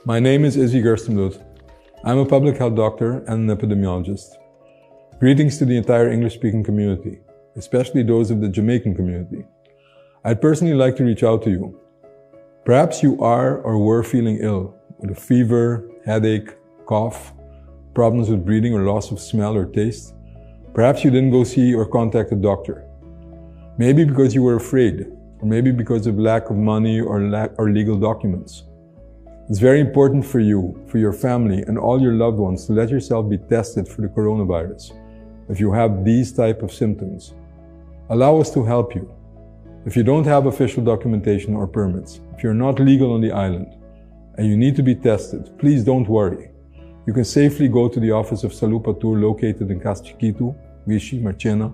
My name is Izzy Gerstenbluth. I'm a public health doctor and an epidemiologist. Greetings to the entire English-speaking community, especially those of the Jamaican community. I'd personally like to reach out to you. Perhaps you are or were feeling ill with a fever, headache, cough, problems with breathing or loss of smell or taste. Perhaps you didn't go see or contact a doctor. Maybe because you were afraid, or maybe because of lack of money or lack or legal documents. It's very important for you, for your family, and all your loved ones to let yourself be tested for the coronavirus if you have these type of symptoms. Allow us to help you. If you don't have official documentation or permits, if you're not legal on the island, and you need to be tested, please don't worry. You can safely go to the office of Salud Patur located in Cas Chiquito, Vichy, Marchena.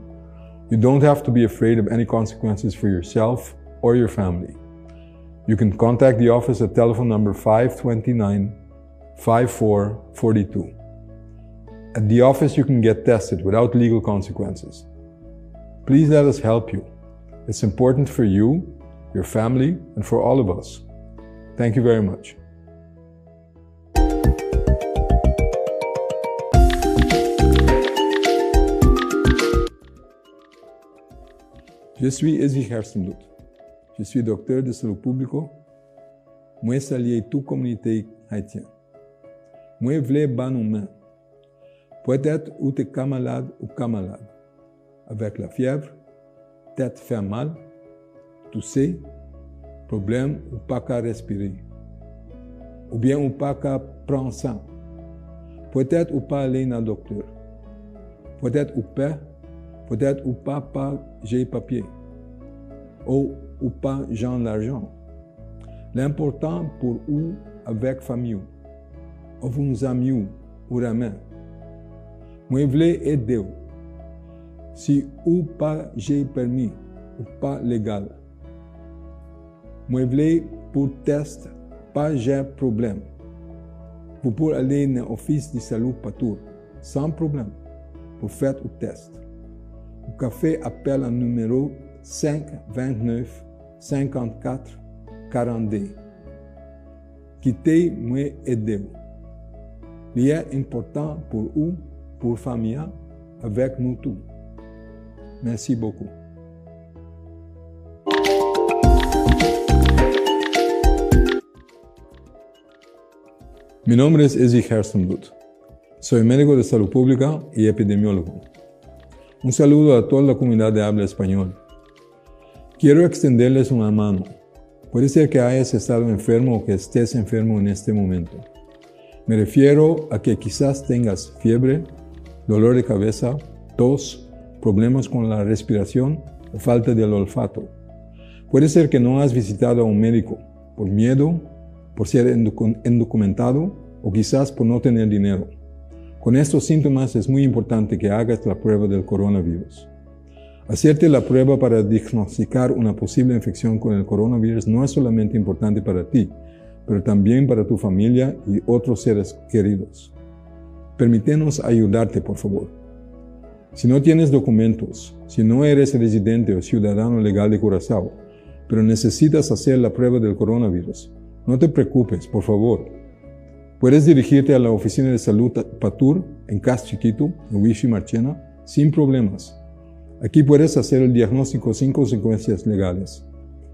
You don't have to be afraid of any consequences for yourself or your family. You can contact the office at telephone number 529 5442. At the office, you can get tested without legal consequences. Please let us help you. It's important for you, your family, and for all of us. Thank you very much. Je suis Izzy Gerstenbluth. Je suis docteur de salut público. Mwen salye tout communauté haïtienne. Mwen vle ban nou men. Peut-être ou te ka malade ou ka malade. Avec la fièvre, tête fait mal, tousser, problème ou pas qu'à respirer. Ou bien ou pas qu'à prendre sang. Peut-être ou pas aller dans docteur. Peut-être ou pas, peut-être ou pas pas j'ai papier. Ou ou pas j'ai l'argent. L'important pour ou avec famille ou uns amis ou ramen. Mwen vle ede ou. Si ou pa j'ai permis ou pas légal. Mwen vle pour test pas j'ai problème. Vous pour aller dans l'office de salut patour sans problème pour faire le test. Ou ka fè appel en numéro 5 29 54 42. Kite mwen ede ou. Li est important pour ou, pour famille, avec nous tous. Merci beaucoup. Mi nombre es Izzy Gerstenbluth. Soy médico de salud pública y epidemiólogo. Un saludo a toda la comunidad de habla español. Quiero extenderles una mano. Puede ser que hayas estado enfermo o que estés enfermo en este momento. Me refiero a que quizás tengas fiebre, dolor de cabeza, tos, problemas con la respiración o falta del olfato. Puede ser que no has visitado a un médico por miedo, por ser indocumentado o quizás por no tener dinero. Con estos síntomas es muy importante que hagas la prueba del coronavirus. Hacerte la prueba para diagnosticar una posible infección con el coronavirus no es solamente importante para ti, pero también para tu familia y otros seres queridos. Permítenos ayudarte, por favor. Si no tienes documentos, si no eres residente o ciudadano legal de Curazao, pero necesitas hacer la prueba del coronavirus, no te preocupes, por favor. Puedes dirigirte a la oficina de salud Patur en Cas Chiquito, en Wishi Marchena, sin problemas. Aquí puedes hacer el diagnóstico sin consecuencias legales.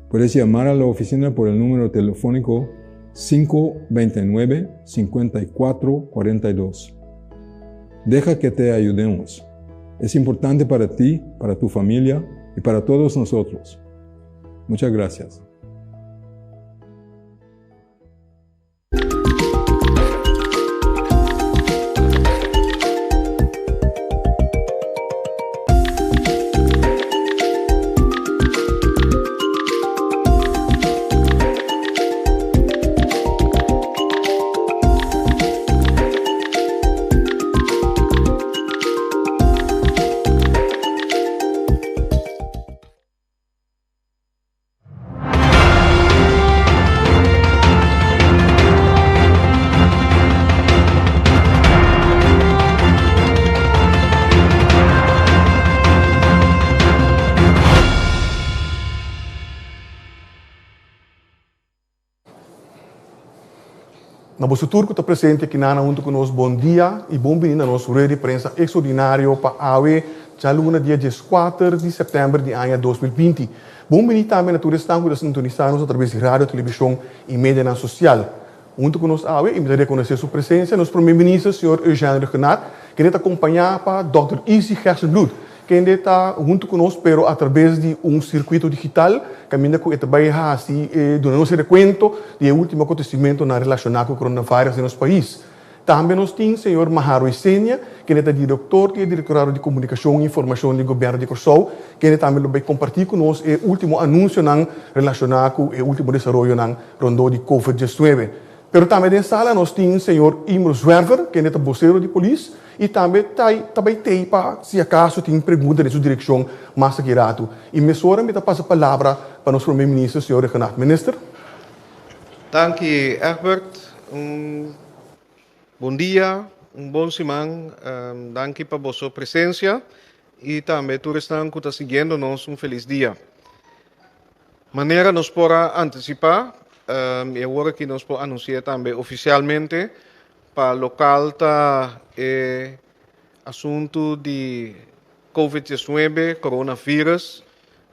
Puedes llamar a la oficina por el número telefónico 529-5442. Deja que te ayudemos. Es importante para ti, para tu familia y para todos nosotros. Muchas gracias. Na boso tur ku ta presente akinan huntu ku nos bon dia i bon bini na nos rueda di prensa ekstraordinario pa awe djaluna dia dieskuater di sèptèmber di aña 2020. Bon bini tambe na tur esnan ku ta sintonisá nos atraves di radio, televishon i medianan sosial. Huntu ku nos awe i mi ta rekonosé su presensia nos Prome Minister señor Eugène Rhuggenaath kende ta kompañá pa dòkter Izzy Gerstenbluth kende ta huntu ku nos pero atraves di un sirkuito digital kaminda ku e ta bai hasi e duna nos e rekuento di e último akontesimentonan relashoná ku coronavirus den nos pais. Tambe nos tin señor Maharo Isenia, kende ta direktor di e Direktorado di Komunikashon i Informashon di Gobièrnu di Kòrsou, kende tambe lo bai kompartí ku nos e último anunsionan relashoná ku e último desaroyonan rondó di Covid diesnuebe. Pero tambe den sala nos tin señor Imro Zwerver, kende ta bosero di polis i tambe ta ta bai tei pa si akaso tin pregunta den su direkshon mas aki ratu. I mesora mi ta pasa palabra pa nos Prome Minister señor Rhuggenaath. Minister. Danki Egbert. Un bon dia, un bon siman. Danki pa boso presensia i tambe tur esnan ku ta siguiendo nos un felis dia. Manera nos por a antisipá i awor aki nos por anunsi'é tambe ofisialmente pa lokal ta e asuntu di Covid diesnuebe, coronavirus,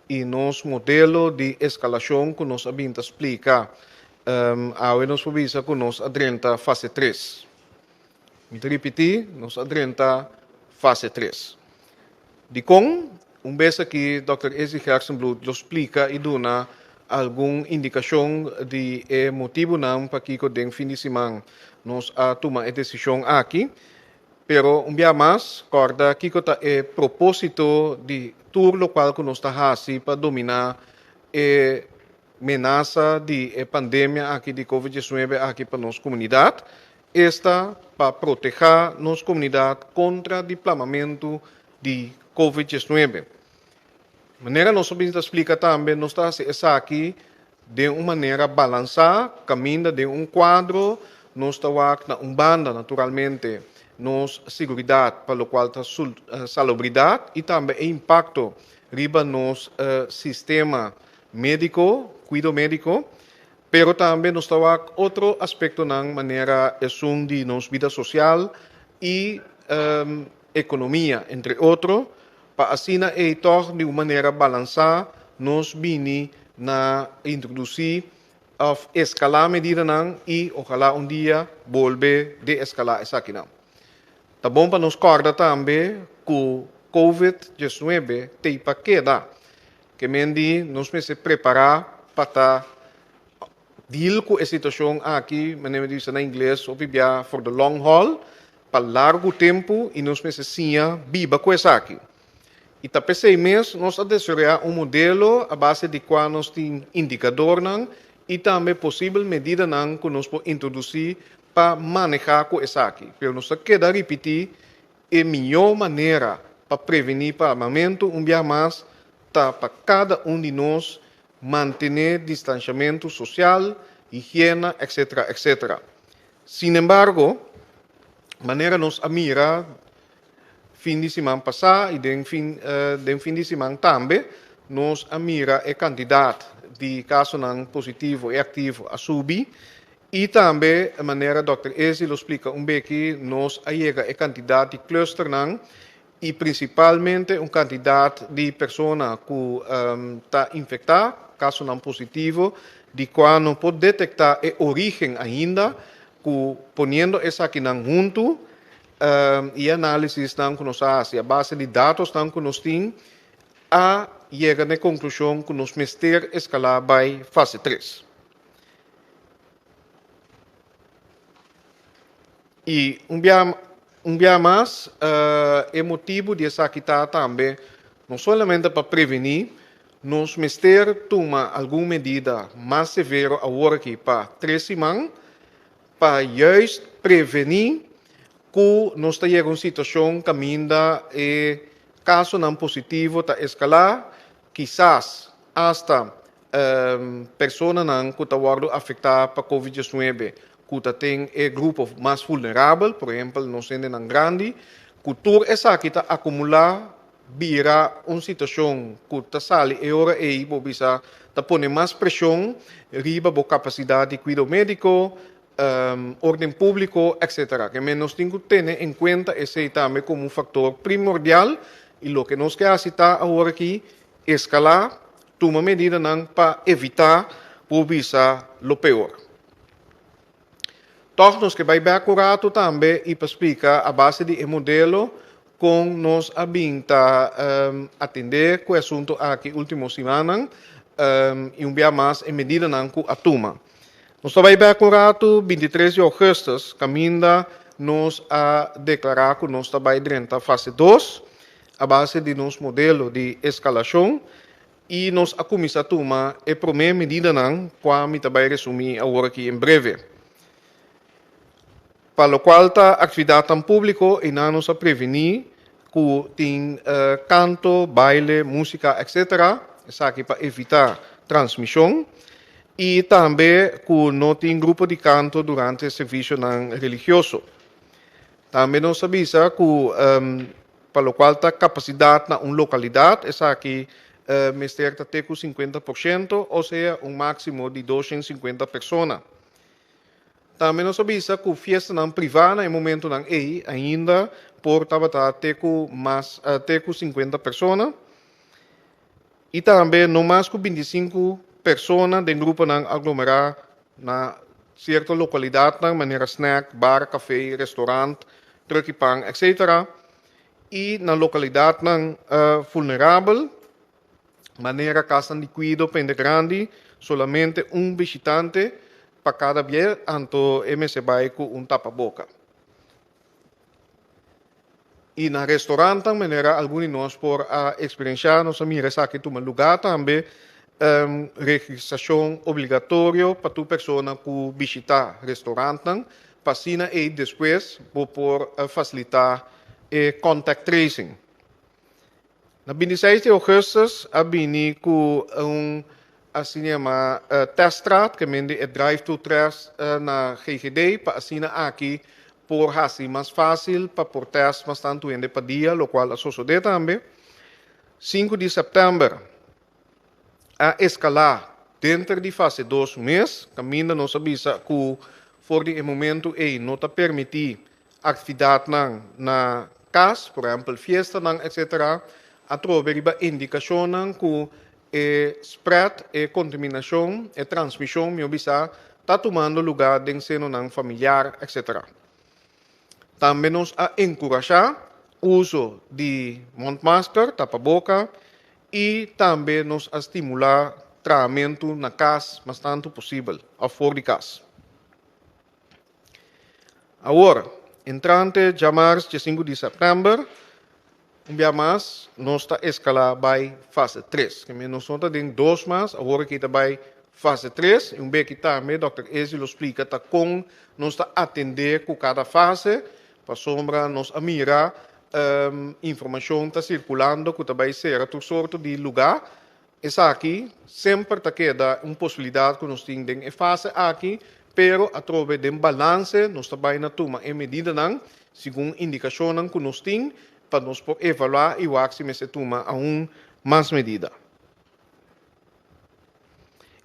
i nos modelo di eskalashon ku nos a bin ta splika. Awe nos por bisa ku nos a drenta fase tres. Mi ta ripití, nos a drenta fase tres. Dikon? Un bes aki dòkter Izzy Gerstenbluth lo splika i duna algun indikashon di e motibunan pakiko den fin di siman nos a tuma e desishon aki. Pero un bia mas, kòrda kiko ta e propósito di tur lokual ku nos ta hasi pa dominá e menasa di e pandemia aki di Covid diesnuebe aki pa nos komunidat, esta pa protehá nos komunidat kontra di plamamentu di Covid diesnuebe. Manera nos a bin ta splika tambe, nos ta hasi esaki den un manera balansá, kaminda den un kuadro nos ta wak na un banda naturalmente nos siguridat pa lokual ta salubridat i tambe e impakto riba nos sistema médiko, kuido médiko, pero tambe nos ta wak otro aspektonan manera esun di nos bida sosial i ekonomia, entre otro, pa asina ei tòg di un manera balansá nos bini na introdusí òf eskalá medidanan i ojalá un dia bolbe deeskalá esakinan. Ta bon pa nos kòrda tambe ku Covid diesnuebe t'ei pa keda. Ke men di nos mester prepará pa ta deal ku e situashon aki, manera mi ta bisa na ingles hopi bia for the long haul, pa largu tempu i nos mester siña biba ku esaki. I ta p'esei mes nos a desaroyá un modelo a base di kua nos tin indikadornan i tambe posibel medidanan ku nos por introdusí pa manehá ku esaki. Pero nos ta keda ripití E mihó manera pa prevení plamamentu un bia mas ta pa kada un di nos mantené distanshamentu sosial, higiena, etc. Etc. Sinembargo, manera nos a mira fin di siman pasá i den fin den fin di siman tambe, nos a mira e kantidat di kasonan positivo i aktivo a subi I tambe, manera dòkter Ezi lo splika un beki, nos a yega e kantidat di clusternan i prinsipalmente un kantidat di persona ku ta infektá, kasonan positivo, di kua no por detektá e orígen ainda, ku poniendo esakinan huntu i e análisisnan ku nos a hasi a base di datosnan ku nos tin, a yega na e konklushon ku nos mester eskalá bai fase tres. I un bia un bia mas e motibu di esaki ta tambe no solamente pa prevení, nos mester tuma algun medida mas severo awor aki pa tres siman pa juist prevení ku nos ta yega un situashon kaminda e kasonan positivo ta eskalá, kisas asta Personanan ku ta wòrdu afektá pa Covid diesnuebe ku ta ten e grupo mas vulnerabel, por ehempel nos hendenan grandi, ku tur esaki ta akumulá bira un situashon ku ta sali e ora ei bo bisa ta pone mas preshon riba bo kapasidat di kuido médiko. Orden públiko, etc. Ke men nos tin ku tene en kuenta esei tambe komo un faktor primordial i loke nos ke hasi ta awor aki eskalá, tuma medidanan pa evitá por bisa lo peor. Tòg nos ke bai bèk un ratu tambe i pa splika a base di e modelo kon nos a bin ta atendé ku e asuntu aki último simannan i un bia mas e medidanan ku a tuma. Nos ta bai bèk un ratu, 23 di ougùstùs, kaminda nos a deklará ku nos ta bai drenta fase dos a base di nos modelo di eskalashon i nos a kuminsá tuma e promé medidanan kua mi ta bai resumí awor aki en breve. Pa lokual ta aktividatnan públiko einan nos a prevení ku tin kanto, baile, músika etc. Esaki pa evitá transmishon i tambe ku no tin grupo di kanto durante servisionan religioso. Tambe nos a bisa ku pa lokual ta kapasidat na un lokalidat esaki mester ta te ku 50%, osea un máksimo di 250 persona. Tambe nos a bisa ku fiestanan privá na e momentunan ei ainda por tabata te ku mas te ku 50 persona i tambe no mas ku 25 persona den gruponan aglomerá na sierto lokalidatnan manera snack, bar, kafé, restorant, trùk'i pan, etc. I na lokalidatnan vulnerabel manera kasnan di kuido pa hende grandi, solamente un bishitante pa kada bia, anto e mester bai ku un tapaboka. I na restorantnan, manera algun di nos por a eksperenshá, nos a mira esaki tuma lugá tambe, registrashon obligatorio pa tur persona ku bishitá restorantnan, pa asina ei despues bo por fasilitá e contact tracing. Na 26 di ougùstùs a bini ku un asina yamá teststraat, ke men di e drive-thru test na GGD, pa asina aki por hasi mas fásil pa por tèst mas tantu hende pa dia, lokual a sosodé tambe. 5 di sèptèmber a eskalá denter di fase dos mes, kaminda nos a bisa ku for di e momentu ei no ta permití Aktividatnan na kas, por ehèmpel fiestanan etsetera, atrobe riba indikashonnan ku e spread, e kontaminashon, e transmishon mihó bisá, ta tumando lugá den senonan familiar etsetera. Tambe nos a enkurashá uso di mondmasker, tapaboka, i tambe nos a stimulá trahamentu na kas mas tantu posibel òf for di kas. Awor, entrante djamars 15 di sèptèmber, un bia mas nos ta eskalá bai fase tres. Ke men nos no ta den dos mas, awor aki ta bai fase tres i un beki tambe dòkter Ezi lo splika ta kon nos ta atendé ku kada fase, pasobra nos a mira informashon ta sirkulando ku ta bai sera tur sorto di lugá. Esaki semper ta keda un posibilidat ku nos tin den e fase aki, pero atrobe den balanse nos ta bai na tuma e medidanan segun indikashonnan ku nos tin pa nos por evaluá i wak si mester tuma aun mas medida.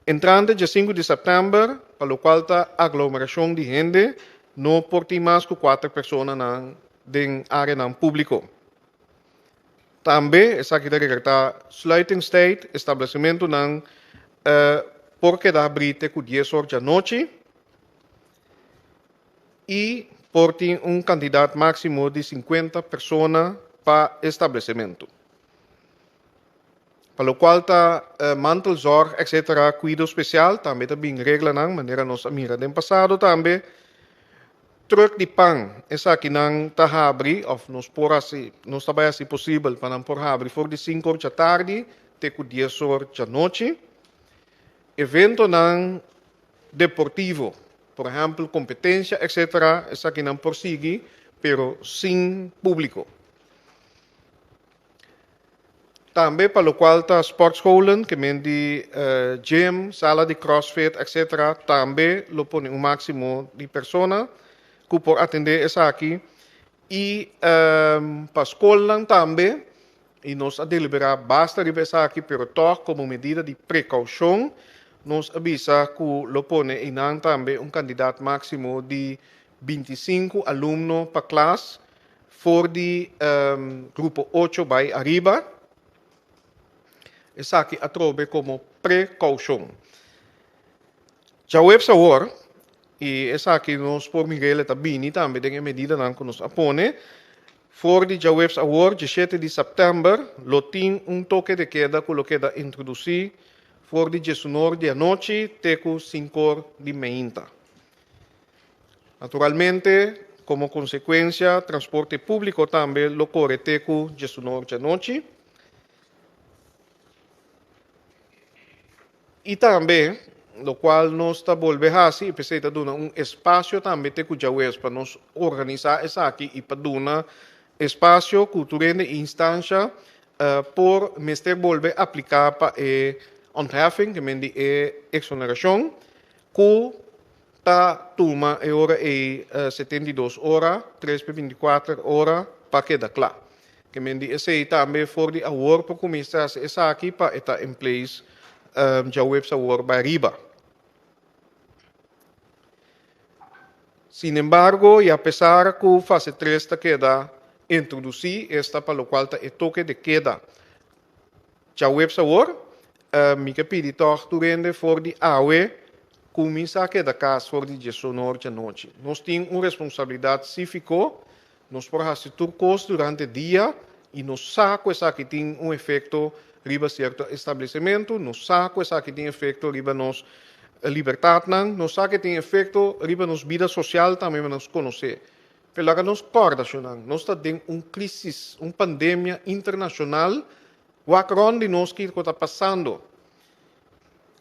Entrante dje 5 di sèptèmber, pa lokual ta aglomerashon di hende, no por tin mas ku kuater personanan den áreanan públiko. Tambe esaki ta rekertá sluitingstijd, establesimentunan por keda habrí te ku 10 or djanochi i por tin un kantidat máksimo di 50 persona pa establesimentu. Pa lokual ta mantelzorg etcetera, kuido spesial, tambe ta bin reglanan manera nos a mira den pasado tambe. Truck di pan, esakinan ta habri of nos por hasi, nos ta bai hasi posibel pa nan por habri for di 5 or djatardi te ku 10 or djanochi. Eventonan deportivo, por ehempel kompetensia etcetera, esakinan por sigui pero sin públiko. Tambe pa lokual ta sportscholen, ke men di gym, sala di crossfit etc. Tambe lo pone un máksimo di persona ku por atendé esaki. I pa skolnan tambe, i nos a deliberá basta riba esaki, pero tòg komo medida di prekoushon. Nos a bisa ku lo pone einan tambe un kandidat máksimo di 25 alumno pa klas for di grupo ocho bai ariba. Esaki atrobe komo prekoushon. Djaweps awor, i esaki nos por mir'el e ta bini tambe den e medidanan ku nos a pone, for di djaweps awor, 17 di sèptèmber, lo tin un toke de keda ku lo keda introdusí for di diesunor di anochi te ku sinkor di meinta. Naturalmente, komo konsekuensia, transporte públiko tambe lo kore te ku diesunor djanochi. I tambe, lokual nos ta bolbe hasi i p'esei ta duna un espasio tambe te ku djaweps pa nos organisá esaki i pa duna espasio ku tur hende i instansha por mester bolbe apliká pa e ontheffing, ke men di e eksonerashon, ku ta tuma e ora ei 72 ora, tres pa 24 ora, pa keda kla. Ke men di esei tambe for di awor por kuminsá hasi esaki pa e ta in place djaweps awor bai riba. Sinembargo i apesar ku fase tres ta keda introdusí, esta pa lokual ta e toke de keda djaweps awor, mi ke pidi tòg tur hende for di awe kuminsá keda kas for di diesonor djanochi. Nos tin un responsabilidat síviko. Nos por hasi tur kos durante dia i nos sa ku esaki tin un efekto riba sierto establesimentu, nos sa ku esaki tin efekto riba nos libertatnan, nos sa ku e tin efekto riba nos bida sosial tambe nos konosé. Pero laga nos kòrda shonnan, nos ta den un krisis, un pandemia internashonal, wak rònt di nos kiko ta pasando.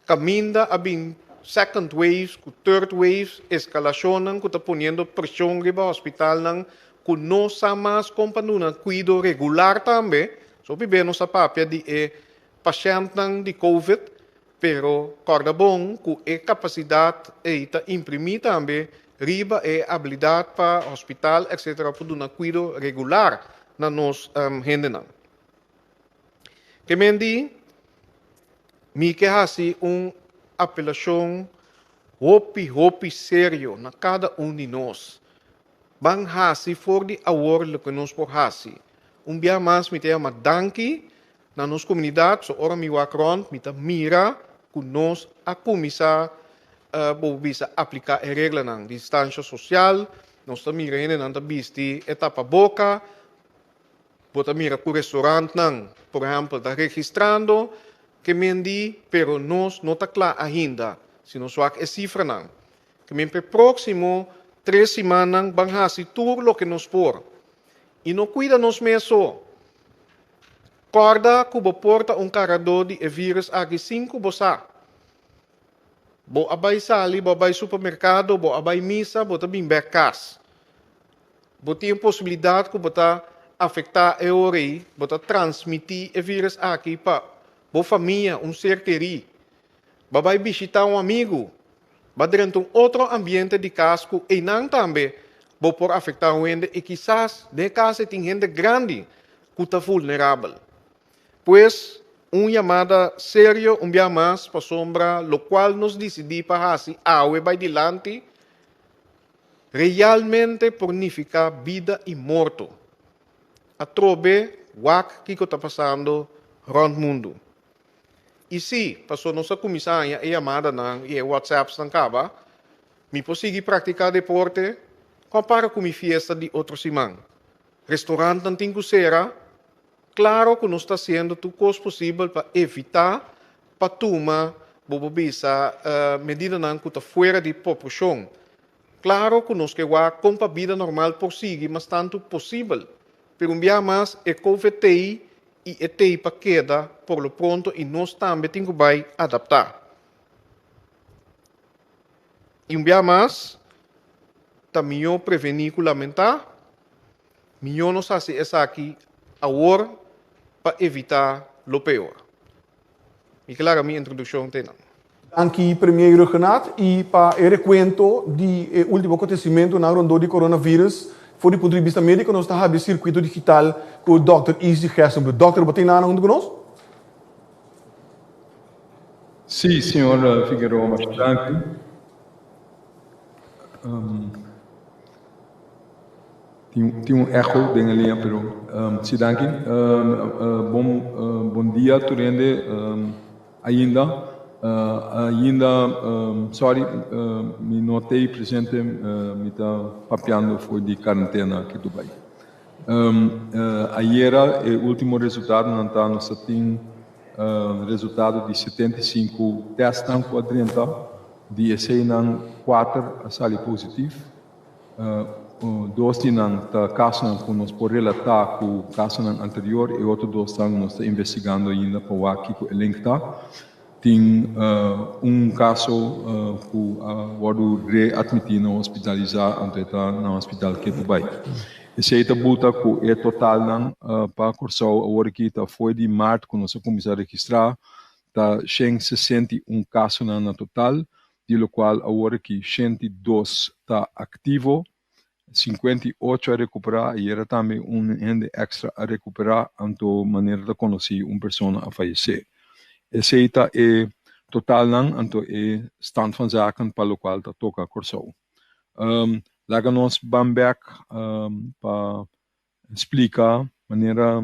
Kaminda a bin second waves ku third waves, eskalashonnan ku ta poniendo preshon riba hospitalnan ku no sa mas kon pa duna kuido regular tambe. So hopi bes nos a papia di e pashèntnan di covid, pero kòrda bon ku e kapasidat ei ta imprimí tambe riba e abilidat pa hospital etcetera por duna kuido regular na nos hendenan. Ke men di, Mi ke hasi un apelashon hopi hopi serio na kada un di nos. Ban hasi for di awor loke nos por hasi. Un bia mas mi ta yama danki na nos komunidat, so ora mi wak rònt mi ta mira ku nos a kuminsá bo bisa apliká e reglanan, distansha sosial, nos ta mira hendenan ta bisti e tapaboka, Bo ta mira ku restaurantnan, por ehèmpel, ta registrando ke men di, pero nos no ta kla ainda si nos wak e sifranan. Ke men p'e próksimo tres simannan ban hasi tur loke nos por. I no kuida nos mes so. Kòrda ku bo por ta un karadó di e vírùs aki sin ku bo sa. Bo a bai sali, bo a bai supermerkado, bo a bai misa, bo ta bin bèk kas. Bo tin e posibilidat ku bo ta afektá e ora ei, bo ta transmití e vírùs aki pa bo famia, un ser kerí. Bo a bai bishitá un amigu, bo a drenta un otro ambiente di kas ku einan tambe bo por afektá un hende i kisas den e kas ei tin hende grandi ku ta vulnerabel. Pues, un yamada serio un bia mas pasobra lokual nos disidí pa hasi awe bai dilanti, Realmente por nifiká bida i morto. Atrobe wak kiko ta pasando rònt mundu. I sí, paso nos a kuminsá haña e yamadanan i e whatsappsnan kaba, mi por sigui praktiká deporte? Kon para ku mi fiesta di otro siman? Restorantnan tin ku sera? Klaro ku nos ta hasiendo tur kos posibel pa evitá pa tuma, bo por bisa, medidanan ku ta fuera di proporshon. Klaro ku nos ke wak kon pa bida normal por sigui mas tantu posibel, pero un bia mas e covid t'ei i e t'ei pa keda por lo pronto i nos tambe tin ku bai adaptá. I un bia mas ta mihó prevení ku lamentá, mihó nos hasi esaki awor pa evitá lo peor. Mi ke laga mi introdukshon te nan. Danki Premier Rhuggenaath y pa e recuento di e ultimo acontecimentonan rondó di coronavirus. For di punto di bista medico nos ta habri e circuito digital cu Dòkter Izzy Gerstenbluth. Dòkter, bo tin nana hunto cu nos? Sí, señor Figueroa, masha danki. Tin un echo den e liña, pero sí, danki. Bon bon dia tur hende ainda. Ainda, sorry, mi no ta ei presente, mi ta papiando for di karentena aki Dubai. Ayera e ultimo resultadonan ta nos ta tin resultado di 75 testnan ku a drenta, di eseinan kuater a sali positif. Dos di nan ta kasonan ku nos por relatá ku kasonan anterior, e otro dosnan nos ta investigando ainda pa wak kiko e link ta. Tin un kaso ku a wòrdu reatmití na hospitalisá, anto e ta na hospital ketu bai. Esei ta buta ku e totalnan pa Kòrsou awor aki ta fo'i di mart ku nos a kuminsá registrá ta 161 kasonan na total, di lokual awor aki 102 ta aktivo, 58 a rekuperá, ayera tambe un hende èkstra a rekuperá, anto manera ta konosí un persona a fayesé. Esei ta e totalnan, anto e stand van zaken pa lokual ta toka Kòrsou. Laga nos ban bèk pa splika manera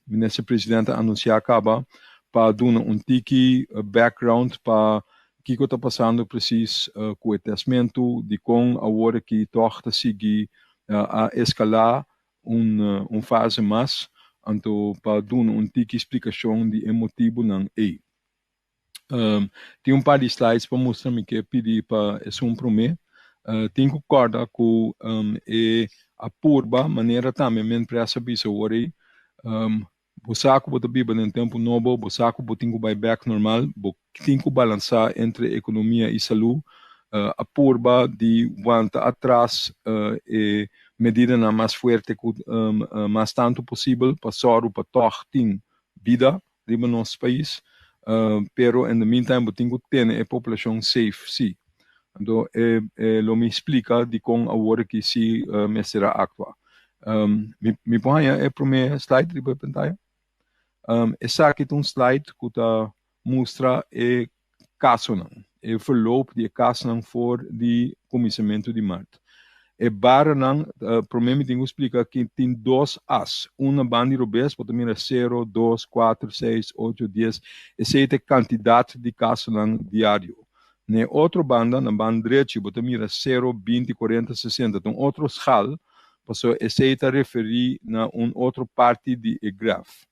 Minister President a anunsiá kaba pa duna un tiki background pa kiko ta pasando presis ku e tèstmentu, dikon awor aki tòg ta sigui a eskalá un fase mas, anto pa duna un tiki splikashon di e motibunan ei. Tin un par di slides pa mustra, mi ke pidi pa esun promé. Tin ku kòrda ku e a purba manera tambe Minpres a bisa awor ei, bo sa ku bo ta biba den tempu nobo, bo sa ku bo tin ku bai bèk normal, bo tin ku balansá entre ekonomia i salú. A purba di wanta atras e medidanan mas fuerte ku mas tantu posibel pa sòru pa tòg tin bida riba nos pais, pero in the meantime bo tin ku tene e populashon safe si. Anto e lo mi splika dikon awor aki si mester a aktua. Mi por haña e promé slide riba e pantaya? Esaki ta un slide ku ta mustra e kasonan, e verloop di e kasonan for di kuminsamentu di mart. E baranan, promé mi tin ku splika ki tin dos as, un na banda di robes, bo ta mira sero, dos, kuater, seis, ocho, dies, esei ta e kantidat di kasonan diario. Na e otro banda, na banda drechi, bo ta mira sero, 20, 40, 60, ta un otro schaal, pasobra esei ta referí na un otro parti di e graf.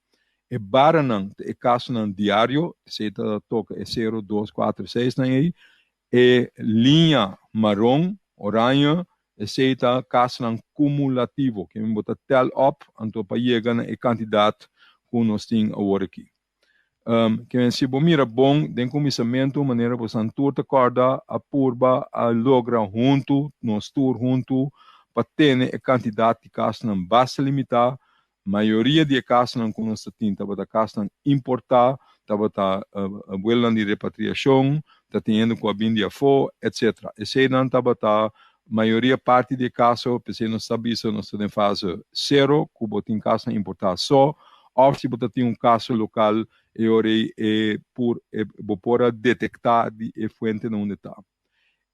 E baranan ta e kasonan diario, esei ta toka e sero, dos, kuater, seisnan ei. E liña maron, oranje, esei ta kasonan kumulativo, ke bo ta tel op anto pa yega na e kantidat ku nos tin awor aki. Ke men si bo mira bon den kuminsamentu, manera bosan tur ta kòrda, a purba a logra huntu, nos tur huntu, pa tene e kantidat di kasonan basta limitá. Mayoria di e kasnan ku nos ta tin tabata kasnan importá, tabata buelonan di repatriashon, ta tin hende ku a bin di afó, etcetera. Eseinan tabata mayoria parti di e kaso, p'esei nos ta bisa nos ta den fase sero ku bo tin kasnan importá so, òf si bo ta tin un kaso lokal e ora ei e por bo por a detektá di e fuente na unda ta.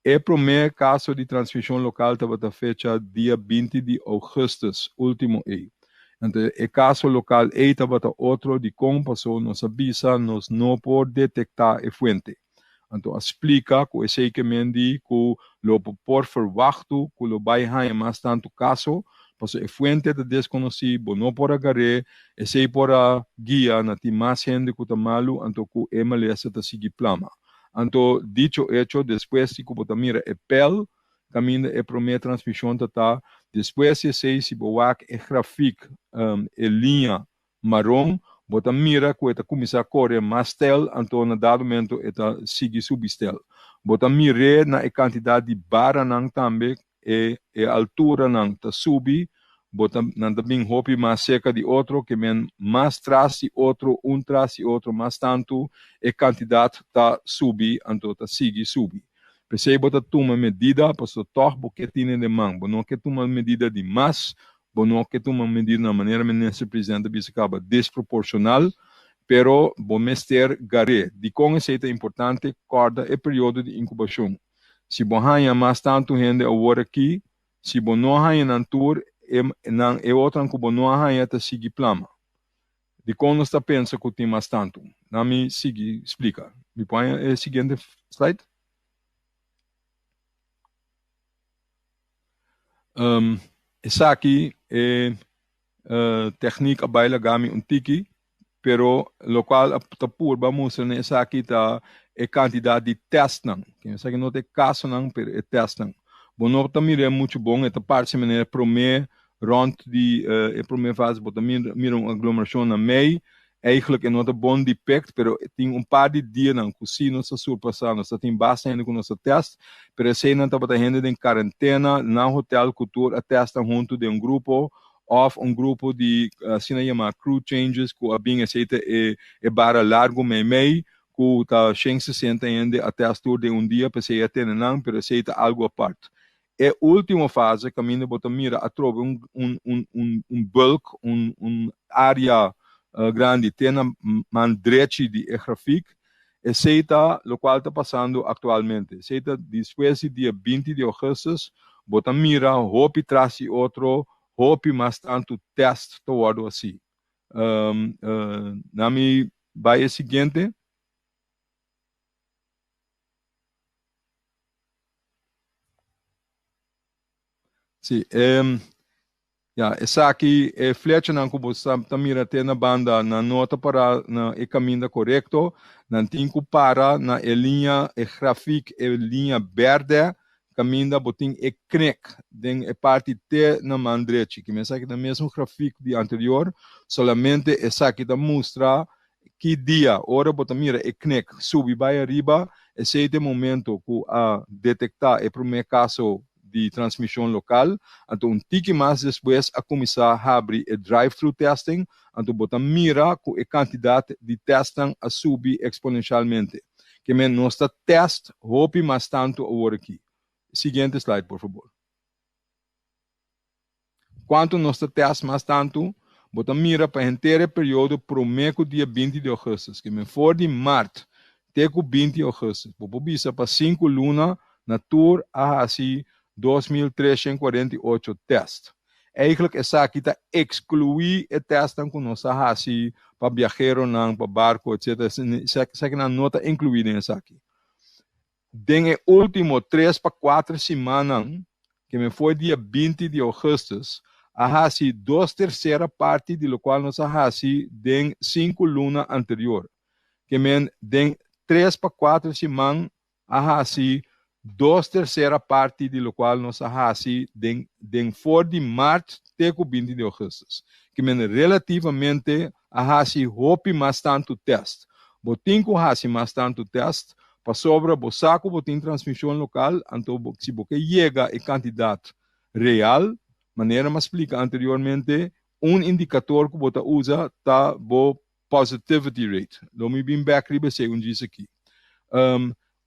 E promé kaso di transmishon lokal tabata fecha dia 20 di ougùstùs último ei. Anto e kaso lokal ei tabata otro dikon paso nos a bisa nos no por detektá e fuente. Anto a splika ku esei ke men di ku lo bo por ferwachtu ku lo bai haña mas tantu kaso paso e fuente ta deskonosí, bo no por a gar'é, esei por a guia na tin mas hende ku ta malu anto ku e malesa ta sigui plama. Anto, dicho hecho, despues di ku bo ta mira e pèl kaminda e promé transmishon ta ta, despues di esei si bo wak e grafik, e liña maron, bo ta mira ku e ta kuminsá kore mas stèl, anto na dado momento e ta sigui subi stèl. Bo ta mir'é na e kantidat di baranan tambe E e alturanan ta subi, bo ta nan ta bin hopi mas serka di otro, ke men mas tras di otro, un tras di otro, mas tantu e kantidat ta subi, anto ta sigui subi. P'esei bo ta tuma medida, pasobra tòg bo ke tine den man. Bo no ke tuma medida di mas, bo no ke tuma medida na manera Minister Presidente a bisa kaba, desproporshonal. Pero bo mester gar'é. Dikon esei ta importante? Kòrda e periodo di inkubashon. Si bo haña mas tantu hende awor aki, si bo no haña nan tur, e nan e otronan ku bo no a haña ta sigui plama. Dikon nos ta pensa ku tin mas tantu? Nan mi sigui splika. Mi por haña e siguiente slide? Esaki e Techniek a bai laga mi un tiki, pero locual ta purba mustra na esaki ta e cantidad di testnan. Esaki no ta e casonan, pero e testnan. Bo no ta mira e mucho bon, e ta parce manera prome rond di e prome fase bo ta mira un aglomeracion na mei. Eigenlijk e no ta bon depict, pero tin un par di dianan cu si nos ta surpasa, nos ta tin basta hende cu nos ta test, pero eseinan tabata hende den cuarentena na hotel cu tur a testnan hunto den un grupo of un grupo di asina yama crew changes cu a bin esey ta e e bara largo meimei cu ta 160 hende a test tur den un dia p'esey a tene nan, pero esey ta algo apart. E ultimo fase caminda bo ta mira atrobe un un un un un bulk, un un area grandi te na man drechi di e grafiek, esey ta locual ta pasando actualmente. Esey ta despues di dia 20 di augustus bo ta mira hopi tras di otro, hopi mas tanto test ta wordo haci. Na mi bay e siguiente. Sí, ya, esaki e flechanan ku bo ta mira te na banda nan no ta para na e kaminda korekto, nan tin ku para na e liña, e grafik, e liña bèrdè kaminda bo tin e knek den e parti te na man drechi. Kimen esaki ta mesun grafik di anterior, solamente esaki ta mustra Ki dia, ora bo ta mira e knek subi bai ariba, esei ta e momento ku a detektá e promé kaso di transmishon lokal. Anto un tiki mas despues a kuminsá habri e drive-thru testing, anto bo ta mira ku e kantidat di tèstnan a subi eksponenshalmente. Ke men nos ta tèst hopi mas tantu awor aki. Siguiente slide por fabor. Kuantu nos ta tèst mas tantu, bo ta mira pa henter e periodo promé ku dia 20 di ougùstùs, ke men for di mart te ku 20 ougùstùs. Bo por bisa pa sinku luna na tur a hasi 2348 tèst. Eigentlik esaki ta ekskluí e tèstnan ku nos a hasi pa biaheronan, pa barko, etsetera. Esakinan no ta inkluí den esaki. Den e ultimo tres pa kuater simannan, ke men foi dia 20 di ougùstùs, a hasi dos tersera parti di lokual nos a hasi den sinku luna anterior. Ke men den tres pa kuater siman a hasi dos tersera parti di lokual nos a hasi den den for di mart te ku 20 di ougùstùs. Ke men relativamente a hasi hopi mas tantu tèst. Bo tin ku hasi mas tantu tèst pasobra bo sa ku bo tin transmishon lokal, anto bo si bo ke yega e kantidat real, manera mi a splika anteriormente, un indikator ku bo ta usa ta bo positivity rate. Lo mi bin bèk riba esei un djis aki.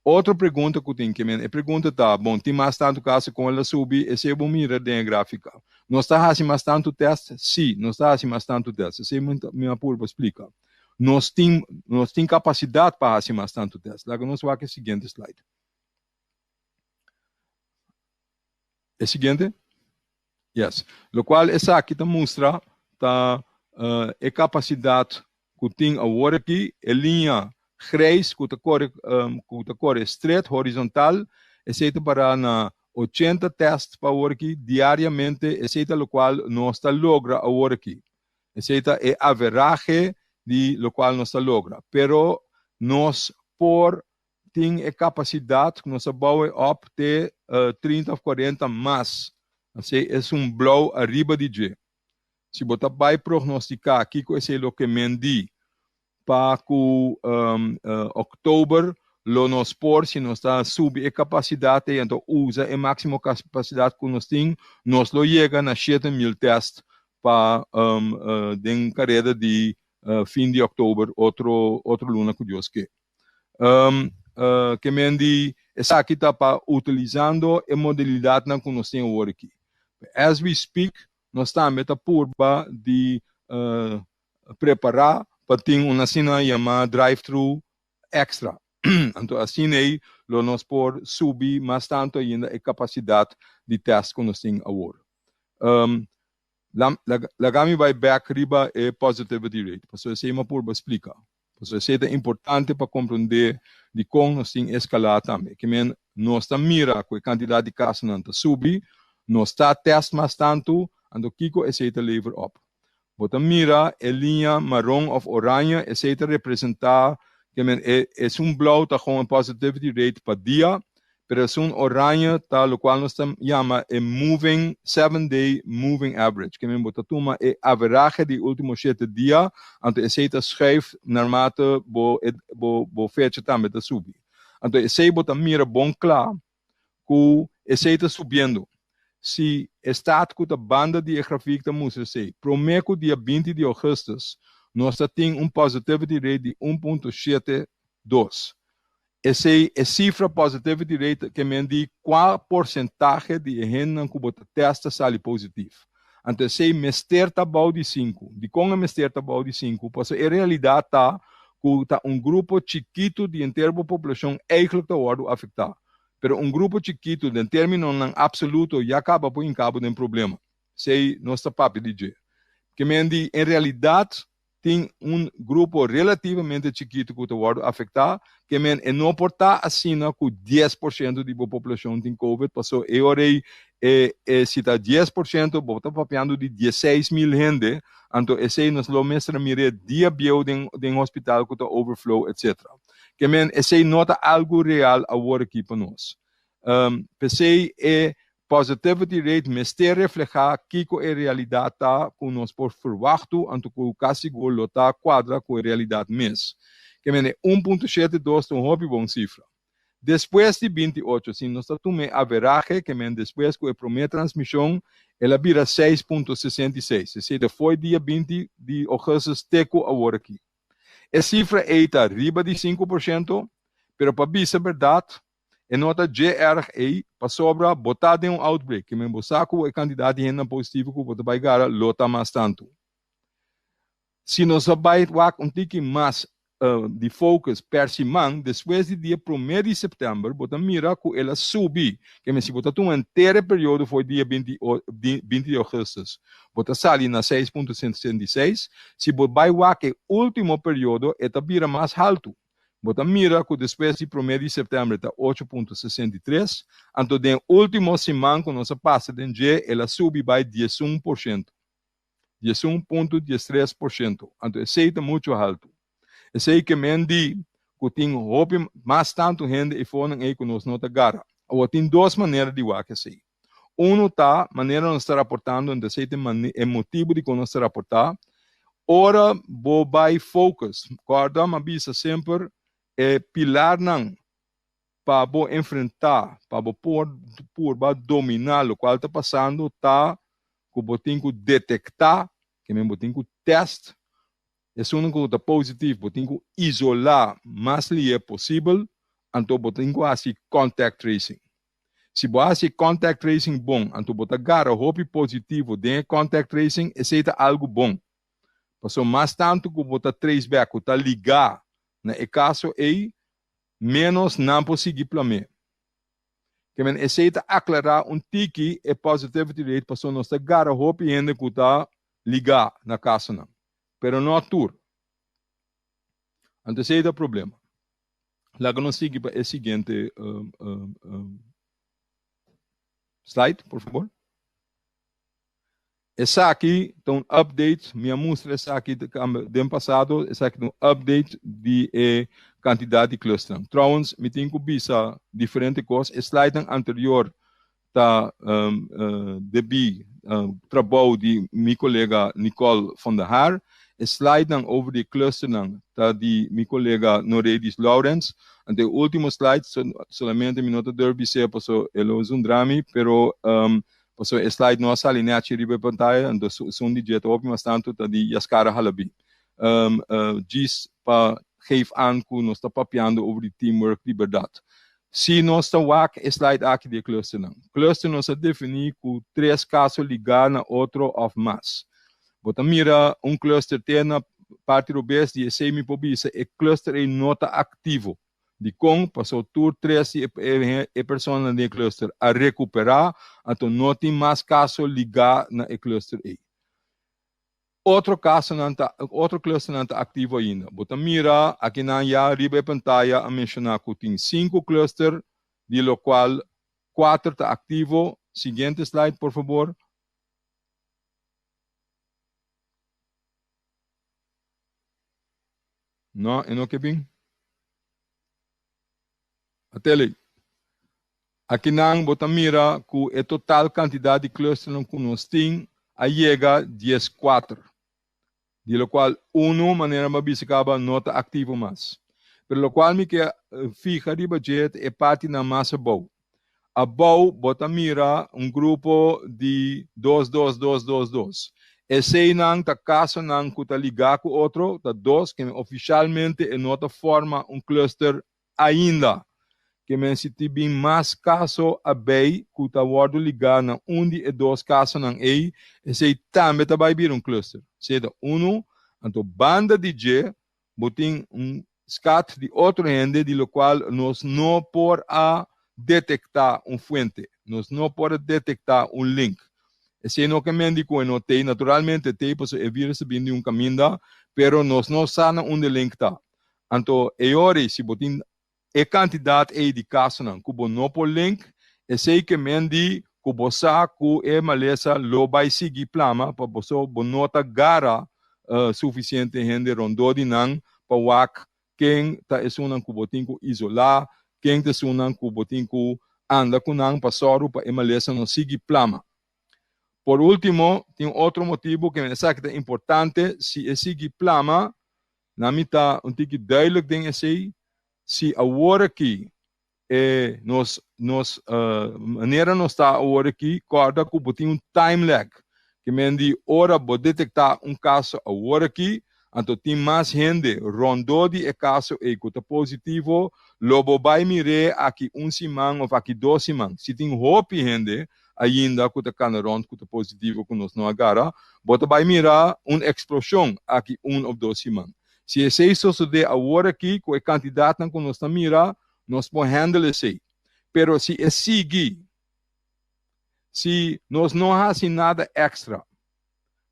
Otro pregunta ku tin ke men, e pregunta ta, bon, tin mas tantu kaso kon el a subi? Esei bo mira den e grafika. Nos ta hasi mas tantu tèst? Sí, nos ta hasi mas tantu tèst. Esei mi mi a purba splika. Nos tin nos tin kapasidat pa hasi mas tantu tèst. Laga nos wak e siguiente slide. E siguiente. Yes. Lokual esaki ta mustra ta e kapasidat ku tin awor aki, e liña grijs ku ta kore ku ta kore stret, horizontal, esei ta para na 80 tèst pa awor aki diariamente, esei ta lokual nos ta logra awor aki. Esei ta e averahe di lokual nos ta logra. Pero nos por tin e kapasidat ku nos a bou e op te 30 òf 40 mas. Asei esun blou ariba di dje. Si bo ta bai prognostiká kiko esei lo ke men di pa ku òktober lo nos por, si nos ta subi e kapasidat ei anto usa e máksimo kapasidat ku nos tin, nos lo yega na 7000 tèst pa den kareda di fin di òktober otro otro luna ku Dios ke. Ke men di esaki ta pa utilizando e modalidadnan ku nos tin awor aki. As we speak, nos tambe ta purba di prepará pa tin un asina yamá drive-thru èkstra. Anto asina ei lo nos por subi mas tantu ainda e kapasidat di tèst ku nos tin awor. Laga mi bai bèk riba e positivity rate, pasobra esei mi a purba splika. Pasobra esei ta importante pa komprondé dikon nos tin eskalá tambe. Ke men nos ta mira ku e kantidat di kasonan ta subi, nos ta tèst mas tantu, anto kiko esei ta lever òp? Bo ta mira e liña maron òf oraña, esei ta representá ke men e esun blou ta gewoon e positivity rate pa dia, pero esun oraña ta lokual nos ta yama e moving 7 day moving average. Ke men bo ta tuma e averahe di último 7 dia, anto esei ta schuif naarmate bo fecha tambe ta subi. Anto esei bo ta mira bon kla ku esei ta subiendo. Si e staat ku ta banda di e grafiek ta mustra esei. Promé ku dia 20 di ougùstùs, nos ta tin un positivity rate di 1.72. Esei e sifra positivity rate ke men di kua porsentahe di e hendenan ku bo ta tèst ta sali positivo. Anto esei mester ta bou di 5. Dikon e mester ta bou di 5? Pasobra e realidat ta ku ta un grupo chikitu di henter bo populashon eigenlijk ta wòrdu afektá. Pero un grupo chikitu den términonan apsoluto ya kaba por hinka bo den problema. Esei nos ta papia di dje. Ke men di en realidat tin un grupo relativamente chikitu ku ta wòrdu afektá, ke men e no por ta asina ku 10% di bo populashon tin COVID, pasobra e ora ei e si ta 10% bo ta papiando di 16.000 hende, anto esei nos lo mester a mir'é dia bieu den hospital ku ta overflow, etcetera. Ke men esei no ta algu real awor aki pa nos. P'esei e positivity rate mester reflehá kiko e realidat ta ku nos por ferwachtu, anto ku kasi sigur lo ta kuadra ku e realidat mes. Ke men e 1.72 ta un hopi bon sifra. Despues di 28, si nos ta tuma e averahe, ke men despues ku e promé transmishon, el a bira 6.66. Esei ta foi dia 20 di ougùstùs te ku awor aki. E sifra ei ta riba di 5%, pero pa bisa bèrdat, e no ta dje erg ei, pasobra bo ta den un outbreak, ke men bo sa ku e kantidat di hendenan positivo ku bo ta bai gara lo ta mas tantu. Si nos a bai wak un tiki mas di focus per siman, despues di dia 1 di sèptèmber, bo ta mira ku el a subi. Ke men si bo ta tuma henter e periodo for dia 20 di ougùstùs, bo ta sali na 6.66. Si bo bai wak e último periodo, e ta bira mas haltu. Bo ta mira ku despues di 1 di sèptèmber ta 8.63, anto den último siman ku nos a pasa den dje, el a subi bai 11%. 11.13%. Anto esei ta muchu haltu. Esei ke men di ku tin hopi mas tantu hende eifonan ei ku nos no ta gara. Awor tin dos manera di wak esei. Unu ta manera nos ta raportando, anto esei ta e motibu dikon nos ta raportá. Ora bo bai focus, kòrda mi a bisa semper e pilarnan pa bo enfrentá, pa bo por purba dominá lokual ta pasando ta ku bo tin ku detektá, ke men bo tin ku tèst esunnan ku ta positivo, bo tin ku isolá mas lihe posibel, anto bo tin ku hasi contact tracing. Si bo hasi contact tracing bon, anto bo ta gara hopi positivo den e contact tracing, esei ta algu bon. Pasobra mas tantu ku bo ta trace back, ku ta ligá na e kaso ei, ménos nan por sigui plam'é. Ke men esei ta aklará un tiki e positivity rate pasobra nos ta gara hopi hende ku ta ligá na kasonan, pero no tur. Anto esei ta problema. Laga nos sigui pa e siguiente slide, por fabor. Esaki ta un update, mi a mustra esaki den pasado, esaki ta un update di e kantidat di clusternan. Trouwens, mi tin ku bisa diferente kos. E slidenan anterior ta debí trabou di mi kolega Nicole van der Haar. E slidenan over di e clusternan ta di mi kolega Noredis Laurens. Anto e último slide, solamente mi no ta durf bis'é pasobra e lo zundra mi, pero pasobra e slide no a sali nèchi riba e pantaya, anto esun di dje ta hopi mas tantu ta di Yaskara Halabi. Djis pa geef aan ku nos ta papiando over di teamwork di bèrdat. Si nos ta wak e slide aki di e clusternan. Cluster nos a definí ku tres kaso ligá na otro òf mas. Bo ta mira un cluster te na. parti robes di esei mi por bisa e cluster ei no ta aktivo. Dikon? Pasobra tur tres di e personanan den e cluster a rekuperá, anto no tin mas kaso ligá na e cluster ei. Otro kasonan ta, otro clusternan ta aktivo ainda. Bo ta mira akinan ya riba e pantaya a menshoná ku tin sinku cluster, di lokual kuater ta aktivo. Siguiente slide por fabor. No, e no ke bin. Atele. Akinan bo ta mira ku e total kantidat di clusternan ku nos tin a yega 14. Di lokual unu, manera mi a bisa kaba, no ta aktivo mas. Pero lokual mi ke fiha riba dje ta e partinan mas abou. Abou bo ta mira un grupo di dos dos dos dos dos. Eseinan ta kasonan ku ta ligá ku otro, ta dos, ke ofishalmente e no ta forma un cluster ainda. Ke men si tin bin mas kaso a bay ku ta wòrdu ligá na un di e dos kasonan ei, esei tambe ta bai bira un cluster. Esei ta unu. Anto banda di dje bo tin un skat di otro hende di lokual nos no por a detektá un fuente, nos no por a detektá un link. Esei no ke men di ku e no t'ei, naturalmente t'ei pasobra e virus ta bin di un kaminda, pero nos no sa na unda e link ta. Anto e ora ei si bo tin e kantidat ei di kasonan ku bo no por link, esei ke men di ku bo sa ku e malesa lo bai sigui plama pasobra bo no ta gara sufisiente hende rondó di nan pa wak ken ta esunnan ku bo tin ku isolá, ken ta esunnan ku bo tin ku anda ku nan pa sòru pa e malesa no sigui plama. Por último, tin otro motibu ke esaki ta importante, si e sigui plama, Na mi ta un tiki duidelijk den esei, si awor aki e nos nos manera nos ta awor aki, kòrda ku bo tin un time lag, ke men di ora bo detektá un kaso awor aki, anto tin mas hende rondó di e kaso ei ku ta positivo, lo bo bai mir'é aki un siman òf aki dos siman. Si tin hopi hende ainda ku ta kana rònt ku ta positivo ku nos no a gara, bo ta bai mira un eksploshon aki un òf dos siman. Si esei sosodé awor aki ku e kantidatnan ku nos ta mira, nos por handle esei. Pero si e sigui, si nos no hasi nada èkstra,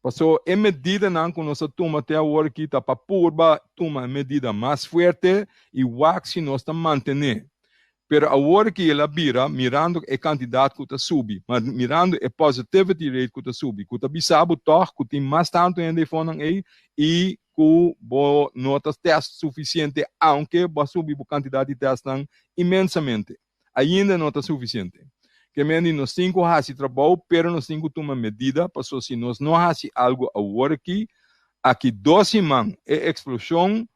paso e medidanan ku nos a tuma te awor aki ta pa purba tuma e medida mas fuerte i wak si nos ta mantené. Pero awor ki el a bira, mirando e kantidat ku ta subi, mirando e positivity rate ku ta subi, ku ta bisa bo tòg ku tin mas tantu hende ei fonan ei i ku bo no ta tèst sufisiente aunke bo a subi bo kantidat di tèstnan inmensamente, ainda no ta sufisiente. Ke men di nos tin ku hasi trabou pero nos tin ku tuma medida paso si nos no hasi algu awor aki, aki dos siman e eksploshon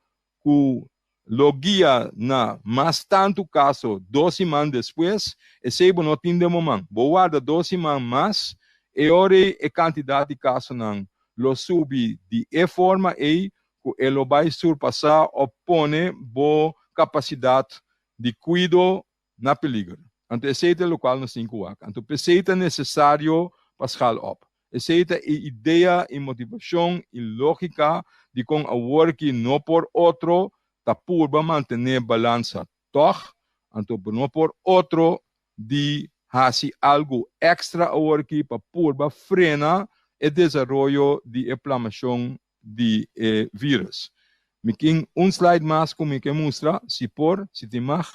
ku lo guia na mas tantu kaso dos siman despues, esei bo no tin den bo man. Bo warda dos siman mas, e ora ei e kantidat di kasonan lo subi di e forma ei ku e lo bai surpasá òf pone bo kapasidat di kuido na peliger. Anto esei ta e lokual nos tin ku wak. Anto p'esei ta nesesario pa schaal op. Esei ta e idea i motivashon i lógika dikon awor ki no por otro ta purba mantené balansa tòg, anto no por otro di hasi algu èkstra awor ki pa purba frena e desaroyo di e plamashon di e vírus. Mi tin un slide mas ku mi ke mustra, si por, si tin mag.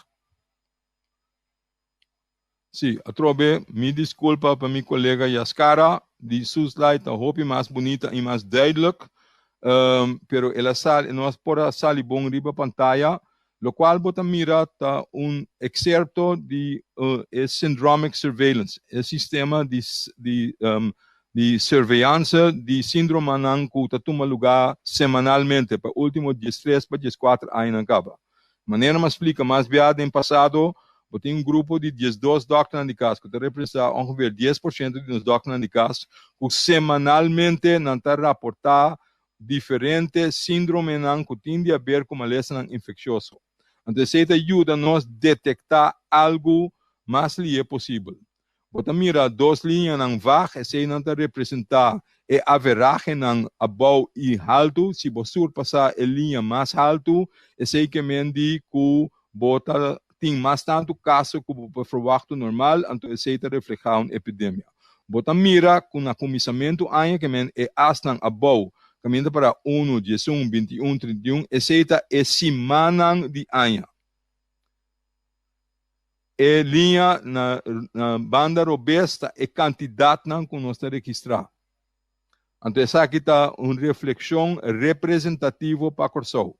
Sí, atrobe mi disculpa pa mi colega Yaskara, di su slide ta hopi mas bunita y mas duidelijk, pero el a sali, no a por a sali bon riba pantaya, locual bo ta mira ta un excerpto di e syndromic surveillance, e sistema di di di surveillance di sindromanan cu ta tuma lugar semanalmente pa ultimo 13 pa 14 añanan caba. Manera mi a splika mas bia den pasado, bo tin un grupo di 12 dòkternan di kas ku ta representá ongeveer 10% di nos dòkternan di kas ku semanalmente nan ta raportá diferente síndromenan ku tin di aber ku malesanan infeksioso. Anto esei ta yuda nos detektá algu mas lihe posibel. Bo ta mira dos liñanan vag, eseinan ta representá e averahenan abou i haltu, si bo surpasá e liña mas haltu, esei ke men di ku bo ta tin mas tantu kaso ku bo por ferwachtu normal, anto esei ta reflehá un epidemia. Bo ta mira ku na kuminsamentu aña ke men e asnan abou kaminda para unu, 11, 21, 31, esei ta e simannan di aña. E liña na na banda robes ta e kantidatnan ku nos ta registrá. Anto esaki ta un reflekshon representativo pa Kòrsou.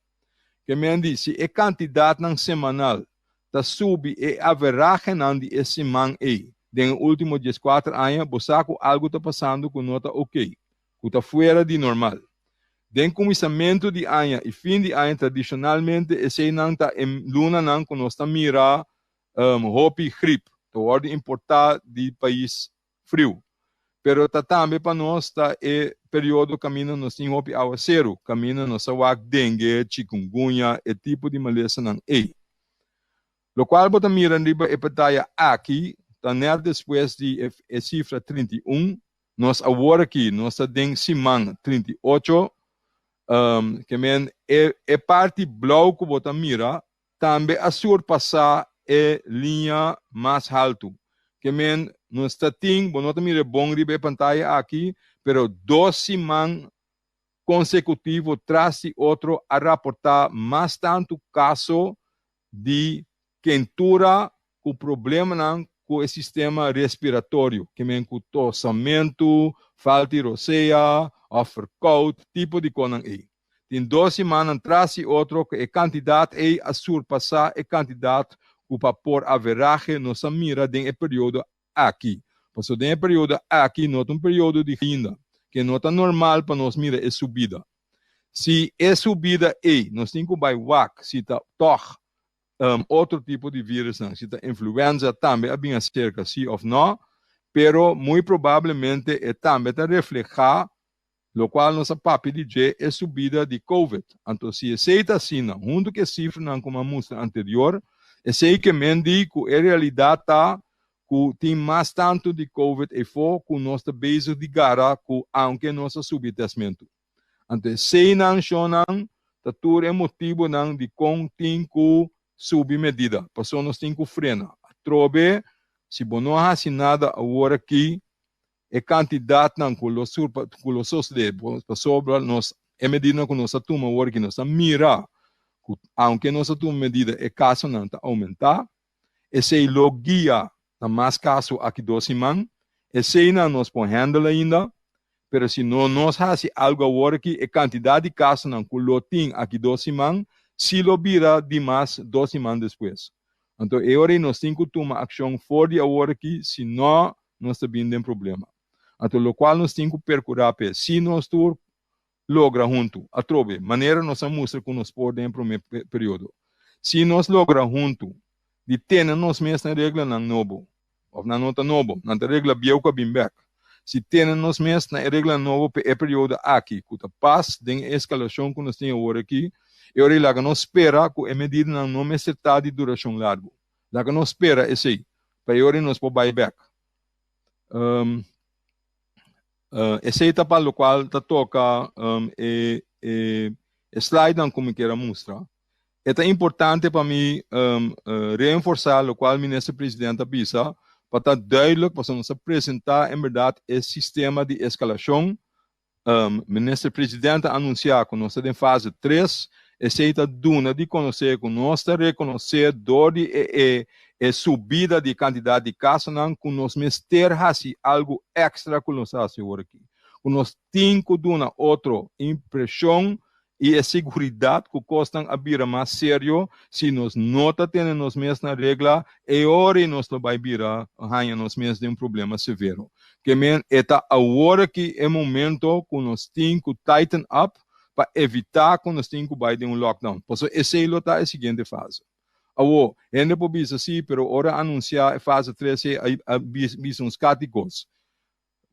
Ke men di si e kantidatnan semanal ta subi e averahenan di e siman ei den e último 14 aña, bo sa ku algu ta pasando ku no ta okey, ku ta fuera di normal. Den kuminsamentu di aña i fin di aña tradishonalmente eseinan ta e lunanan ku nos ta mira hopi grip ta wòrdu importá di pais friu. Pero ta tambe pa nos ta e periodo kaminda nos tin hopi awaseru, kaminda nos ta wak dengue, chikungunya, e tipo di malesanan ei. Lokual bo ta mira riba e pantaya aki ta nèt despues di e sifra 31. Nos awor aki nos ta den siman 38, ke men e e parti blou ku bo ta mira tambe a surpasá e liña mas haltu. Ke men nos ta tin, bo no ta mira e bon riba e pantaya aki, pero dos siman konsekutivo tras di otro a raportá mas tantu kaso di kentura ku problemanan ku e sistema respiratorio, ke men ku tosamentu, falta di rosea òf verkoud, tipo di konan ei. Tin dos simannan tras di otro ku e kantidat ei a surpasá e kantidat ku pa por averahe nos a mira den e periodo aki. Pasobra den e periodo aki no ta un periodo di ainda, ke no ta normal pa nos mira e subida. Si e subida ei nos tin ku bai wak si ta tòg otro tipo di virusnan, si ta influenza tambe a bin aserka si òf nò, pero muy probablemente e tambe ta reflehá lokual nos a papia di dje, e subida di Covid. Anto si esei ta asina, huntu ku e sifranan ku mi a mustra anterior, esei ke men di ku e realidat ta ku tin mas tantu di Covid efo ku nos ta bezig di gara ku aunke nos a subi e tèstmentu. Anto eseinan shonnan ta tur e motibunan dikon tin ku subi medida, pasobra nos tin ku frena. Atrobe, si bo no a hasi nada awor aki, e kantidatnan ku lo surpa ku lo sosodé pasobra nos e medidanan ku nos a tuma awor aki nos a mira ku aunke nos a tuma medida e kasonan ta oumentá. Esei lo guia na mas kaso aki dos siman. Eseinan nos por handle ainda, pero si no nos hasi algu awor aki e kantidat di kasonan ku lo tin aki dos siman si lo bira di mas dos siman despues. Anto e ora ei nos tin ku tuma akshon for di awor aki si no nos ta bin den problema. Anto lokual nos tin ku perkurá p'e si nos tur logra huntu, atrobe, manera nos a mustra ku nos por den e promé periodo. Si nos logra huntu di tene nos mes na reglanan nobo, òf nan no ta nobo, nan ta regla bieu ku a bin bèk. Si tene nos mes na e reglanan nobo p'e e periodo aki ku ta pas den e eskalashon ku nos tin awor aki, e ora ei laga nos spera ku e medidanan no mester ta di durashon largu. Laga nos spera esei, pa e ora ei nos por bai bèk. Esei ta pa lokual ta toka e e slidenan ku mi kier a mustra. E ta importante pa mi reenforsá lokual Minister President a bisa pa ta duidelijk pasobra nos a presentá en bèrdat e sistema di eskalashon. Minister President a anunsiá ku nos ta den fase tres, esei ta duna di konosé ku nos ta rekonosé dor di e e subida di kantidat di kasonan ku nos mester hasi algu èkstra ku nos ta hasi awor aki, ku nos tin ku duna otro impreshon i e siguridat ku kosnan a bira mas serio, si nos no ta tene nos mes na regla, e ora ei nos lo bai bira haña nos mes den un problema severo. Ke men e ta awor aki e momento ku nos tin ku tighten up pa evitá ku nos tin ku bai den un lockdown, pasobra esei lo ta e siguiente fase. Awor, hende por bisa si, pero ora a anunsiá e fase tres ei a bisa un skat di kos.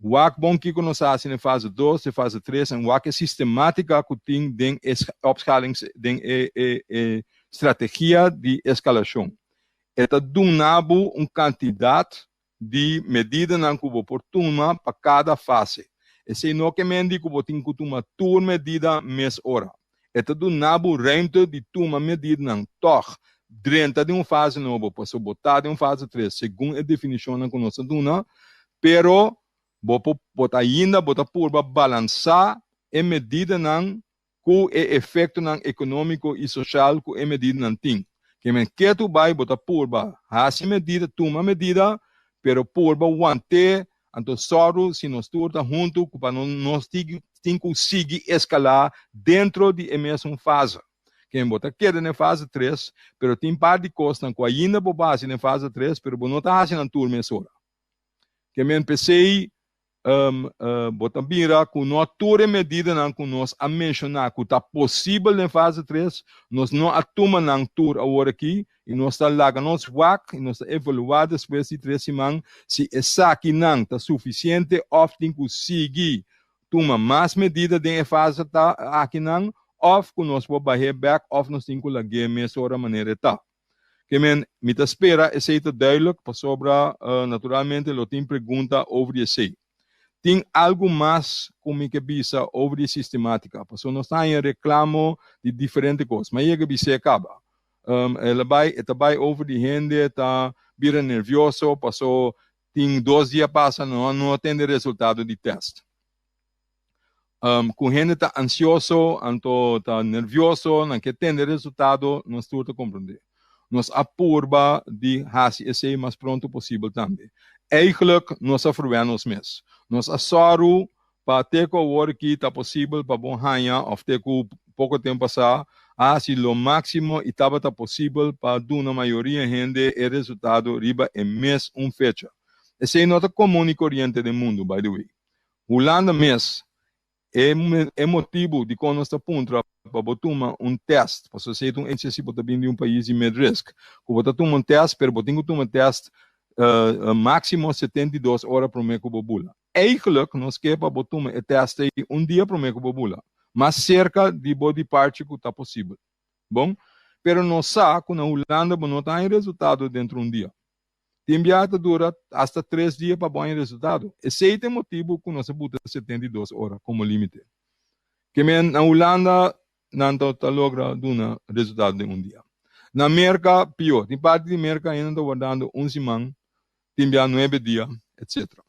Wak bon kiko nos a hasi den fase dos, den fase tres en wak e sistematica ku tin den e opschalings den e e e strategia di eskalashon. E ta duna bo un kantidat di medidanan ku bo por tuma pa kada fase. Esei no ke men di ku bo tin ku tuma tur medida mes ora. E ta duna bo ruimte di tuma medidanan tòg drenta den un fase nobo, pasobra bo ta den un fase tres segun e definishonnan ku nos a duna, pero bo por bo ta ainda bo ta purba balansá e medidanan ku e efektonan ekonómiko i soshal ku e medidanan tin. Ke men ketu bai bo ta purba hasi medida, tuma medida, pero purba want'é, anto sòru si nos tur ta huntu ku pa nos tin ku sigui eskalá dentro di e mesun fase. Ke men bo ta keda den fase tres, pero tin par di kosnan ku ainda bo por hasi den fase tres, pero bo no ta hasi nan tur mesora. Ke men p'esei bo ta mira ku no tur e medidanan ku nos a menshoná ku ta posibel den fase tres, nos no a tuma nan tur awor aki i nos ta laga nos wak i nos ta evaluá despues di tres siman si esakinan ta sufisiente òf tin ku sigui tuma mas medida den e fase ta akinan òf ku nos por bah'é bèk òf nos tin ku lag'é mesora manera e ta. Ke men, mi ta spera esei ta duidelijk, pasobra naturalmente lo tin pregunta over di esei. Tin algu mas ku mi ke bisa over di sistematica, pasobra nos ta haña reklamo di diferente kos. Mi a yega bis'é kaba. El a bai, e ta bai over di hende ta bira nervioso paso tin dos dia pasa no no a tende resultado di test. Ku hende ta ansioso, anto ta nervioso, nan ke tende resultado, nos tur ta komprondé. Nos a purba di hasi esei mas pronto posibel tambe. Eigenlijk nos a fruwé nos mes. Nos a sòru pa te ku awor aki ta posibel pa bo haña òf te ku poko tempu pasá a hasi lo máksimo i tabata posibel pa duna mayoria hende e resultado riba e mes un fecha. Esei no ta komun i koriente den mundu, by the way. Hulanda mes, e e motibu dikon nos ta puntra pa bo tuma un tèst, pasobra esei ta un echo si bo ta bin di un pais di mid risk, ku bo ta tuma un tèst pero bo tin ku tuma tèst máksimo 72 ora promé ku bo bula. Eigelijk nos ke pa bo tuma e tèst ei un dia promé ku bo bula, mas serka di bo departure ku ta posibel. Bon, pero nos sa ku na Hulanda bo no ta haña resultado dentro un dia. Tin biaha ta dura asta tres dia pa bo haña resultado. Esei ta e motibu ku nos a buta 72 ora komo límite. Ke men na Hulanda nan ta ta logra duna resultado den un dia. Na Merka pió. Tin parti di Merka ainda ta wardando un siman, tin biaha nuebe dia, etcetera.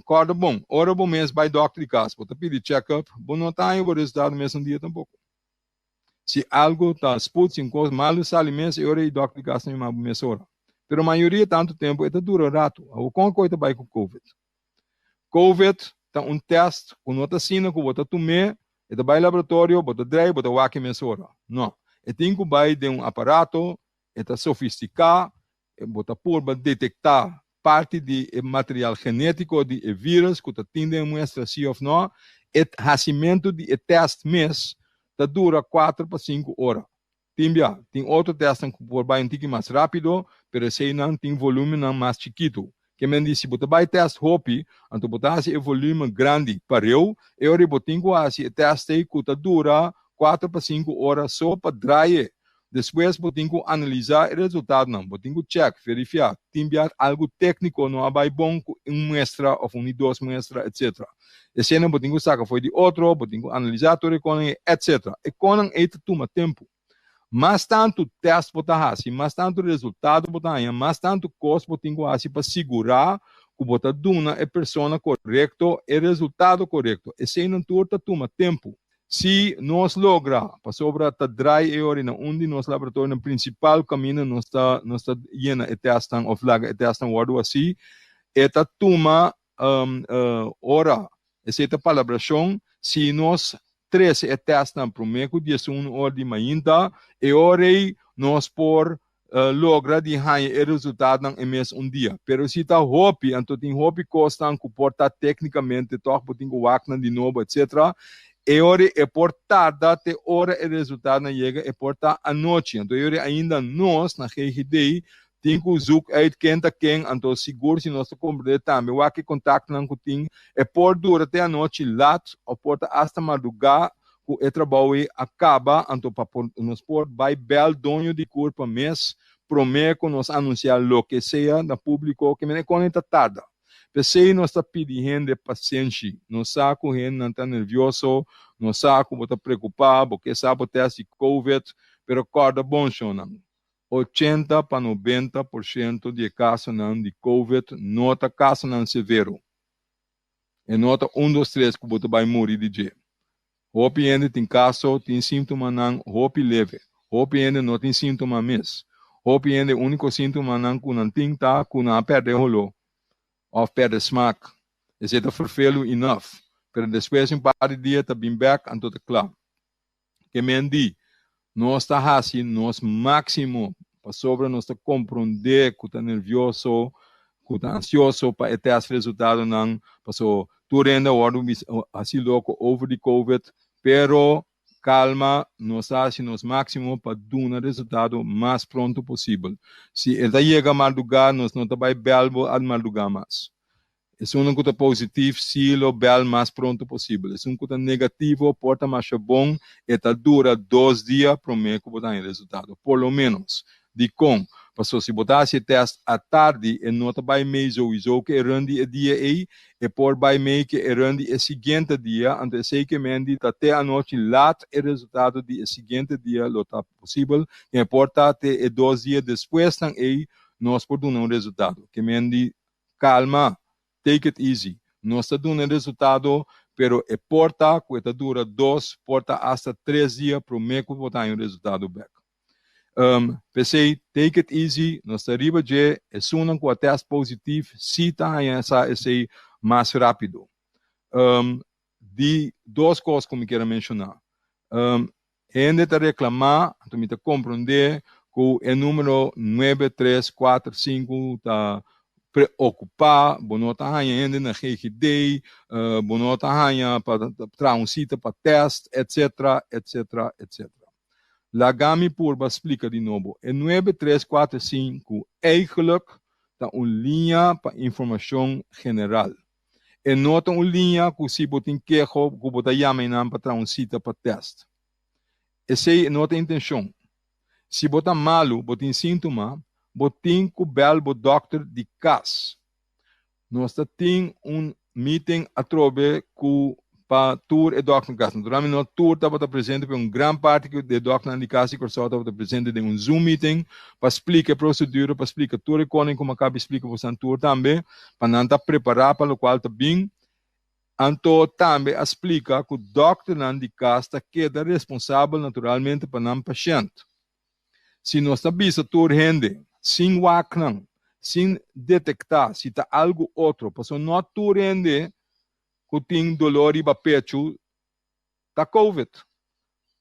Kòrda bon, ora bo mes bai dòkter di kas, bo ta pidi check-up, bo no ta haña bo resultado mesun dia tampoko. Si algo ta sput, si un kos malu sali mes, e ora ei dòkter di kas ta yama bo mesora. Pero mayoria tantu tempu e ta dura ratu. Awor kon a koi ta bai ku covid? Covid ta un tèst ku no ta asina ku bo ta tum'é, e ta bai laboratorio, bo ta drei, bo ta wak e mesora. No. E tin ku bai den un aparato, e ta sofistiká, bo ta purba detektá parti di e material genétiko di e vírus ku ta tin den e muestra sí òf nò. E hasimentu di e tèst mes ta dura kuater pa sinku ora. Tin bia, tin otro tèstnan ku por bai un tiki mas rápido, pero eseinan tin volúmennan mas chikitu. Ke men di si bo ta bai tèst hopi, anto bo ta hasi e volúmen grandi pareu, e ora ei bo tin ku hasi e tèst ei ku ta dura kuater pa sinku ora so pa draai e. Despues bo tin ku analisá e resultadonan, bo tin ku chèk, verifiá, tin bia algu tékniko no a bai bon ku un muestra òf un di dos muestra, etsetera. Eseinan bo tin ku saka fo'i di otro, bo tin ku analisá tur e konan ei, etsetera. E konan ei ta tuma tempu. Mas tantu tèst bo ta hasi, mas tantu resultado bo ta haña, mas tantu kos bo tin ku hasi pa sigurá ku bo ta duna e persona korekto e resultado korekto. Eseinan tur ta tuma tempu. Si nos logra, pasobra ta draai e ora na un di nos laboratorionan principal caminda nos ta nos ta yena e testnan of laga e testnan wordo haci, e ta tuma ora, esey ta palabracion, si nos trece e testnan prome cu 11 or di mainta, e ora ey nos por logra di haña e resultadonan e mes un dia. Pero si ta hopi, anto tin hopi kosnan ku por ta téknikamente tòg bo tin ku wak nan di nobo etsetera, e ora e por tarda te ora e resultadonan yega, e por ta anochi. Anto e ora ainda nos na GGD tin ku zoek uit ken ta ken, anto sigur si nos ta komprendé tambe wak e kontaktonan ku tin, e por dura te anochi lat òf por ta asta mardugá ku e trabou ei a kaba, anto pa por nos por bai bèl doño di kurpa mes promé ku nos anunsiá loke sea na públiko, ke mene kon e ta tarda. P'esei nos ta pidi hende pasenshi. Nos sa ku hendenan ta nervioso, nos sa ku bo ta preokupá, bo ke sa bo tèst di covid, pero kòrda bon shonnan, 80 pa 90% di e kasonan di covid no ta kasonan severo. E no ta un dos tres ku bo ta bai muri di dje. Hopi hende tin kaso, tin síntomanan hopi leve. Hopi hende no tin síntoma mes. Hopi hende úniko síntomanan ku nan tin ta ku nan a pèrdè holó òf pèrdè smak. Esei ta ferfelu enough. Pero despues di un par di dia ta bin bèk anto ta kla. Ke men di, Nos ta hasi nos máksimo pasobra nos ta komprondé ku ta nervioso, ku ta ansioso pa e tèst resultadonan, paso tur hende a wòrdu hasi loko over di covid, pero kalma, nos ta hasi nos máksimo pa duna resultado mas pronto posibel. Si e ta yega mardugá, nos no ta bai bèl bo al mardugá mas. Esunnan ku ta positif si lo bèl mas pronto posibel. Esun ku ta negativo por ta masha bon, e ta dura dos dia promé ku bo ta haña resultado, por lo ménos. Dikon? Pasobra si bo ta hasi e tèst atardi, e no ta bai mei souiso ku e run di e dia ei, e por bai mei ku e run di e siguiente dia, anto esei ke men di ta te anochi lat e resultado di e siguiente dia lo ta posibel, ken e por ta te e dos dia despuesnan ei nos por duna un resultado. Ke men di Calma, take it easy. Nos ta duna e resultado, pero e por ta cu e ta dura dos, por ta hasta tres dia prome cu bo ta haña un resultado bek. P'esey, take it easy, nos ta riba dje, esunnan cu a test positief si ta haña sa esey mas rapido. Di dos cos cu mi kier a menciona. Hende ta reklamá, anto mi ta komprondé ku e número nuebe, tres, kuater, sinku ta preokupá, bo no ta haña hende na GGD, bo no ta haña pa traha un sita pa tèst, etsetera, etsetera, etsetera. Laga mi purba splika di nobo. E nuebe, tres, kuater, sinku eigenlijk ta un liña pa informashon general. E no ta un liña ku si bo tin keho ku bo ta yama einan pa traha un sita pa tèst. Esei no ta intenshon. Si bo ta malu, bo tin síntoma, bo tin ku bèl bo dòkter di kas. Nos ta tin un meeting atrobe ku pa tur e dòkternan di kas. Naturalmente no tur tabata presente, pero un gran parti di e dòkternan di kas di Kòrsou tabata presente den un Zoom meeting pa splika e prosedura, pa splika tur e konen ku mi a kaba di splika bosan tur tambe, pa nan ta prepará pa lokual ta bin. Anto tambe a splika ku dòkternan di kas ta keda responsabel naturalmente pa nan pashènt. Si nos ta bisa tur hende sin wak nan, sin detektá si ta algu otro, pasobra no tur hende ku tin doló riba pechu ta covid.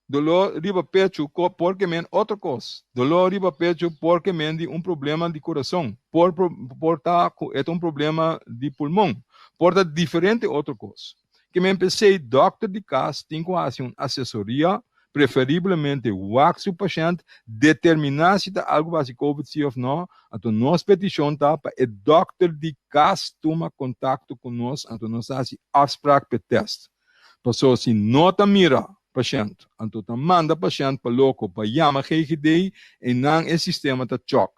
Doló riba pechu por ke men otro kos. Doló riba pechu por ke men di un problema di kurason, por por ta ku e ta un problema di pulmon, por ta diferente otro kos. Ke men p'esei dòkter di kas tin ku hasi un asesoria, preferiblemente wak su pashènt, determiná si ta algu pa hasi covid si òf nò, anto nos petishon ta pa e dòkter di kas tuma kontakto ku nos, anto nos ta hasi afsprak p'e tèst. Pasobra si no ta mira pashènt, anto ta manda pashènt pa loko pa yama GGD, einan e sistema ta chòk.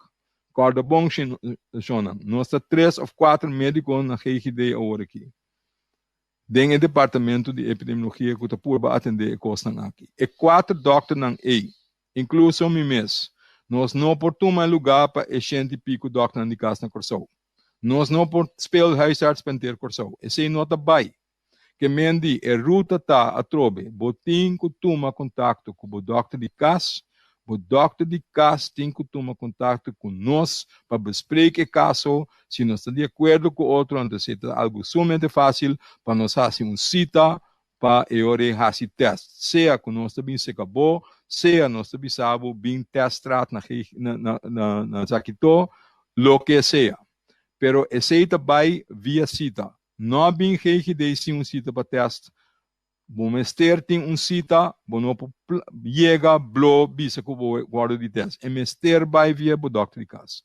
Kòrda bon shonnan, nos ta tres òf kuater médiko na GGD awor aki. Den e departamento di epidemiologia ku ta purba atendé e kosnan aki. E kuater dòkternan ei, inkluso mi mes, nos no por tuma e lugá pa e shenti i piku dòkternan di kas na Kòrsou. Nos no por speel huisarts pa henter Kòrsou. Esei no ta bai. Ke men di e ruta ta atrobe, bo tin ku tuma kontakto ku bo dòkter di kas, bo dòkter di kas tin ku tuma kontakto ku nos pa bespreek e kaso, si nos ta di akuerdo ku otro anto esei ta algu sumamente fásil pa nos hasi un sita pa e ora ei hasi tèst, sea ku nos ta bin seka bo, sea nos ta bisa bo bin tèststraat na na Zakito, loke sea. Pero esei ta bai via sita. No a bin GGD sin un sita pa tèst. Bo mester tin un sita, bo no por yega blo bisa ku bo wòrdu di tèst. E mester bai via bo dòkter di kas.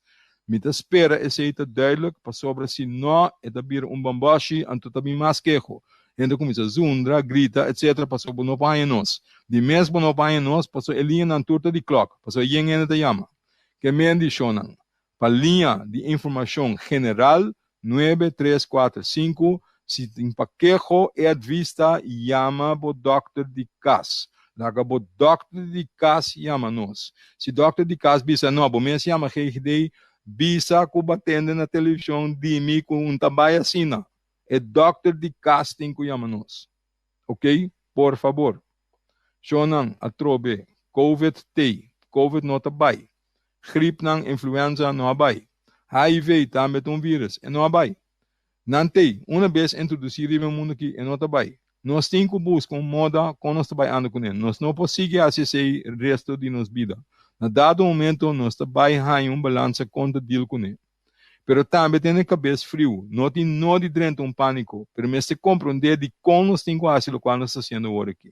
Mi ta spera esei ta duidelijk pasobra si no e ta bira un bambòshi anto ta bin mas keho. Hende ta kuminsá zundra, grita etcetera pasobra bo no por haña nos. Di mes bo no por haña nos pasobra e liñanan tur ta di klòk pasobra yen hende ta yama. Ke men di shonnan? Pa liña di informashon general. 9345 Si tin pa keho e advis ta yama bo dòkter di kas. Laga bo dòkter di kas yama nos. Si dòkter di kas bisa no, bo mes yama GGD, bisa ku bo a tende na televishon di mi ku un ta bai asina. E dòkter di kas tin ku yama nos. Ok? Por fabor. Shonnan, atrobe, Covid t'ei. Covid no ta bai. Gripnan, influenza no a bai. HIV tambe ta un virus, e no a bai. Nan t'ei, una bes introdusí riba e mundu akí, e no ta bai. Nos tin ku buska un moda kon nos ta bai anda kuné. Nos no por sigui hasi esei resto di nos bida. Na dado momento nos ta bai haña un balansa kon ta deal kuné. Pero tambe tene kabes friu. No tin no di drenta un pániko, pero mester komprondé dikon nos tin ku hasi lokual nos ta hasiendo awor akí.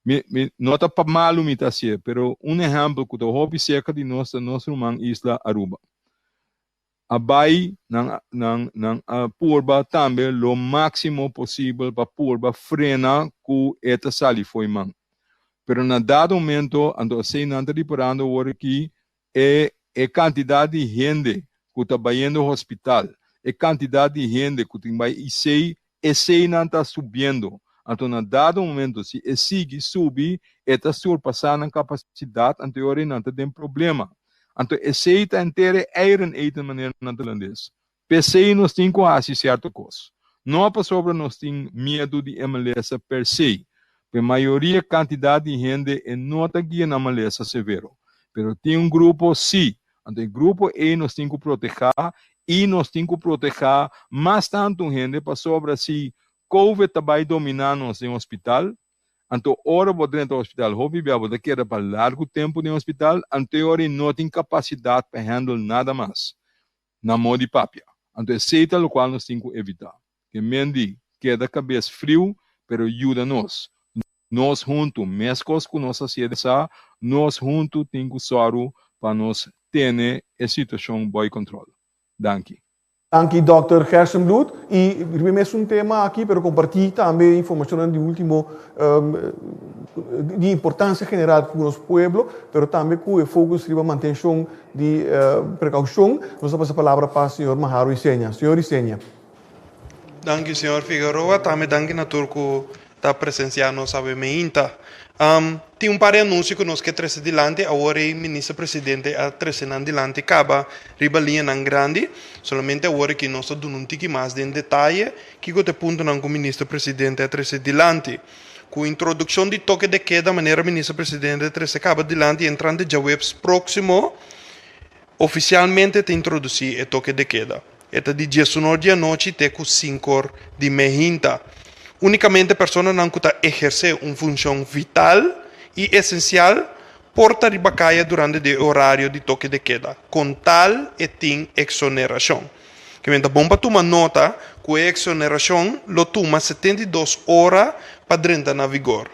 Mi, mi, no ta pa malu mi ta hasié, pero un ehèmpel ku ta hopi serka di nos ta nos ruman isla Aruba. A bai, nan, nan, nan a purba tambe lo máksimo posibel pa purba frena ku e ta sali fo'i man. Pero na dado momento, anto esei nan ta riparando awor aki, e e kantidat di hende ku ta bayendo hospital, e kantidat di hende ku tin bai IC, eseinan ta subiendo. Anto na dado momento si e sigui subi e ta surpasá nan kapasidat, anto e ora ei nan ta den problema. Anto esei ta henter e eieren eten manera nan ta hulandes. P'esei nos tin ku hasi sierto kos. No pasobra nos tin miedu di e malesa per se. P'e mayoria kantidat di hende e no ta guia na malesa severo. Pero tin un grupo si. Anto e grupo ei nos tin ku protehá i nos tin ku protehá mas tantu hende pasobra si Covid ta bai dominá nos den hospital, Anto ora bo drenta hospital hopi bia bo ta keda pa largu tempu den hospital, anto e ora ei no tin kapasidat pa handle nada mas. Na modo di papia. Anto esei ta lokual nos tin ku evitá. Ke men di keda kabes friu, pero yuda nos. Nos huntu, meskos ku nos hasié den sa, nos huntu tin ku sòru pa nos tene e situashon boi kòntròl. Danki. Danki Dòkter Gerstenbluth. I riba e mesun tema aki, pero kompartí tambe informashonnan di último di importansia general ku nos pueblo, pero tambe ku e focus riba mantenshon di prekaushon, nos ta pasa palabra pa señor Maharo Isenia. Señor Isenia. Danki señor Figueroa, tambe danki na tur ku ta presensiá nos awe meinta. Tin un par di anunsio ku nos ke trese dilanti, awor ei Minister Presidente a trese nan dilanti kaba riba liñanan grandi, solamente awor aki nos ta duna un tiki mas den detaye kiko ta e puntonan ku Minister Presidente a trese dilanti. Ku introdukshon di toke de keda manera Minister Presidente a trese kaba dilanti entrante djaweps próksimo ofisialmente ta introdusí e toke de keda. E ta di diesunor di anochi te ku sinkor di mehinta. Únikamente personanan ku ta ehersé un funshon vital i esensial por ta riba kaya durante di e orario di toke de keda, kon tal e tin eksonerashon. Kimen ta bon pa tuma nota ku e eksonerashon lo tuma 72 ora pa drenta na vigor.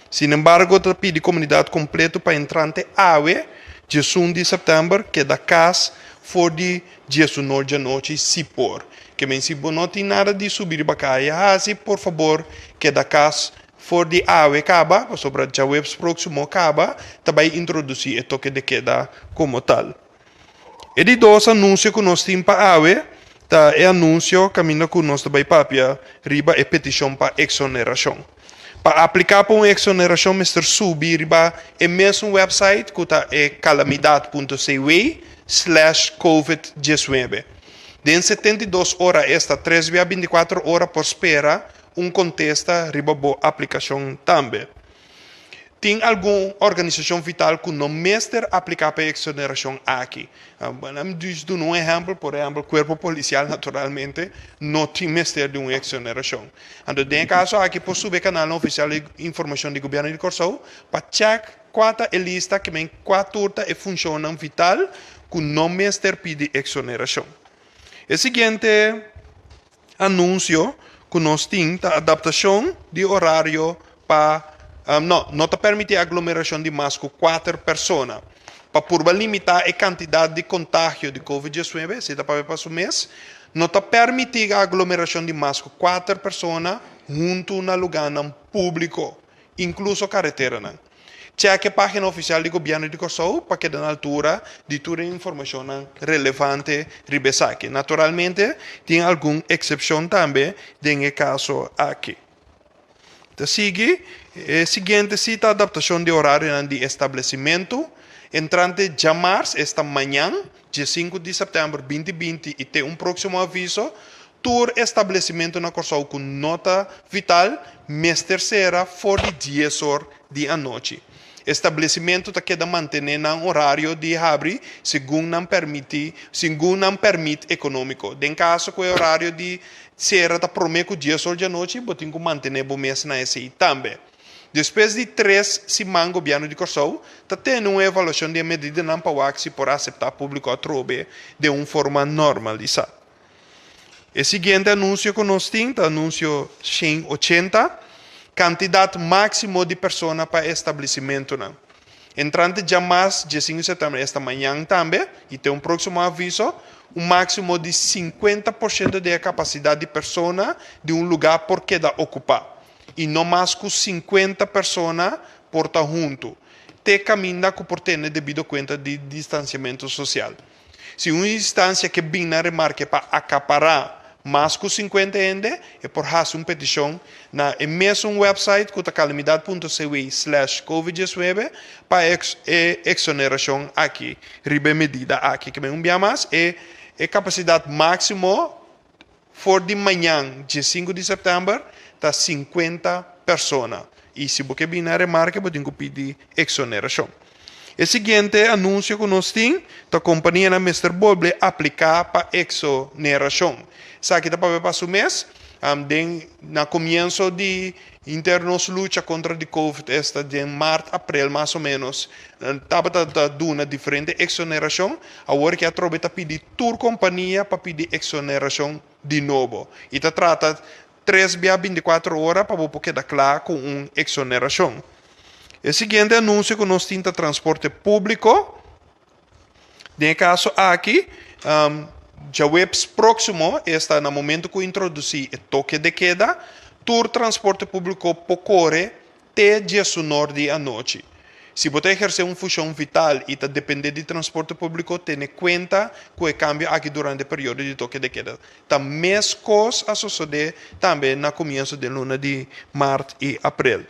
Sinembargo ta pidi komunidat kompleto pa entrante awe, 11 di sèptèmber, keda kas for di 11 djanochi si por. Ke men si bo no tin nada di subi riba kaya hasi, por fabor keda kas for di awe kaba, pasobra djaweps próksimo kaba ta bai introdusí e toke de keda komo tal. E di dos anunsio ku nos tin pa awe ta e anunsio kaminda ku nos ta bai papia riba e petishon pa eksonerashon. Pa apliká pa un eksonerashon mester subi riba e mesun wèpsait ku ta e kalamidat punto cw slash covid 19. Den 72 ora, esta tres bia 24 ora por spera un kontesta riba bo aplikashon tambe. Tin algun organisashon vital ku no mester apliká pa e eksonerashon aki. Laat mi dus duna un ehèmpel, por ehèmpel kuerpo polisial naturalmente no tin mester di un eksonerashon. Anto den e kaso aki por subi e kanalnan ofisial di informashon di gobièrnu di Kòrsou pa chèk kua ta e lista ke men kua tur ta e funshonnan vital ku no mester pidi eksonerashon. E siguiente Anunsio ku nos tin ta adaptashon di orario pa No, no ta permití aglomerashon di mas ku kuater persona. Pa purba limitá e kantidat di kontagio di Covid 19, esei ta papia pa su mes, no ta permití aglomerashon di mas ku kuater persona huntu na lugánan públiko, inkluso kareteranan. Chèk e página ofisial di Gobièrnu di Kòrsou pa keda na altura di tur e informashonnan relevante riba esaki. Naturalmente tin algun eksepshon tambe den e kaso aki. Ta sigui e siguiente si ta adaptashon di orarionan di establesimentu entrante djamars, esta mañan, 5 di sèptèmber 2020 i te un próksimo aviso, tur establesimentu na Kòrsou ku no ta vital mester sera for di 10 or di anochi. Establesimentu ta keda mantené nan orario di habri segun nan permití segun nan pèrmit ekonómiko. Den kaso ku e orario di sera ta promé ku 10 or di anochi, bo tin ku mantené bo mes na esei tambe. Despues di tres siman Gobièrnu di Kòrsou ta tene un evaluashon di e medidanan pa wak si por aseptá públiko atrobe den un forma normalisá. E siguiente anunsio ku nos tin ta anunsio 180, Kantidat máksimo di persona pa establesimentunan. Entrante djamas 15 di sèptèmber, esta mañan tambe, i te un próksimo aviso, un máksimo di 50% di e kapasidat di persona di un lugá por keda okupá i no mas ku 50 persona por ta huntu, te kaminda ku por tene debido kuenta di distansiamentu sosial. Si un instansia ke bin na remarke pa akapará mas ku 50 hende, e por hasi un petishon na e mesun wèpsait ku ta calamidad.cw/covid19 pa e eksonerashon aki riba e medida aki. Ke men un bia mas, e kapasidat máksimo for di mañan 5 di sèptèmber ta 50 persona. I si bo ke bin na remarke bo tin ku pidi eksonerashon. E siguiente anunsio ku nos tin ta kompanianan mester bolbe apliká pa eksonerashon. Esaki ta papia pa su mes den na komienso di hinter nos lucha kontra di covid esta den mart aprel mas o menos tabata ta duna diferente eksonerashon. Awor ke atrobe ta pidi tur kompania pa pidi eksonerashon di nobo i ta trata tres bia 24 ora pa bo por keda kla ku un eksonerashon. E siguiente anunsio ku nos tin ta transporte públiko. Den e kaso aki, djaweps próksimo, esta na momento ku introdusí e toke de keda, tur transporte públiko por kore te 10 or di anochi. Si bo ta ehersé un funshon vital i ta dependé di transporte públiko, tene kuenta ku e kambio aki durante e periodo di toke de keda. Ta meskos a sosodé tambe na komienso den luna di mart i aprel.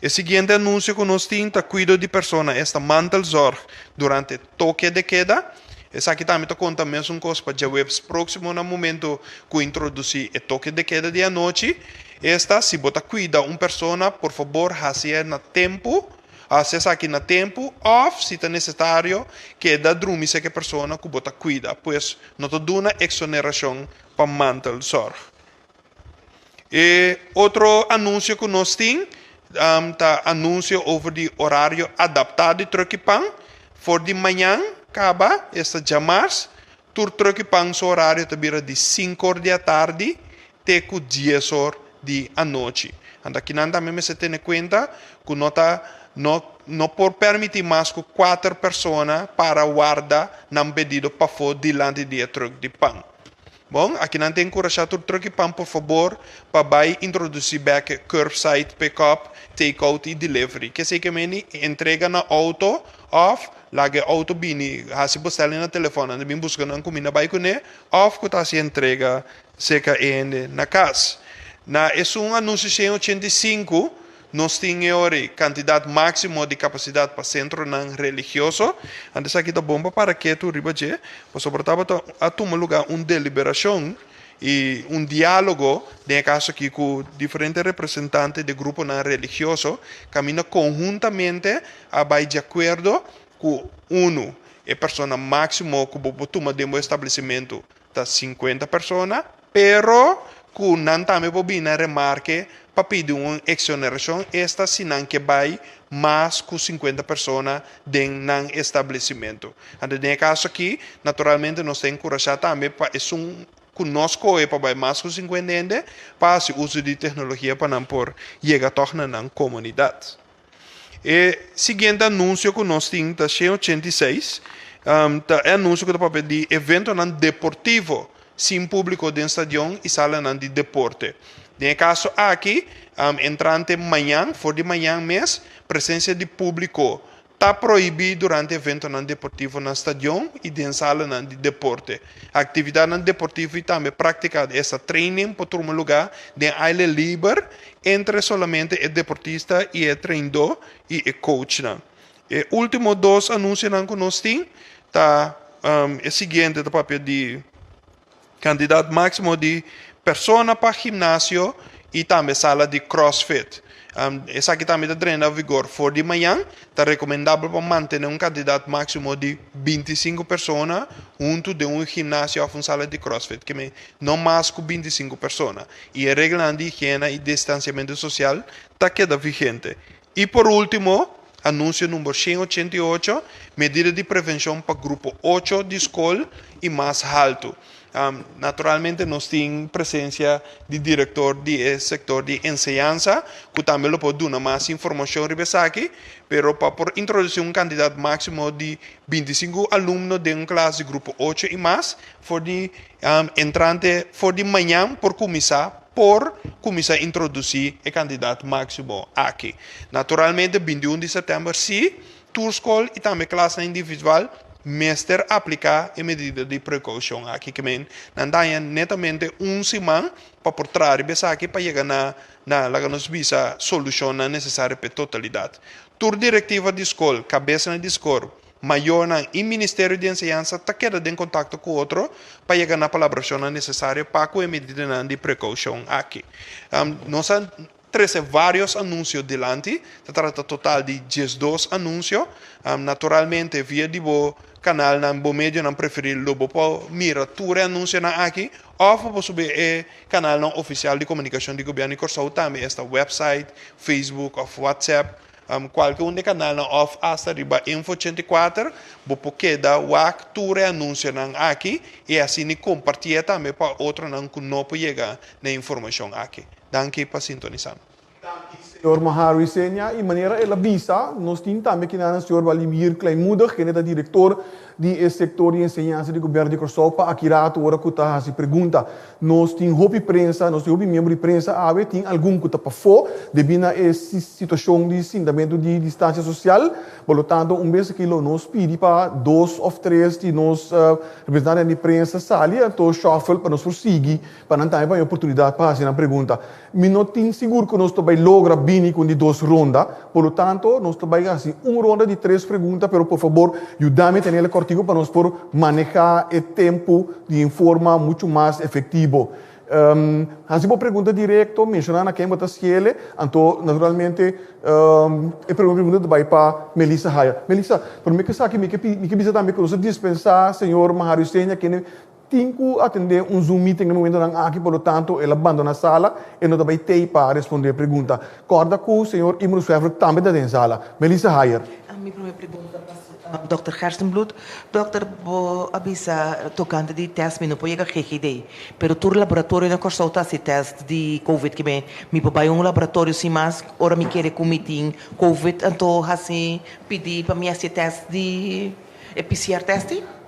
E siguiente anunsio ku nos tin ta kuido di persona, esta mantelzorg, durante toke de keda. Esaki tambe ta konta mesun kos pa djaweps próksimo na momento ku introdusí e toke de keda di anochi. Esta, si bo ta kuida un persona, por fabor hasié na tempu, hasi esaki na tempu òf si ta nesesario keda drumi serka e persona ku bo ta kuida. Pues no ta duna eksonerashon pa mantelzorg. E otro anunsio ku nos tin ta anunsio over di orario adaptá di trùk i pan. For di mañan kaba, esta djamars, tur trùk i pan su orario ta bira di 5 or di atardi te ku 10 or di anochi. Anto akinan tambe mester tene kuenta ku no ta no por permití mas ku 4 persona para warda nan pedido pafó dilanti di e trùk di pan. Bon, akinan ta enkurashá tur trùk i pan por fabor pa bai introdusí bèk curbside pick-up, take-out i delivery. Kesei ke meni entrega na outo òf laga e outo bini hasi bo sèl na telefòn nan ta bin buska nan kuminda bai kuné òf ku ta hasi entrega serka e hende na kas. Na esun anunsio 185 nos tin e ora ei kantidat máksimo di kapasidat pa sentronan religioso. Anto esaki ta bon pa para ketu riba dje, pasobra tabata a tuma lugá un deliberashon i un diálogo, den e kaso aki ku diferente representante di gruponan religioso, kaminda konhuntamente a bai di akuerdo ku unu, e persona máksimo ku bo por tuma den bo establesimentu ta 50 persona, pero ku nan tambe por bini na remarke pa pidi un eksonerashon, esta si nan ke bai mas ku 50 persona den nan establesimentu. Anto den e kaso aki, naturalmente nos ta enkurashá tambe pa esun ku no skohe pa bai mas ku 50 hende, pa hasi uso di teknologia pa nan por yega tòg na nan komunidat. E siguiente anunsio ku nos tin ta 186, ta e anunsio ku ta papia di eventonan deportivo sin públiko den stadion i salanan di deporte. Den e kaso aki, entrante mañan, for di mañan mes, presensia di públiko ta prohibí durante eventonan deportivo na stadion i den salanan di deporte. Aktividatnan deportivo i tambe práktika di esta training por tuma lugá den aire liber entre solamente e deportista i e treindó i e coachnan. E último dos anunsionan ku nos tin ta e siguiente, ta papia di Kantidat máksimo di persona pa gimnasio i tambe sala di crossfit. Esaki tambe ta drenta vigor for di mañan. Ta rekomendabel pa mantené un kantidat máksimo di 25 persona huntu den un gimnasio òf un sala di crossfit, ke men no mas ku 25 persona. I e reglanan di higiena i distansiamentu sosial ta keda vigente. I por último, anunsio number 188, medida di prevenshon pa grupo 8 di skol i mas haltu. Naturalmente nos tin presensia di direktor di e sektor di enseñansa ku tambe lo por duna mas informashon riba esaki, pero pa por introdusí un kantidat máksimo di 25 alumno den un klas di grupo 8 i mas for di entrante for di mañan por kuminsá por kuminsá introdusí e kantidat máksimo aki. Naturalmente 21 di sèptèmber sí tur skol i tambe klasnan individual mester apliká e medida di prekoushon aki. Ke men nan ta haña netamente un siman pa por traha riba esaki pa yega na na laga nos bisa solushonnan nesesario pa e totalidat. Tur direktiva di skol, kabesnan di skol, Mayornan i Ministerio di Enseñansa ta keda den kontakto ku otro pa yega na palabrashonnan nesesario pa ku e medidanan di prekoushon aki. Nos a trese vários anunsio dilanti, ta trata total di 12 anunsio. Naturalmente via di bo kanalnan, bo medionan preferí lo bo por mira tur e anunsionan aki òf bo por subi e kanalnan ofisial di komunikashon di Gobièrnu di Kòrsou tambe, esta wèpsait, Facebook òf WhatsApp. Kualke un di e kanalnan òf asta riba Info 84 bo por keda wak tur e anunsionan aki i asina kompartié tambe pa otronan ku no por yega na e informashon aki. Danki pa sintonisá. Danki señor Maharu Isenia y manera el a bisa nos tin tambe kinanan señor Walimir Kleinmoedig kende ta director di e sector di enseñansa di gobierno di Corsou pa aki rato ora cu ta haci pregunta. Nos tin hopi prensa, nos tin hopi miembro di prensa awe, tin algun cu ta pafó debí na e situacion di sintamentu di distancia social. Por lo tanto, un bes aki lo nos pidi pa dos of tres di nos representantenan di prensa sali anto shuffle pa nos por sigui, pa nan tambe por haña oportunidad pa haci nan pregunta. Mi no tin sigur cu nos ta bay logra bini cu un di dos ronda, por lo tanto nos ta bay haci un ronda di tres pregunta, pero por fabor yuda mi tene el cortico pa nos por maneha e tempo di un forma mucho mas efectivo. Haci bo pregunta directo, menciona na ken bo ta haciele, anto naturalmente e prome pregunta ta bay pa Melissa Haya. Melissa, prome cu esaki mi ke mi ke bisa tambe cu nos a dispensa señor Mahario Seña kende Tin ku atendé un Zoom meeting na momentonan aki, por lo tanto el a bandoná sala, e no ta bai tei pa respondé pregunta. Kòrda ku señor Imro Schweffer tambe ta den sala. Melissa Hayer. Mi promé pregunta ta pa dòkter Gerstenbluth. Dòkter, bo a bisa tokante di tèst mi no por yega GGD, pero tur laboratorio na Kòrsou ta hasi tèst di covid ke mi mi por bai un laboratorio sin mas ora mi kere ku mi tin covid anto hasi pidi pa mi hasi e tèst di e PCR tèsti?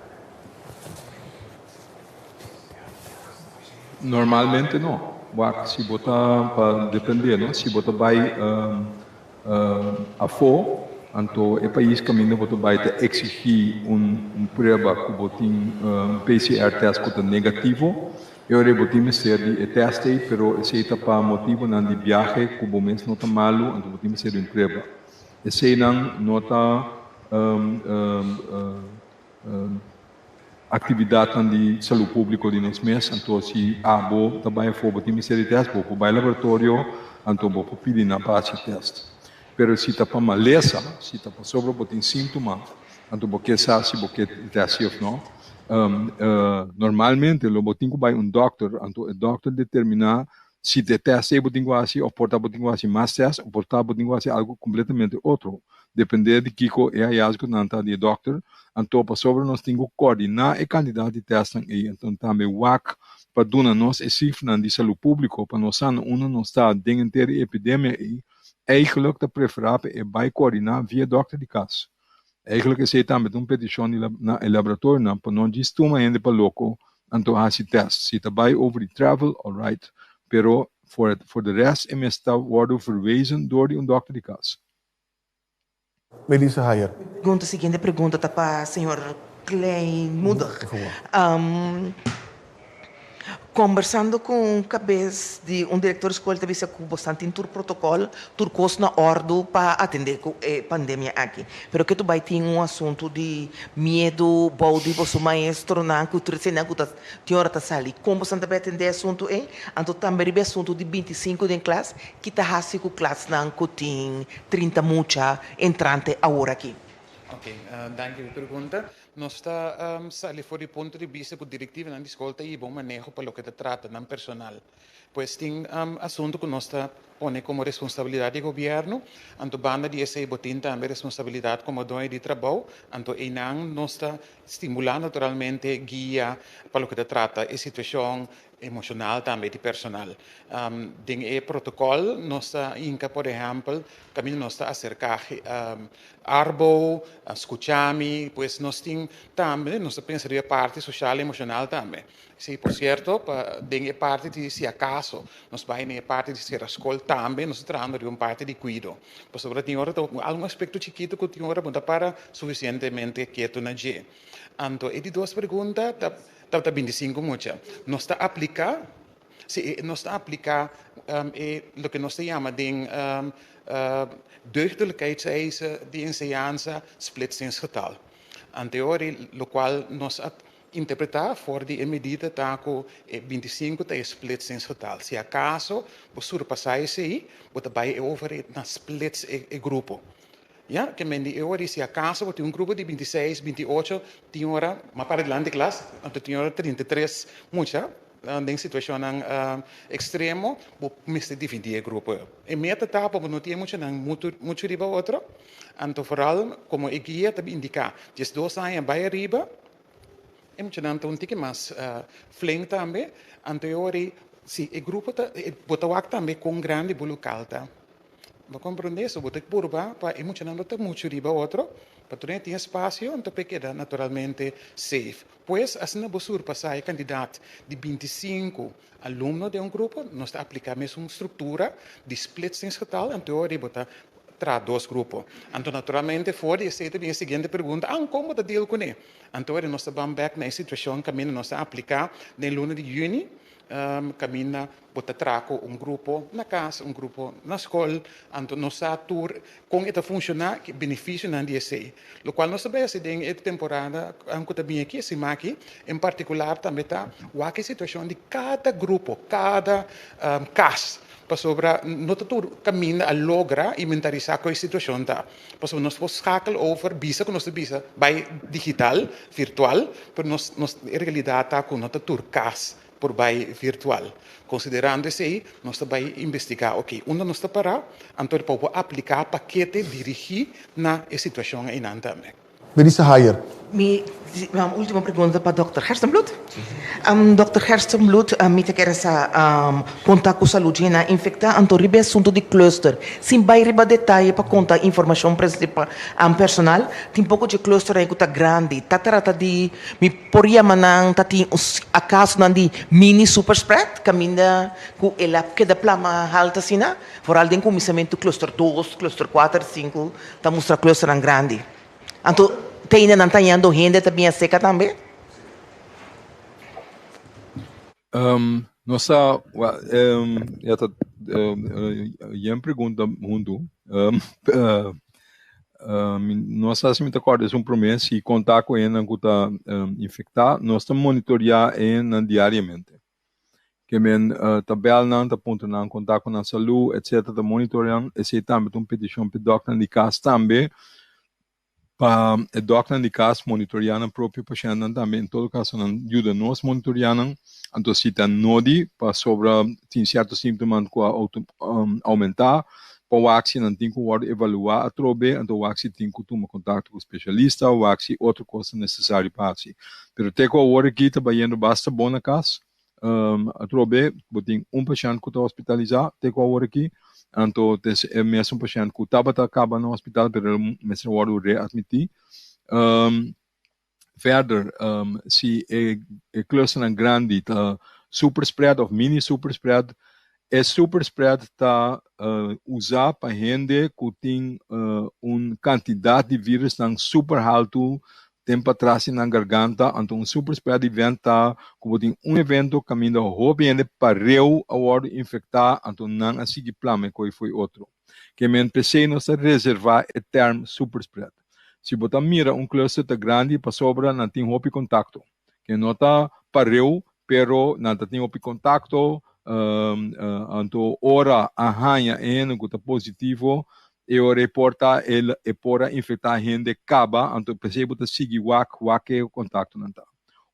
Normalmente no. Wak, si bo ta pa depende no, si bo ta bai afó, anto e pais kaminda bo ta bai ta eksigí un prueba ku bo tin un PCR test ku ta negativo, e ora ei bo tin mester di e test ei, pero esei ta pa motibonan di biahe ku bo mes no ta malu, anto bo tin mester di un prueba. Eseinan no ta Actividadnan di salud publico di nos mes, anto si abo ta bay afo bo tin mester di test, bo por bay laboratorio, anto bo por pidi nan pa haci test. Pero si ta pa malesa, si ta pasobra bo tin sintoma, anto bo ke sa si bo ke test si of no, normalmente lo bo tin cu bay un dokter, anto e dokter determina si ta e test ey bo tin cu haci of por ta bo tin cu haci mas test of por ta bo tin cu haci algo completamente otro, depende di kico e hallazgonan ta di e dokter. Anto pasobra nos tin cu coordina e cantidad di testnan ey, anto tambe wak pa duna nos e cifranan di salud publico pa nos sa na unda nos ta den henter e epidemia ey, eigenlijk ta prefera pa e bay coordina via dokter di cas. Eigenlijk esey tambe ta un peticion di na e laboratorionan pa no djis tuma hende pa loco anto haci test. Si ta bay over di travel, alright, pero. Voor het voor de rest e mester ta wordo verwezen door di un dokter di cas. Melissa Hayer. Pregunta siguiente pregunta ta pa señor Kleinmoedig. Kombersando ku un kabes di un direktor di skol ta bisa ku bosan tin tur protokòl, tur kos na òrdu pa atendé ku e pandemia aki. Pero ke tu bai tin un asuntu di miedu bou di boso maestronan ku tur eseinan ku ta tin ora ta sali. Kon bosan ta bai atendé e asuntu ei? Anto tambe riba e asuntu di 25 den klas, ki ta hasi ku klasnan ku tin 30 mucha entrante awor aki? Ok, danki pa e pregunta. Nos ta sali for di punto di bista ku direktivanan di skol ta hiba un maneho pa loke ta trata nan personal. Pues tin asuntu ku nos ta pone komo responsabilidat di gobièrnu, anto banda di esei bo tin tambe responsabilidat komo doño di trabou, anto einan nos ta stimulá naturalmente guia pa loke ta trata e situashon emoshonal tambe di personal. Den e protokòl nos ta hinka por ehèmpel kaminda nos ta aserká Arbo, Skuchami, pues nos tin tambe, nos ta pensa riba e parti soshal i emoshonal tambe. Sí, por sierto, pa den e parti di si akaso nos bai den e parti di sera skol tambe nos ta trahando riba un parti di kuido. Pasobra tin ora ta algun aspekto chikitu ku tin ora bo no ta para sufisientemente ketu na dje. Anto e di dos pregunta ta tabata 25 mucha. Nos ta apliká, si nos ta apliká e loke nos ta yama den deugdelijkheidseisen di enseñansa splitsingsgetal. Anteori lokual nos a interpretá for di e medida ta ku e 25 ta e splitsingsgetal. Si akaso bo surpasá esei, bo ta bai e over na splits e grupo. Ya, ke men di e ora di si akaso bo tin un grupo di 26, 28, tin ora, mas para dilanti klas, anto tin ora 33 mucha den situashonnan ekstremo, bo mester dividí e grupo. E meta ta pa bo no tin e muchanan mutu muchu riba otro, anto foral komo e guia ta indiká 12 aña bai ariba, e muchanan ta un tiki mas flink tambe, anto e ora ei si e grupo ta, bo ta wak tambe kon grandi bo lokal ta. Bo komprondé? So bo ta purba pa e muchanan no ta muchu riba otro, pa tur hende tin espasio anto pa e keda naturalmente safe. Pues asina bo surpasá e kantidat di 25 alumno den un grupo, nos ta apliká mesun struktura di splitsingsgetal, anto e ora ei bo ta traha dos grupo. Anto naturalmente for di esei ta bin e siguiente pregunta, an kon bo ta deal kuné? Anto e ora nos ta ban bèk na e situashon kaminda nos ta apliká den luna di yüni, kaminda Bo ta traha ku un grupo na kas, un grupo na skol, anto nos sa tur kon e ta funshoná, ki benefisionan di esei. Lokual nos ta bai hasi den e temporada ku ta bini aki, e siman aki, en partikular tambe ta wak e situashon di kada grupo, kada kas, pasobra no ta tur kaminda a logra inventarisá kon e situashon ta. Pasobra nos por schakel over, bisa ku nos ta bisa bai digital, virtual, pero nos nos e realidat ta ku no ta tur kas por bai virtual. Konsiderando esei, nos ta bai investigá, oke, unda nos ta pará, anto pa bo apliká pakete dirigí na e situashon einan tambe. Melissa Hayer. Mi ultimo pregunta pa dòkter Gerstenbluth. Dòkter Gerstenbluth, mi ta kere sa konta ku salud dje nan infektá, anto riba e asuntu di cluster, sin bai riba detaye pa konta informashon personal, tin poko dje cluster ei ku ta grandi, ta trata di mi Por yama nan ta tin akasonan di mini super spread kaminda ku el a keda plama haltu asina, foral den kuminsamentu cluster dos, cluster kuater, sinku ta mustra clusternan grandi. Anto te ainda nan ta hañando hende ta bin aseka tambe? Nos sa, ya ta yen pregunta huntu. No sa si mi ta kòrda esun promé, si konta ku hendenan ku ta infektá, nos ta monitoreá e hendenan diariamente. Ke men ta bèl nan, ta puntra nan konta ku nan salú, etsetera, ta monitoreá nan. Esei tambe ta un petishon pa e dòkternan di kas tambe, pa e dòkternan di kas monitoreá nan propio pashèntnan tambe. En todo kaso nan yuda nos monitoreá nan. Anto si ta nodi pasobra tin sierto síntomanan ku a oumentá, pa wak si nan tin ku wòrdu evaluá atrobe, anto wak si tin ku tuma kontakto ku spesialista, wak si otro kos ta nesesario pa hasi. Pero te ku awor aki ta bayendo basta bon na kas. Atrobe bo tin un pashènt ku ta hospitalisá te ku awor aki, anto ta e mesun pashènt ku tabata kaba na hospital pero el mester wòrdu reatmití. Verder, si e clusternan grandi ta super spread of mini super spread, E superspread ta usa pa hende ku tin un kantidat di virusnan super haltu den patras di nan garganta, anto un superspread event ta ku bo tin un evento kaminda hopi hende pareu a wòrdu infektá anto nan a sigui plama e koi fo'i otro. Ke men p'esei nos ta reservá e tèrm superspread. Si bo ta mira un cluster ta grandi pasobra nan tin hopi kontakto. Ke no ta pareu pero nan ta tin hopi kontakto, anto ora a haña e hende ku ta positivo e ora e por ta e por a infektá hende kaba, anto p'esei bo ta sigui wak wak ke kontaktonan ta.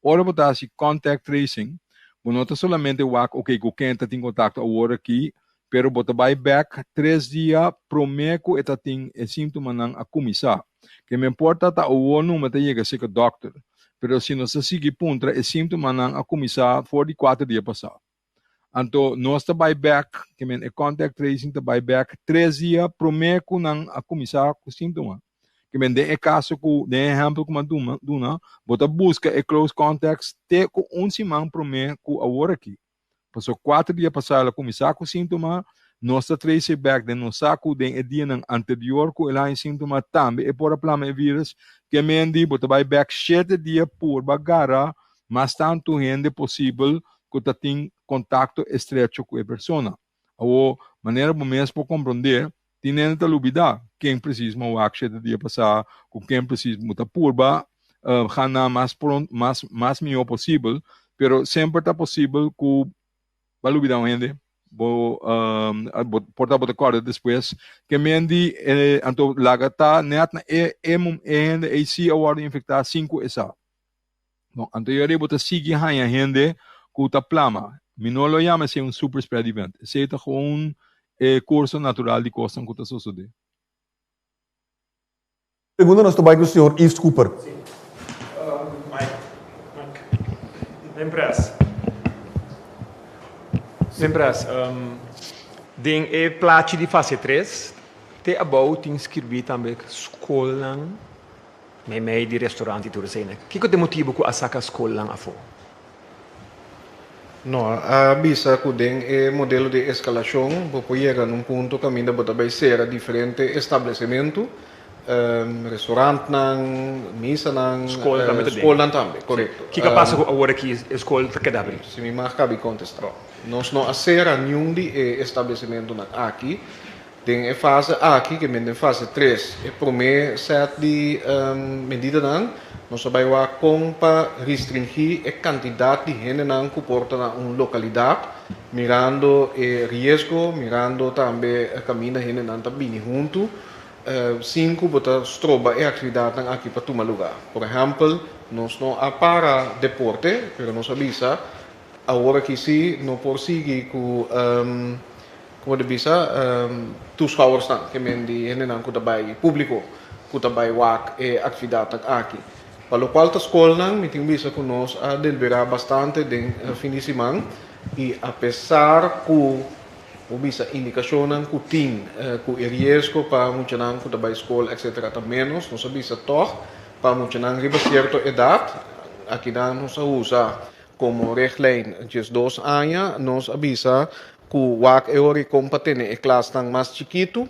Ora bo ta hasi contact tracing bo no ta solamente wak oke ku ken ta tin kontakto awor aki pero bo ta bai bek tres dia promé ku e ta tin e síntomanan a kuminsá. Ke men por ta ta awor numa ta yega serka dòkter, pero si nos ta sigui puntra e síntomanan a kuminsá for di kuater dia pasá. Anto nos ta bai bek, ke men e contact tracing ta bai bek tres dia promé ku nan a kuminsá ku síntoma. Ke men den e kaso ku den e ehèmpel ku mi a duna, bo ta buska e close contacts te ku un siman promé ku awor aki. Paso kuater dia pasá el a kuminsá ku síntoma, nos ta trace bèk den nos sa ku den e dianan anterior ku el haña síntoma tambe e por a plama e vírus. Ke mendi bo ta bai bèk shete dia purba gara mas tantu hende posibel ku ta tin kontakto estrecho ku e persona. Awor, manera bo mes por komprondé, tin hende ta lubidá ken presis mi a wak shete dia pasá, ku ken presis bo ta purba gana mas pronto, mas mas mihó posibel, pero semper ta posibel ku bo a lubidá un hende, bo bo por ta bo ta kòrda despues. Ke men di anto laga ta nèt na e e hende ei si a wòrdu infektá sin ku e sa. Bon, anto yori bo ta sigui haña hende ku ta plama. Mi no lo yama esei un super spread event. Esei ta gewoon e kurso natural di kosnan ku ta sosodé. Pregunta nos ta bai ku señor Yves Cooper. Mike, Mike, Den pres. Den pres. Den e plachi di fase tres, te abou tin skirbí tambe skolnan. Meimei di restaurant i tur eseinan. Kiko ta e motibu ku a saka skolnan afó? No, a bisa ku den e modelo di eskalashon bo por yega na un punto kaminda bo ta bai sera diferente establesimentu, restaurantnan, misanan, Skol tambe ta den. skolnan tambe, korekto. Kiko a pasa ku awor aki e skol ta keda abrí? Si mi mag kabi kontestá. Nos no a sera niun di e establesimentunan aki. Den e fase aki, ke men den fase tres, e promé sèt di medidanan, nos a bai wak kon pa restringí e kantidat di hendenan ku por ta na un lokalidat, mirando e riesgo, mirando tambe kaminda hendenan ta bini huntu, sin ku bo ta stroba e aktividatnan aki pa tuma lugá. Por ehèmpel, nos no a para deporte, pero nos a bisa awor aki sí no por sigui ku. Como ta bisa, toeschouwersnan, ke men di hendenan ku ta bai públiko, ku ta bai wak e aktividatnan aki. Pa lokual ta skolnan, mi tin bisa ku nos a deliberá bastante den fin di siman i apesar ku bo bisa indikashonnan ku tin ku e riesgo pa muchanan ku ta bai skol etcetera ta ménos, nos a bisa tòg pa muchanan riba sierto edat, akinan nos a usa Komo richtlijn 12 aña nos a bisa ku wak e ora i kon pa tene e klasnan mas chikitu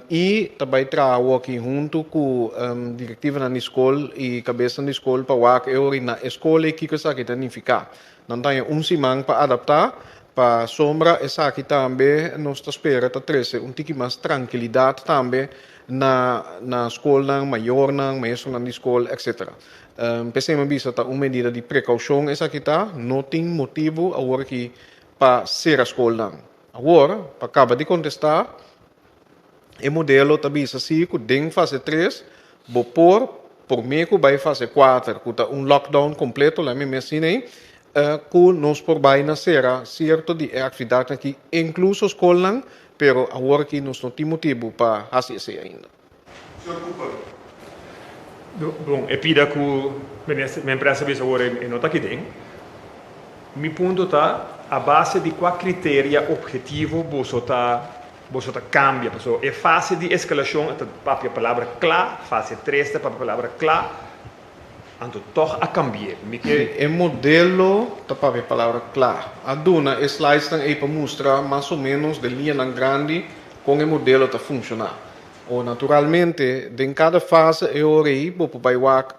i ta bai traha awoki huntu ku direktivanan di skol i kabesnan di skol pa wak e ora i na e skol ei kiko esaki ta nifiká. Nan ta haña un siman pa adaptá pasobra esaki tambe nos ta spera ta trese un tiki mas trankilidat tambe na na skolnan, mayornan, maestronan di skol etcetera. P'esei mi a bisa ta un medida di prekoushon esaki ta, no tin motibu awor aki pa sera skolnan. Awor, pa kaba di kontestá, e modelo ta bisa si ku den fase tres bo por, promé ku bai fase kuater ku ta un lockdown kompleto, laat mi mes asina ei, ku nos por bai na sera sierto di e aktividatnan aki, inkluso skolnan, pero awor aki nos no tin motibu pa hasi esei ainda. Señor Cooper. Bon, e pida ku minister, mi empresa bisa awor e no ta aki den. Mi punto ta, a base di kua kriteria obhetivo boso ta boso ta kambia? Pasobra e fase di eskalashon ta papia palabra kla, fase tres ta papia palabra kla. Anto tòg a kambi'é. Mi ke. E modelo ta papia palabra kla. A duna e slidesnan ei pa mustra mas o ménos den liñanan grandi kon e modelo ta funshoná. O naturalmente, den kada fase e ora ei bo por bai wak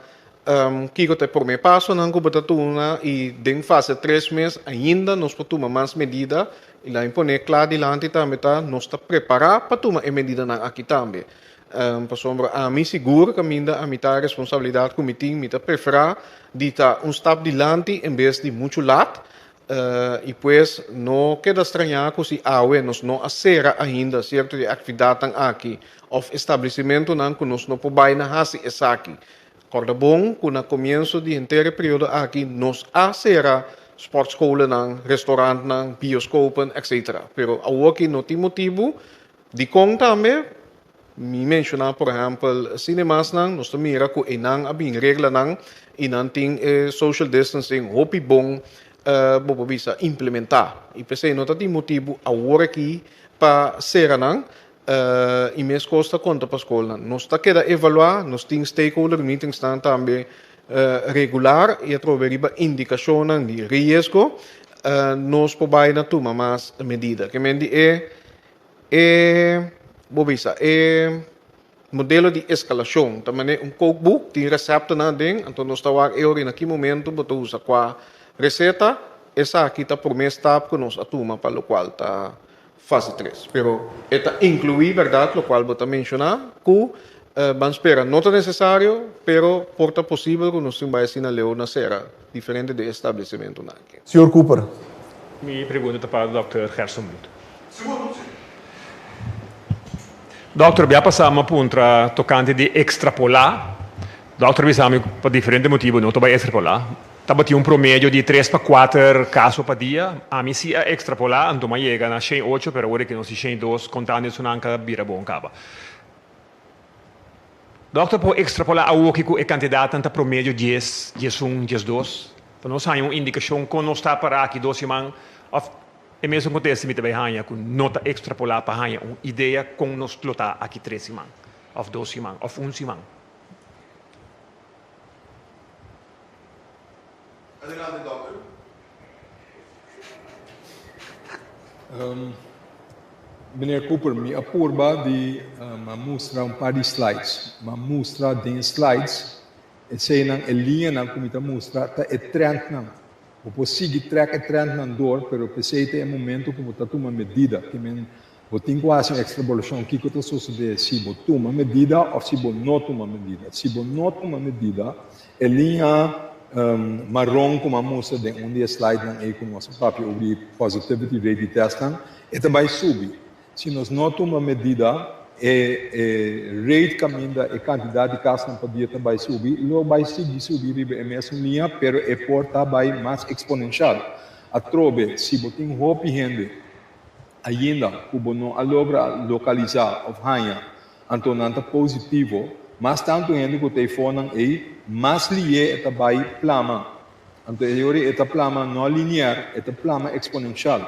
kiko ta e promé pasonan ku bo ta tuma i den fase tres mes ainda nos por tuma mas medida i laga mi pone kla dilanti tambe ta nos ta prepará pa tuma e medidanan aki tambe. Pasobra ami sigur kaminda ami ta responsabilidat ku mi tin mi ta preferá di ta un stap dilanti en bes di muchu lat i pues no keda strañá ku si awe nos no a sera ainda sierto di e aktividatnan aki òf establesimentunan ku nos no por bai na hasi esaki. Kòrda bon ku na komienso di henter e periodo aki nos a sera sportscholennan, restorantnan, bioskopen etc. Pero awoki no tin motibu Dikon tambe? Mi menshoná por ehèmpel sinemasnan, nos ta mira ku einan a bin reglanan i nan tin e social distancing hopi bon bo por bisa implementá. I p'esei no ta tin motibu awor aki pa sera nan i meskos ta konta pa skolnan. Nos ta keda evaluá, nos tin stakeholder meetingsnan tambe regular i atrobe riba indikashonnan di riesgo nos por bai na tuma mas medida. Ke men di e E, bo bisa, e modelo di eskalashon ta manera un kookboek, tin resèptonan aden, anto nos ta wak e ora i na ki momento bo ta usa kua reseta. Esaki ta promé stap ku nos a tuma pa lokual ta fase tres. Pero e ta inkluí bèrdat lokual bo ta menshoná ku ban spera no ta nesesario, pero por ta posibel ku nos tin bai asina leu na sera diferente di e establesimentunan aki. Señor Cooper. Mi pregunta ta pa Dòkter Gerson Bloed. Dòkter, bia pasá mi a puntra tokante di ekstrapolá. Dòkter bisa mi pa diferente motibu no ta bai ekstrapolá. Tabatin un promedio di tres pa kuater kaso pa dia. Ami si a ekstrapolá, anto mi a yega na shen ocho, pero awor e ke nos di shen dos, kontando esunnan ka bira bon kaba. Dòkter por ekstrapolá awoki ku e kantidatnan ta promedio dies, diesun, diesdos? Pa nos haña un indikashon kon nos ta pará aki dos siman òf e mesun kontesta mi ta bai haña ku no ta ekstrapolá pa haña un idea kon nos lo ta aki tres siman òf dos siman òf un siman. Adelante dòkter. Meneer Cooper, mi a purba di a mustra un par di slides. Mi a mustra den e slides eseinan, e liñanan ku mi ta mustra ta e trendnan. Bo por sigui trek e trendnan dor, pero p'esei ta e momento ku bo ta tuma medida. Ke men bo tin ku hasi un ekstrapolashon kiko ta sosodé si bo tuma medida òf si bo no tuma medida. Si bo no tuma medida, e liña maron ku mi a mustra den un di e slidenan ei ku nos a papia over di positivity rate di testnan, e ta bai subi. Si nos no tuma medida, e e rate kaminda e kantidat di kasnan pa dia ta bai subi, lo bai sigui subi riba e mesun liña, pero e por ta bai mas eksponenshal. Atrobe, si bo tin hopi hende ainda ku bo no a logra lokalisá òf haña, anto nan ta positivo, mas tantu hende ku ta eifonan ei, mas lié e ta bai plama. Anto e ora e ta plama no linear, e ta plama eksponenshal.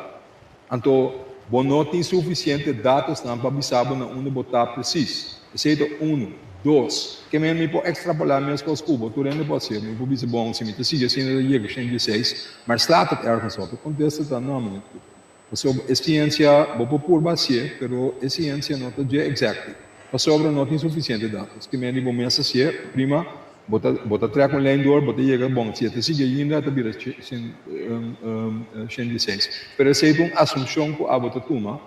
Anto bo no tin sufisiente datosnan pa bisa bo na unda bo ta presis. Esei ta unu. Dos, ke men mi por ekstrapolá meskos ku bo, tur hende por hasié. Mi por bisa, bon, si mi ta sigui asina ta yega 116, maar slaat het ergens op? E kontesta ta, no, meneer Cooper. Pasobra e siensia, bo por purba hasié, pero e siensia no ta dje exactly. Pasobra no tin sufisiente datos. Ke men di bo mes hasié, prima, bo ta bo ta trek un lijn door, bo ta yega, bon, si e ta sigui ainda, e ta bira 116. Pero esei ta un asumshon ku abo ta tuma,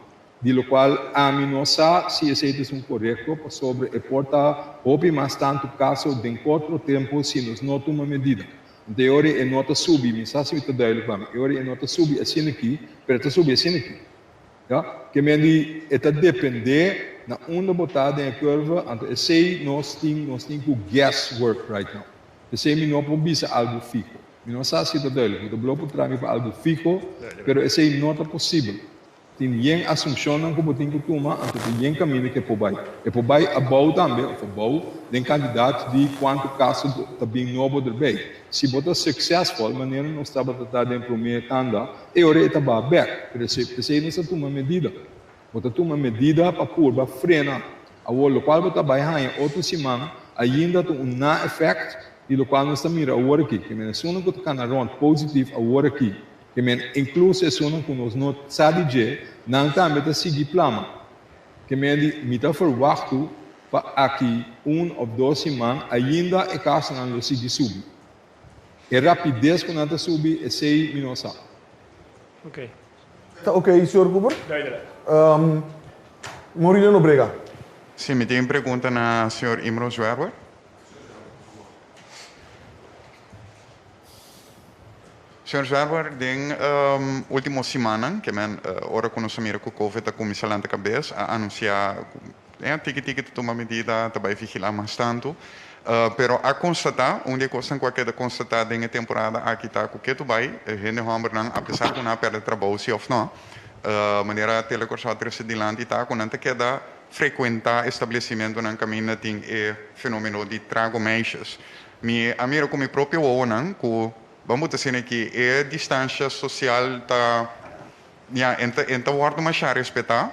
di lokual ami no sa si esei ta esun korekto, pasobra e por ta hopi mas tantu kaso den korto tempu si nos no tuma medida. Anto e ora e no ta subi, mi sa si mi ta duidelijk pa mi, e ora e no ta subi asina aki, pero e ta subi asina aki. Ya, ke men di e ta depende na unda bo ta den e curve, anto esei nos tin, nos tin ku guess work right now. P'esei mi no por bisa algu fiho. Mi no sa si ta duidelijk, bo ta blo por traha mi pa algu fiho, pero esei no ta posibel. Tin yen asumshonnan ku bo tin ku tuma, anto tin yen kaminda ku e por bai. E por bai abou tambe, òf abou, den kantidat di kuantu kaso ta bin nobo derbei. Si bo ta suksesfol, manera nos tabata ta den promé tanda, e ora e ta baha bèk. Pero p'esei nos ta tuma medida. Bo ta tuma medida pa purba frena. Awor, lokual bo ta bai haña otro siman ainda ta un na-effect. I lokual nos ta mira awor aki, ke men esunnan ku ta kana rònt positif awor aki, ke men inkluso esunnan ku nos no sa di dje, nan tambe ta sigui plama. Ke men di, mi ta ferwachtu pa aki un òf dos siman ainda e kasonan lo sigui subi. E rapides ku nan ta subi, esei mi no sa. Ok. Ta ok, señor Cooper? Duidelijk. Mauricio Nobrega. Si, mi tin un pregunta na señor Imro Zwerwer. Señor Zwerwer, den ultimo simannan, ke men ora ku nos a mira ku Covid a kuminsá lanta kabes, a anunsiá ku ya tiki tiki ta tuma medida, ta bai vigilá mas tantu. Pero a konstatá, un di e kosnan ku a keda konstatá den e temporada aki ta ku ketu bai hende hòmbernan, apesar ku nan a pèrdè trabou si òf nò, manera Telekòrsou a trese dilanti ta ku nan ta keda frekuentá establesimentunan kaminda tin e fenómeno di trago meisjes. Mi a mira ku mi propio wowonan ku ban bo ta asina ki e distansha sosial ta ya en ta en ta wòrdu mashá respetá.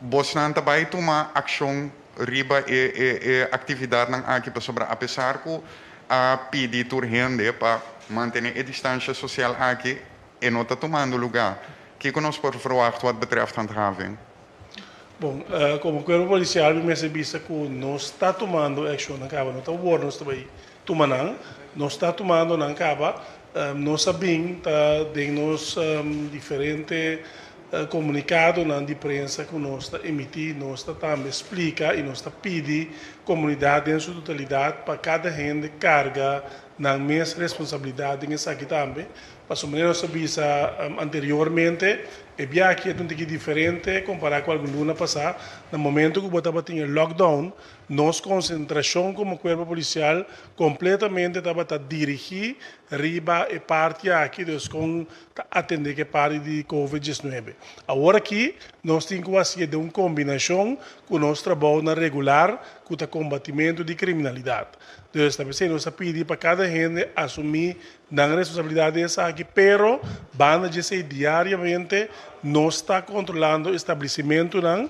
Bosnan ta bai tuma akshon riba e e e aktividatnan aki pasobra apesar ku a pidi tur hende pa mantené e distansha sosial aki e no ta tumando lugá. Kiko nos por verwagt wat betreft handhaving? Bon, komo kuerpo polisial mi mester bisa ku nos ta tumando e akshonnan kaba, no ta wor nos ta bai tuma nan, nos ta tumando nan kaba. Nos a bin ta den nos diferente komunikadonan di prensa ku nos ta emití, nos ta tambe splika i nos ta pidi komunidat den su totalidat pa kada hende karga nan mes responsabilidat den esaki tambe. Pasobra manera nos a bisa anteriormente, e biaha aki e ta un tiki diferente kompará ku algun luna pasá. Na momento ku bo tabatin e lockdown, nos konsentrashon komo kuerpo polisial kompletamente tabata dirigí riba e parti aki, dus kon ta atendé ku e parti di covid diesnuebe. Awor aki nos tin ku hasié den un kombinashon ku nos trabounan regular ku ta kombatimentu di kriminalidat. Dus ta p'esei nos ta pidi pa kada hende asumí Nan responsabilidad den esaki, pero banda dje esey diariamente nos ta controlando establecimentonan.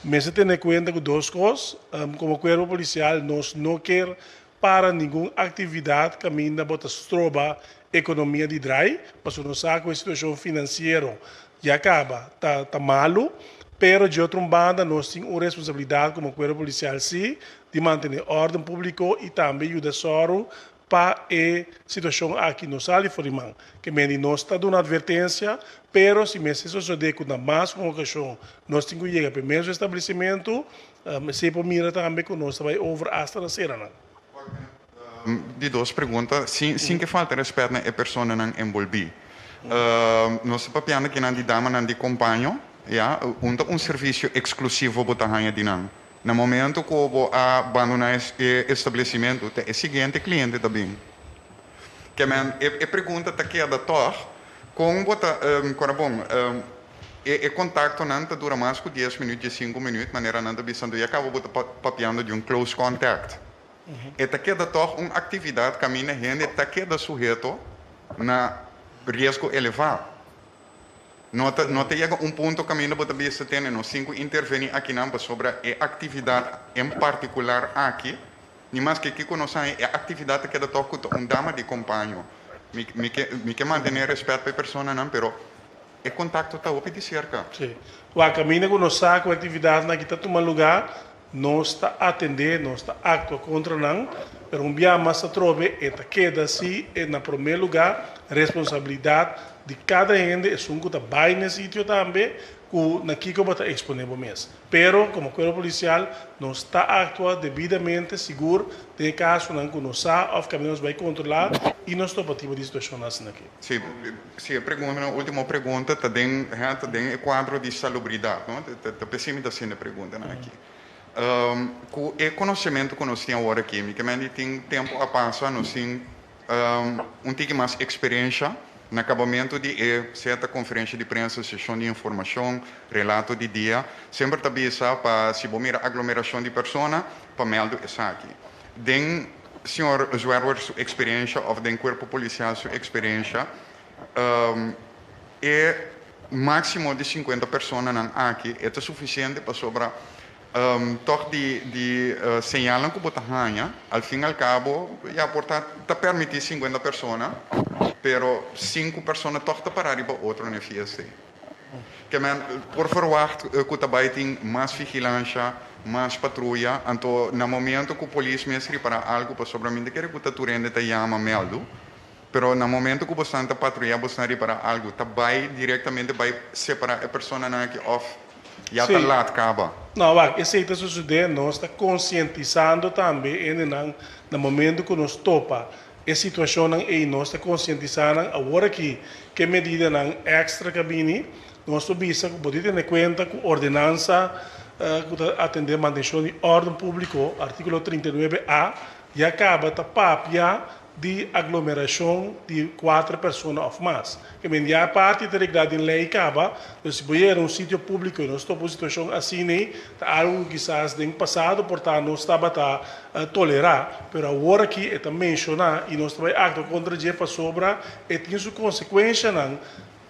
Mester tene cuenta cu dos cos, como cuerpo policial nos no kier para ningun actividad caminda bo ta stroba economia di draai, pasobra nos sa cu e situacion financiero ya caba ta ta malo, pero dje otro un banda nos tin un responsabilidad como cuerpo policial si di mantene orden publico y tambe yuda sòru Pa e situashon aki no sali for di man. Ke men di nos ta duna atvertensia, pero si mester sosodé ku na mas un okashon nos tin ku yega pa e mesun establesimentu, esei por mira tambe ku nos ta bai over asta na seranan. Di dos pregunta, sin sin ke falta rèspèt na e personanan enbolbí. Nos ta papiando kinan di damanan di kompaño, ya, un ta un servisio eksklusivo bo ta haña di nan. Na momento ku bo a bandoná e establesimentu, ta e siguiente kliente ta bin. Ke men, e pregunta ta keda tòg, kon bo ta, kora bon, e e kontaktonan ta dura mas ku dies minüt, diesinku minüt, manera nan ta bisa, anto ya kaba bo ta papiando di un close contact. E ta keda tòg un aktividat kaminda hende ta keda suheto na riesgo elevá. No ta no ta yega un punto kaminda bo ta bisa tene nos tin ku intervení akinan pasobra e aktividat en partikular aki, ni maske kiko nos haña e aktividat ta keda tòg ku ta un dama di kompaño. Mi mi ke mi ke mantené rèspèt pa e personanan pero e kontakto ta hopi di serka. Sí. Wak, kaminda ku nos sa ku e aktividatnan aki ta tuma lugá, nos ta atendé, nos ta aktua kontra nan, pero un bia mas atrobe e ta keda si e na promé lugá responsabilidat di kada hende, esun ku ta bai n'e sitio tambe, ku na kiko bo ta eksponé bo mes. Pero komo kuerpo polisial nos ta aktua debidamente sigur den e kasonan ku nos sa òf kaminda nos bai kontrolá i nos topa tipo di situashonnan asina aki. Sí, sí, e pregunta, mi ultimo pregunta ta den, ha, ta den e kuadro di salubridat, no? Ta, ta p'esei mi ta hasiendo e preguntanan aki. Ku e konosementu ku nos tin awor aki, mi ke men di tin tempu a pasa, nos tin un tiki mas eksperensha na kabamentu di e sea ta konferensha di prensa, seshon di informashon, relato di dia, semper ta bisa pa si bo mira aglomerashon di persona, pa mèldu esaki. Den señor Zwerwer su experiencia of den cuerpo policial su experiencia, e maximo di cincuenta personanan aki e ta suficiente pasobra. Tòg di di señalnan ku bo ta haña, al fin al kabo, ya por ta ta permití sinkuenta persona, pero sinku persona tòg ta pará riba otro na e fiesta ei. Ke men por ferwagt ku ta bai tin mas vigilansha, mas patruya, anto na momento ku polis mes ripará algu, pasobra mi ta kere ku ta tur hende ta yama mèldu, pero na momento ku bosan ta patruyá bosan ripará algu, ta bai direktamente bai separá e personanan aki òf ya ta lat kaba? No, wak, esei ta sosodé, nos ta konsientisando tambe hendenan na momento ku nos topa E situashonnan ei nos ta konsientisá nan awor aki ku e medidanan èkstra ku a bini. Nos por bisa ku bo tin tene kuenta ku ordenansa ku ta atendé mantenshon di òrden públiko, artíkulo 39 a, ya kaba ta papia di aglomerashon di kuater persona òf mas. Ke men ya e parti ta reglá den lei kaba, dus si bo yega na un sitio públiko i nos topa un situashon asina ei, ta algu ku kisas den pasado por ta nos tabata tolerá, pero awor aki e ta menshoná i nos ta bai aktua kontra dje pasobra e tin su konsekuenshanan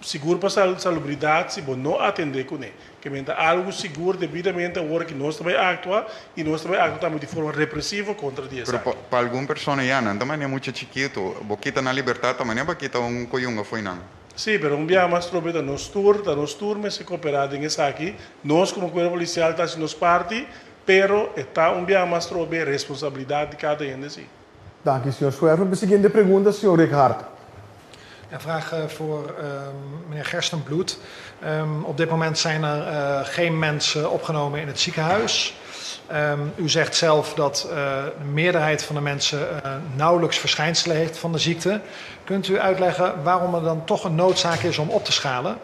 sigur pa salubridat si bo no atendé kuné. Ke men ta algu sigur debidamente awor aki nos ta bai aktua i nos ta bai aktua tambe di forma represivo kontra di Pero esaki. pa algun persona ya nan ta manera mucha chikitu, bo kita nan libertat ta manera bo kita un koyunga fo'i nan. Sí, pero un biaha mas trobe ta nos tur, ta nos tur mester koperá den esaki. Nos komo kuerpo polisial ta hasi nos parti, Pero e ta un biaha mas trobe responsabilidad di cada hende si. Danki, señor Schuerver. Mi siguiente pregunta, señor Rick Hart. Een vraag voor meneer Gerstenbluth. Op dit moment zijn er geen mensen opgenomen in het ziekenhuis. U zegt zelf dat de meerderheid van de mensen nauwelijks verschijnselen heeft van de ziekte. Kunt u uitleggen waarom er dan toch een noodzaak is om op te schalen?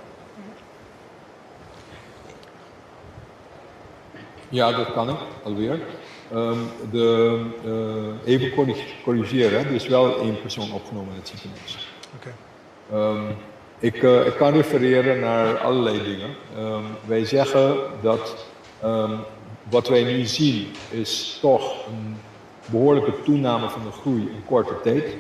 Ja, dat kan ik alweer. De, even corrigeren, er is wel één persoon opgenomen in het ziekenhuis. Ik, ik kan refereren naar allerlei dingen. Wij zeggen dat wat wij nu zien is toch een behoorlijke toename van de groei in korte tijd.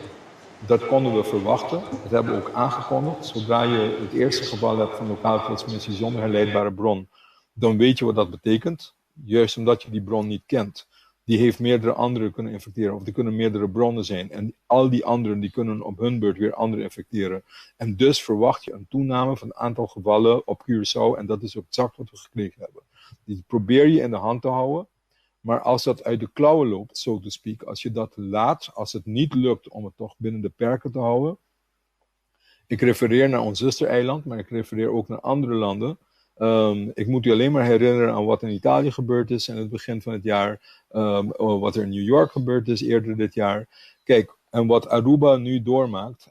Dat konden we verwachten. Dat hebben we ook aangekondigd. Zodra je het eerste geval hebt van lokale transmissie zonder herleidbare bron, dan weet je wat dat betekent. Juist omdat je die bron niet kent. Die heeft meerdere anderen kunnen infecteren, of die kunnen meerdere bronnen zijn. En al die anderen die kunnen op hun beurt weer anderen infecteren. En dus verwacht je een toename van het aantal gevallen op Curaçao. En dat is ook exact wat we gekregen hebben. Die probeer je in de hand te houden. Maar als dat uit de klauwen loopt, so to speak, als je dat laat, als het niet lukt om het toch binnen de perken te houden. Ik refereer naar ons zustereiland, maar ik refereer ook naar andere landen. Ik moet u alleen maar herinneren aan wat in Italië gebeurd is in het begin van het jaar, wat er in New York gebeurd is eerder dit jaar. Kijk, en wat Aruba nu doormaakt,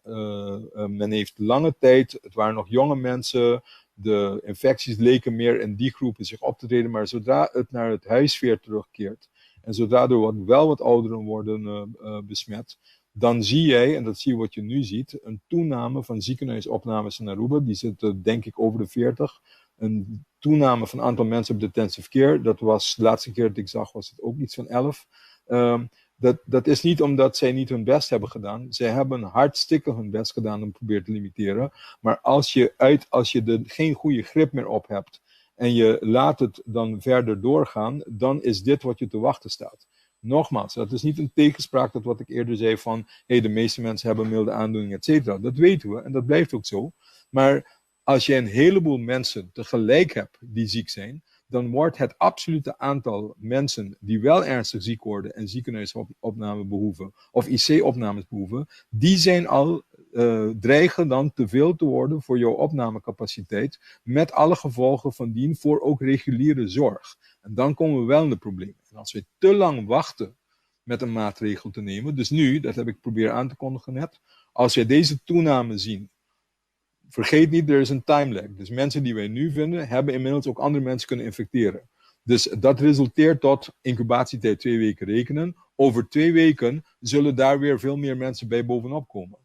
men heeft lange tijd, het waren nog jonge mensen, de infecties leken meer in die groepen zich op te treden, maar zodra het naar het huisfeer terugkeert en zodra er wel wat ouderen worden besmet, dan zie jij, en dat zie je wat je nu ziet, een toename van ziekenhuisopnames in Aruba. Die zitten denk ik over de 40. Een toename van aantal mensen op de intensive care. Dat was de laatste keer dat ik zag, was het ook iets van 11. Dat is niet omdat zij niet hun best hebben gedaan. Zij hebben hartstikke hun best gedaan om proberen te limiteren. Maar als je er geen goede grip meer op hebt en je laat het dan verder doorgaan, dan is dit wat je te wachten staat. Nogmaals, dat is niet een tegenspraak tot wat ik eerder zei van, hey, de meeste mensen hebben milde aandoening, et cetera. Dat weten we en dat blijft ook zo. Maar als je een heleboel mensen tegelijk hebt die ziek zijn, dan wordt het absolute aantal mensen die wel ernstig ziek worden en ziekenhuisopname behoeven of I C-opnames behoeven, die zijn al dreigen dan te veel te worden voor jouw opnamecapaciteit, met alle gevolgen van dien voor ook reguliere zorg. En dan komen we wel in de problemen. En als we te lang wachten met een maatregel te nemen, dus nu, dat heb ik proberen aan te kondigen net, als wij deze toename zien, vergeet niet, er is een time lag. Dus mensen die wij nu vinden, hebben inmiddels ook andere mensen kunnen infecteren. Dus dat resulteert tot incubatietijd 2 weken rekenen. Over 2 weken zullen daar weer veel meer mensen bij bovenop komen.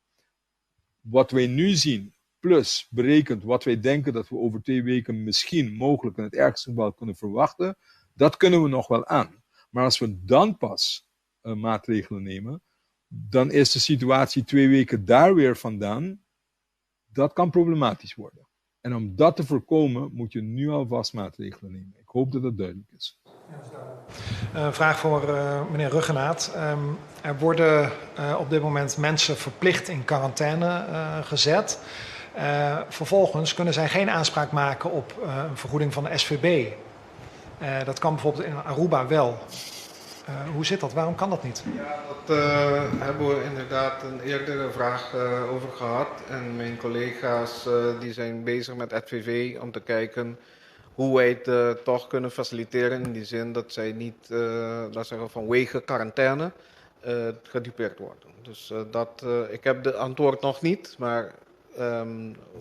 Wat wij nu zien, plus berekend wat wij denken dat we over 2 weken misschien mogelijk in het ergste geval kunnen verwachten, dat kunnen we nog wel aan. Maar als we dan pas maatregelen nemen, dan is de situatie 2 weken daar weer vandaan. Dat kan problematisch worden. En om dat te voorkomen, moet je nu alvast maatregelen nemen. Ik hoop dat dat duidelijk is. Een vraag voor meneer Rhuggenaath. Er worden op dit moment mensen verplicht in quarantaine gezet. Vervolgens kunnen zij geen aanspraak maken op een vergoeding van de SVB. Dat kan bijvoorbeeld in Aruba wel. Hoe zit dat? Waarom kan dat niet? Ja, dat hebben we inderdaad een eerdere vraag over gehad. En mijn collega's die zijn bezig met SVB om te kijken hoe wij het toch kunnen faciliteren in die zin dat zij niet, laat zeggen, vanwege quarantaine gedupeerd worden. Dus ik heb de antwoord nog niet, maar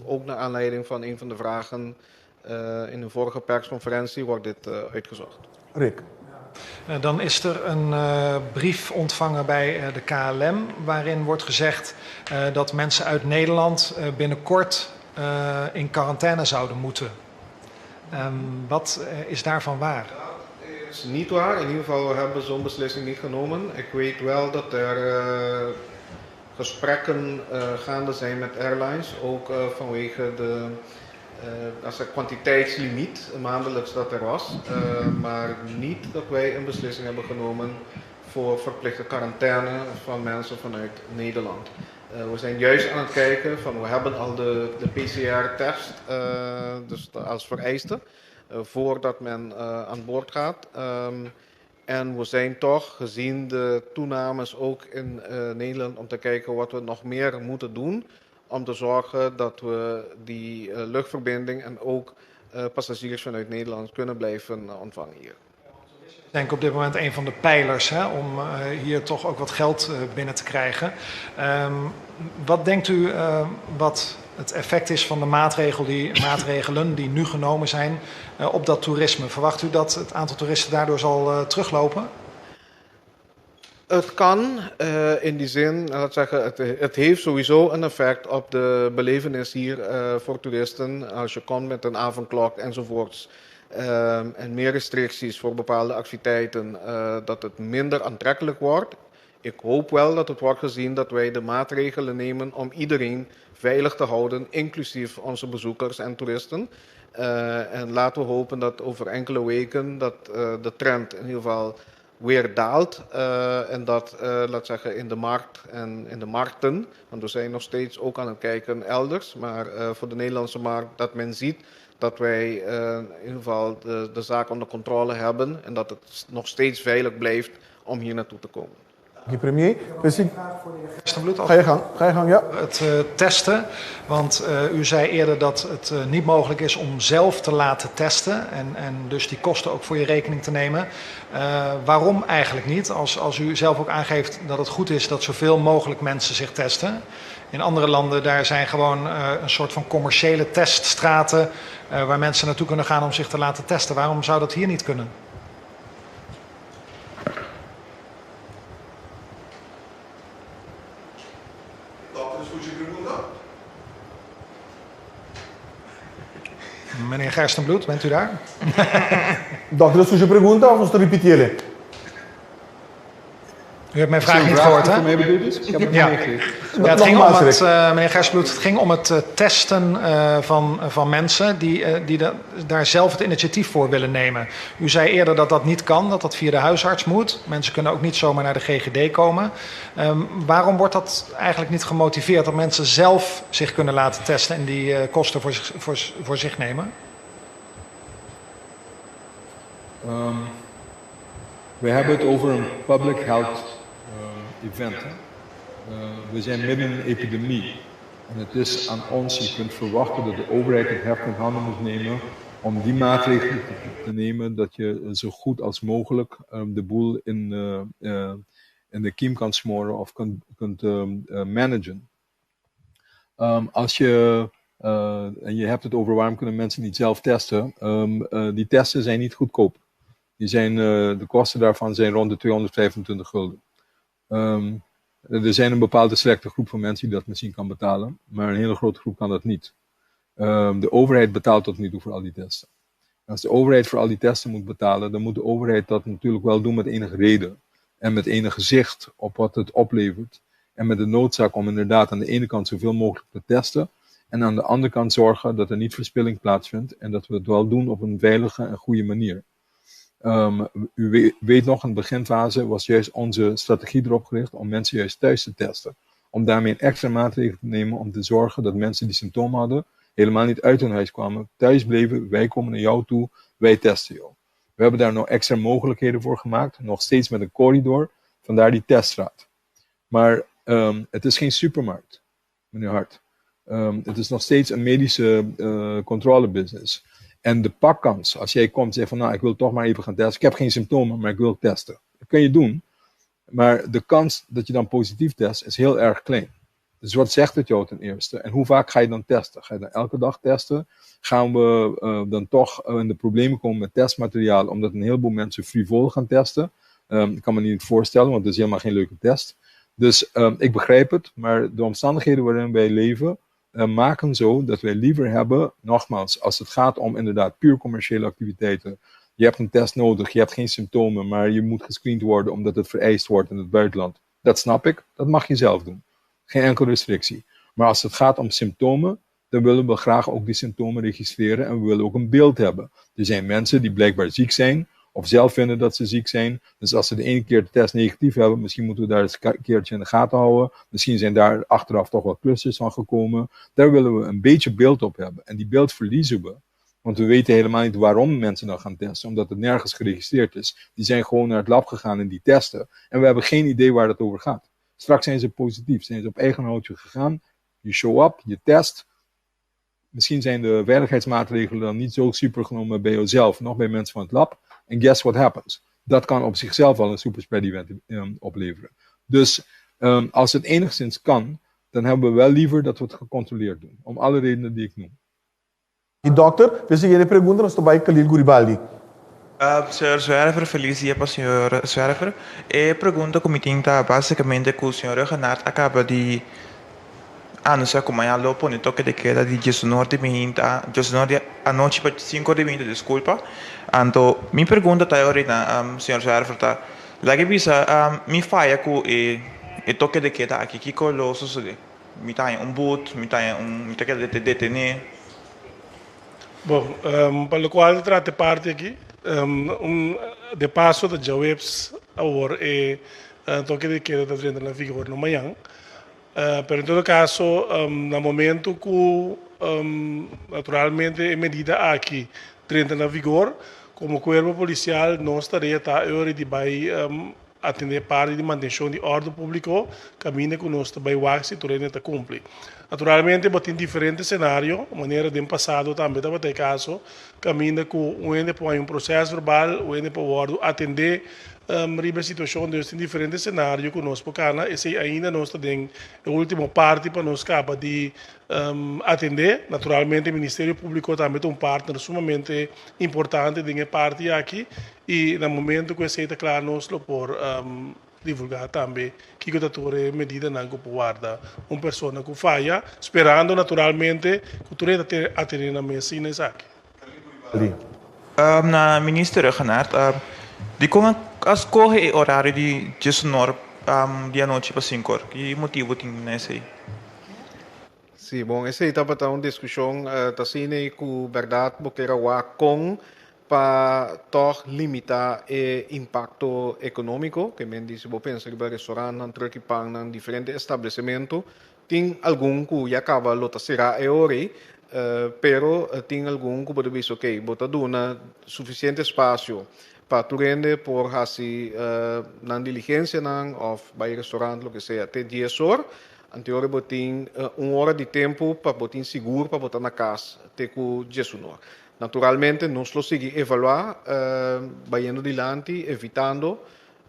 ook naar aanleiding van een van de vragen in de vorige persconferentie wordt dit uitgezocht. Rick. Dan is er een brief ontvangen bij de KLM waarin wordt gezegd dat mensen uit Nederland binnenkort in quarantaine zouden moeten. Wat is daarvan waar? Dat is niet waar. In ieder geval, we hebben zo'n beslissing niet genomen. Ik weet wel dat er gesprekken gaande zijn met airlines, ook vanwege de als er kwantiteitslimiet maandelijks dat er was, maar niet dat wij een beslissing hebben genomen voor verplichte quarantaine van mensen vanuit Nederland. We zijn juist aan het kijken van, we hebben al de PCR-test, dus als vereiste, voordat men aan boord gaat. En we zijn toch, gezien de toenames ook in Nederland, om te kijken wat we nog meer moeten doen om te zorgen dat we die luchtverbinding en ook passagiers vanuit Nederland kunnen blijven ontvangen hier. Ik denk op dit moment een van de pijlers, hè, om hier toch ook wat geld binnen te krijgen. Wat denkt u wat het effect is van de maatregelen die nu genomen zijn op dat toerisme? Verwacht u dat het aantal toeristen daardoor zal teruglopen? Het kan in die zin, laat ik zeggen, het heeft sowieso een effect op de belevenis hier voor toeristen. Als je komt met een avondklok enzovoorts. En meer restricties voor bepaalde activiteiten, dat het minder aantrekkelijk wordt. Ik hoop wel dat het wordt gezien dat wij de maatregelen nemen om iedereen veilig te houden, inclusief onze bezoekers en toeristen. En laten we hopen dat over enkele weken dat de trend in ieder geval weer daalt. En dat, laat zeggen, in de markt en in de markten, want we zijn nog steeds ook aan het kijken elders, maar voor de Nederlandse markt, dat men ziet dat wij in ieder geval de zaak onder controle hebben en dat het nog steeds veilig blijft om hier naartoe te komen. Dank je, premier. Een vraag voor de heer Gerstenbluth. Ga je gang, ga je gang, ja. Het testen, want u zei eerder dat het niet mogelijk is om zelf te laten testen en dus die kosten ook voor je rekening te nemen. Waarom eigenlijk niet? Als u zelf ook aangeeft dat het goed is dat zoveel mogelijk mensen zich testen. In andere landen daar zijn gewoon een soort van commerciële teststraten waar mensen naartoe kunnen gaan om zich te laten testen. Waarom zou dat hier niet kunnen? Meneer Gerstenbluth, bent u daar? Dokter, is uw pregunta of moet ik repeteren? U hebt mijn vraag niet gehoord, hè? Voor mij bedoeld is? Ik heb het Ja. niet meegekregen. Ja, het ging om Nogmaals, het, Rick. meneer Gerstenbluth, het ging om het testen van mensen die daar zelf het initiatief voor willen nemen. U zei eerder dat dat niet kan, dat dat via de huisarts moet. Mensen kunnen ook niet zomaar naar de GGD komen. Waarom wordt dat eigenlijk niet gemotiveerd, dat mensen zelf zich kunnen laten testen en die kosten voor zich nemen? We hebben het over een public health event. Hè? We zijn midden in een epidemie. En het is aan ons, je kunt verwachten dat de overheid het heft in handen moet nemen om die maatregelen te nemen dat je zo goed als mogelijk de boel in de kiem kan smoren of kunt managen. Als je, en je hebt het over waarom kunnen mensen niet zelf testen, die testen zijn niet goedkoop. De kosten daarvan zijn rond de 225 gulden. Er zijn een bepaalde selecte groep van mensen die dat misschien kan betalen, maar een hele grote groep kan dat niet. De overheid betaalt tot nu toe voor al die testen. En als de overheid voor al die testen moet betalen, dan moet de overheid dat natuurlijk wel doen met enige reden. En met enig gezicht op wat het oplevert. En met de noodzaak om inderdaad aan de ene kant zoveel mogelijk te testen. En aan de andere kant zorgen dat er niet verspilling plaatsvindt. En dat we het wel doen op een veilige en goede manier. U weet nog, in de beginfase was juist onze strategie erop gericht om mensen juist thuis te testen. Om daarmee een extra maatregel te nemen om te zorgen dat mensen die symptomen hadden, helemaal niet uit hun huis kwamen, thuis bleven, wij komen naar jou toe, wij testen jou. We hebben daar nog extra mogelijkheden voor gemaakt, nog steeds met een corridor, vandaar die teststraat. Maar het is geen supermarkt, meneer Hart. Het is nog steeds een medische controlebusiness. En de pakkans, als jij komt en zegt van nou, ik wil toch maar even gaan testen. Ik heb geen symptomen, maar ik wil testen. Dat kun je doen. Maar de kans dat je dan positief test is heel erg klein. Dus wat zegt het jou ten eerste? En hoe vaak ga je dan testen? Ga je dan elke dag testen? Gaan we dan toch in de problemen komen met testmateriaal, omdat een heleboel mensen frivol gaan testen? Ik kan me niet voorstellen, want het is helemaal geen leuke test. Dus ik begrijp het, maar de omstandigheden waarin wij leven maken zo dat wij liever hebben, nogmaals, als het gaat om inderdaad puur commerciële activiteiten, je hebt een test nodig, je hebt geen symptomen, maar je moet gescreend worden omdat het vereist wordt in het buitenland. Dat snap ik, dat mag je zelf doen. Geen enkele restrictie. Maar als het gaat om symptomen, dan willen we graag ook die symptomen registreren en we willen ook een beeld hebben. Er zijn mensen die blijkbaar ziek zijn, of zelf vinden dat ze ziek zijn. Dus als ze de ene keer de test negatief hebben, misschien moeten we daar eens een keertje in de gaten houden. Misschien zijn daar achteraf toch wel clusters van gekomen. Daar willen we een beetje beeld op hebben. En die beeld verliezen we. Want we weten helemaal niet waarom mensen dan gaan testen, omdat het nergens geregistreerd is. Die zijn gewoon naar het lab gegaan en die testen. En we hebben geen idee waar dat over gaat. Straks zijn ze positief, zijn ze op eigen houtje gegaan. Je show up, je test. Misschien zijn de veiligheidsmaatregelen dan niet zo super genomen bij jezelf, nog bij mensen van het lab. En guess what happens? Dat kan op zichzelf al een superspread event opleveren. Dus als het enigszins kan, dan hebben we wel liever dat we het gecontroleerd doen. Om alle redenen die ik noem. E dokter, e siguiente pregunta nos ta bai Khalil Guribaldi. Señor Zwerver, felis dia pa señor Zwerver. E pregunta ku mi tin ta básikamente ku señor Rhuggenaath a kaba di anuncia ku mañana lo pone toke de keda di diesunor di mihinta, diesunor di anochi pa sinku or di mihinta, diskulpa. Anto mi pregunta ta e orina, señor Zwerver ta, laga e bisa mi faya ku e e toke de keda aki, kiko lo sosodé? Mi ta haña un but, mi ta haña un, mi ta keda detené? Bon, pa lokual ta trata e parti aki, un de paso ta djaweps awor e toke de keda ta drenta na vigor no mañan. Pero en todo kaso, na momento ku naturalmente e medida aki drenta na vigor, komo kuerpo polisial nos tarea ta e ora di bai Atendé parti di mantenshon di òrdu públiko kaminda ku nos ta bai wak si tur hende ta kumpli. Naturalmente bo tin diferente senario, manera den pasado tambe tabata e kaso, kaminda ku un hende por haña un proses verbal, un hende por wòrdu atendé riba e situashon. Dus tin diferente senario ku nos por kana. Esei ainda nos ta den e último parti pa nos kaba di atendé. Naturalmente Ministerio Públiko tambe ta un partner sumamente importante den e parti aki I na momento ku esei ta kla nos lo por divulgá tambe kiko ta tur e medidanan ku por warda un persona ku faya, sperando naturalmente ku tur e ta atené nan mes sin esaki. Na Minister Rhuggenaath, dikon a skohe e orario di diesunor di anochi pa sinkor? Ki motibu tin na esei? Sí, bon, esei tabata un diskushon ta asina i ku bèrdat bo kier a wak kon pa tòg limitá e impakto ekonómiko, ke men di si bo pensa riba restorantnan, trùk i pannan, diferente establesementu, tin algun ku ya kaba lo ta será e ora ei, pero tin algun ku bo ta bisa okey, bo ta duna sufisiente espasio pa tur hende por hasi nan diligensianan òf bai restorant loke sea te dies or, anteora bo tin un ora di tempu pa bo tin sigur pa bo ta na kas te ku diesunor. Naturalmente nos lo sigui evaluá bayendo dilanti evitando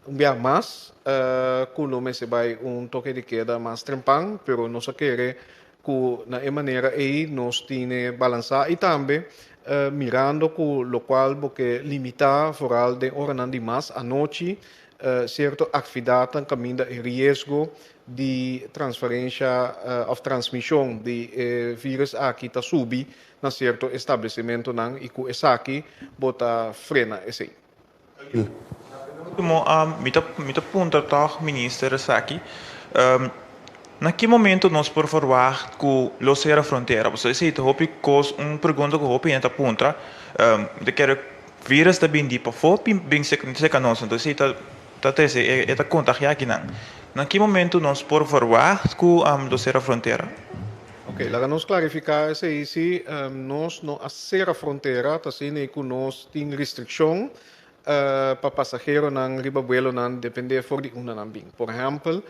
un bia mas ku lo mester bai un toke di keda mas trempan, pero nos a kere ku na e manera ei nos tine balansá i tambe mirando ku lokual bo ke limitá foral den oranan di mas anochi sierto aktividatnan kaminda e riesgo di transferensha òf transmishon di e vírus aki ta subi na sierto establesimentonan i ku esaki bo ta frena esei. Último, mi ta mi ta puntra tòg minister esaki, na ki momento nos por verwagt ku lo sera frontera? Pasobra esei ta hopi kos, un pregunta ku hopi hende ta puntra. Mi ta kere. virus ta bin di pafó bin serka nos, anto esei ta ta trese e ta kontagiá akinan. Na ki momentu nos por verwagt ku lo sera frontera? Ok, laga nos klarifiká esei si nos no a sera frontera, ta asina ku nos tin restrikshon pa pasaheronan riba buelonan dependé for di unda nan bin. Por ehèmpel,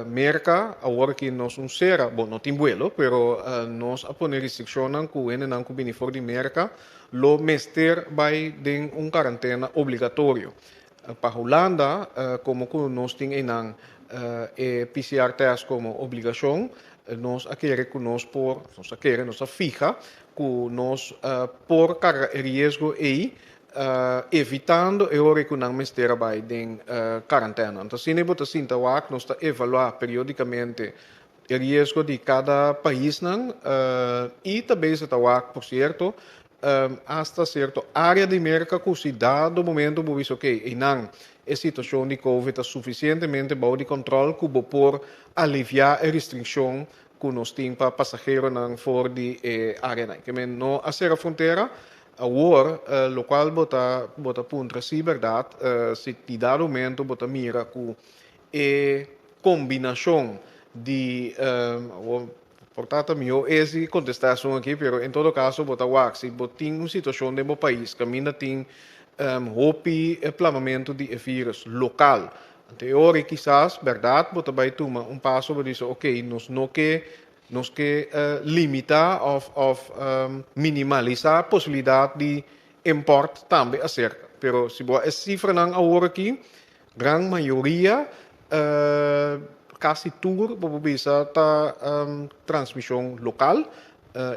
Merka, awor aki nos un sera, bon no tin buelo, pero nos a pone restrikshonnan ku hendenan ku bini for di Merka lo mester bai den un karantena obligatorio. Pa Hulanda, komo ku nos tin einan e PCR tèst komo obligashon, nos a kere ku nos por, nos a kere, nos a fiha ku nos por karga e riesgo ei evitando e ora ku nan mester a bai den karantena. Anto asina bo ta sinta wak, nos ta evaluá periódikamente e riesgo di kada paisnan i ta bezig ta wak, por sierto, asta sierto área di Merka ku si dado momento bo bisa okey, einan e situashon di covid ta sufisientemente bou di kòntròl ku bo por aliviá e restrikshon ku nos tin pa pasaheronan for di e áreanan. Ke men no a sera frontera. Awor, lokual bo ta bo ta puntra si bèrdat, si di dado momento bo ta mira ku e kombinashon di, awor por ta ta mihó es di kontestá esun aki, pero en todo kaso bo ta wak si bo tin un situashon den bo pais kaminda tin hopi plamamentu di e vírùs lokal, anto e ora ei kisas bèrdat bo ta bai tuma un paso bo bisa okey nos no ke Nos ke limitá òf òf minimalisá posibilidat di import tambe aserka. Pero si bo a e sifranan awor aki, gran mayoria, kasi tur bo por bisa ta transmishon lokal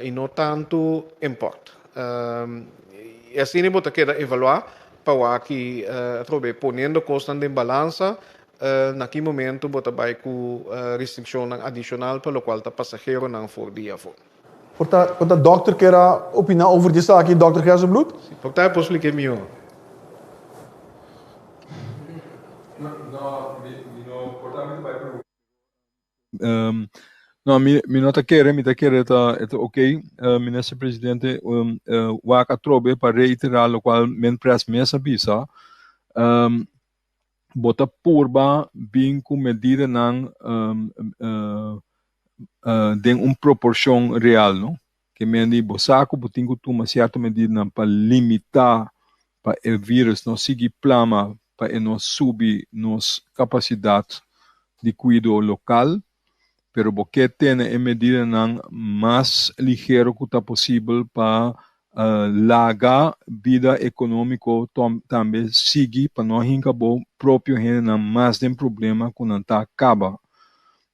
i no tantu import. I asina bo ta keda evaluá pa wak ki atrobe poniendo kosnan den balansa Na ki momento bo ta bai ku restrikshonnan adishonal pa lokual ta pasaheronan for di afó? Por ta por ta dòkter kier a opiná over di esaki, dòkter Gerstenbluth? Si, por ta e por splik'é mihó. No, no, mi no por ta mi ta bai pregunta. No, mi mi no ta kere, mi ta kere ta e ta ok, Minister Presidente, wak atrobe pa reiterá lokual men pres mes a bisa. Bo ta purba bin ku medidanan den un proporshon real, no? Ke men di bo sa ku bo tin ku tuma sierto medidanan pa limitá pa e virus no sigui plama, pa e no subi nos kapasidat di kuido lokal, pero bo ke tene e medidanan mas ligero ku ta posibel pa laga bida ekonómiko tambe sigui pa no hinka bo propio hendenan mas den problema ku nan ta kaba.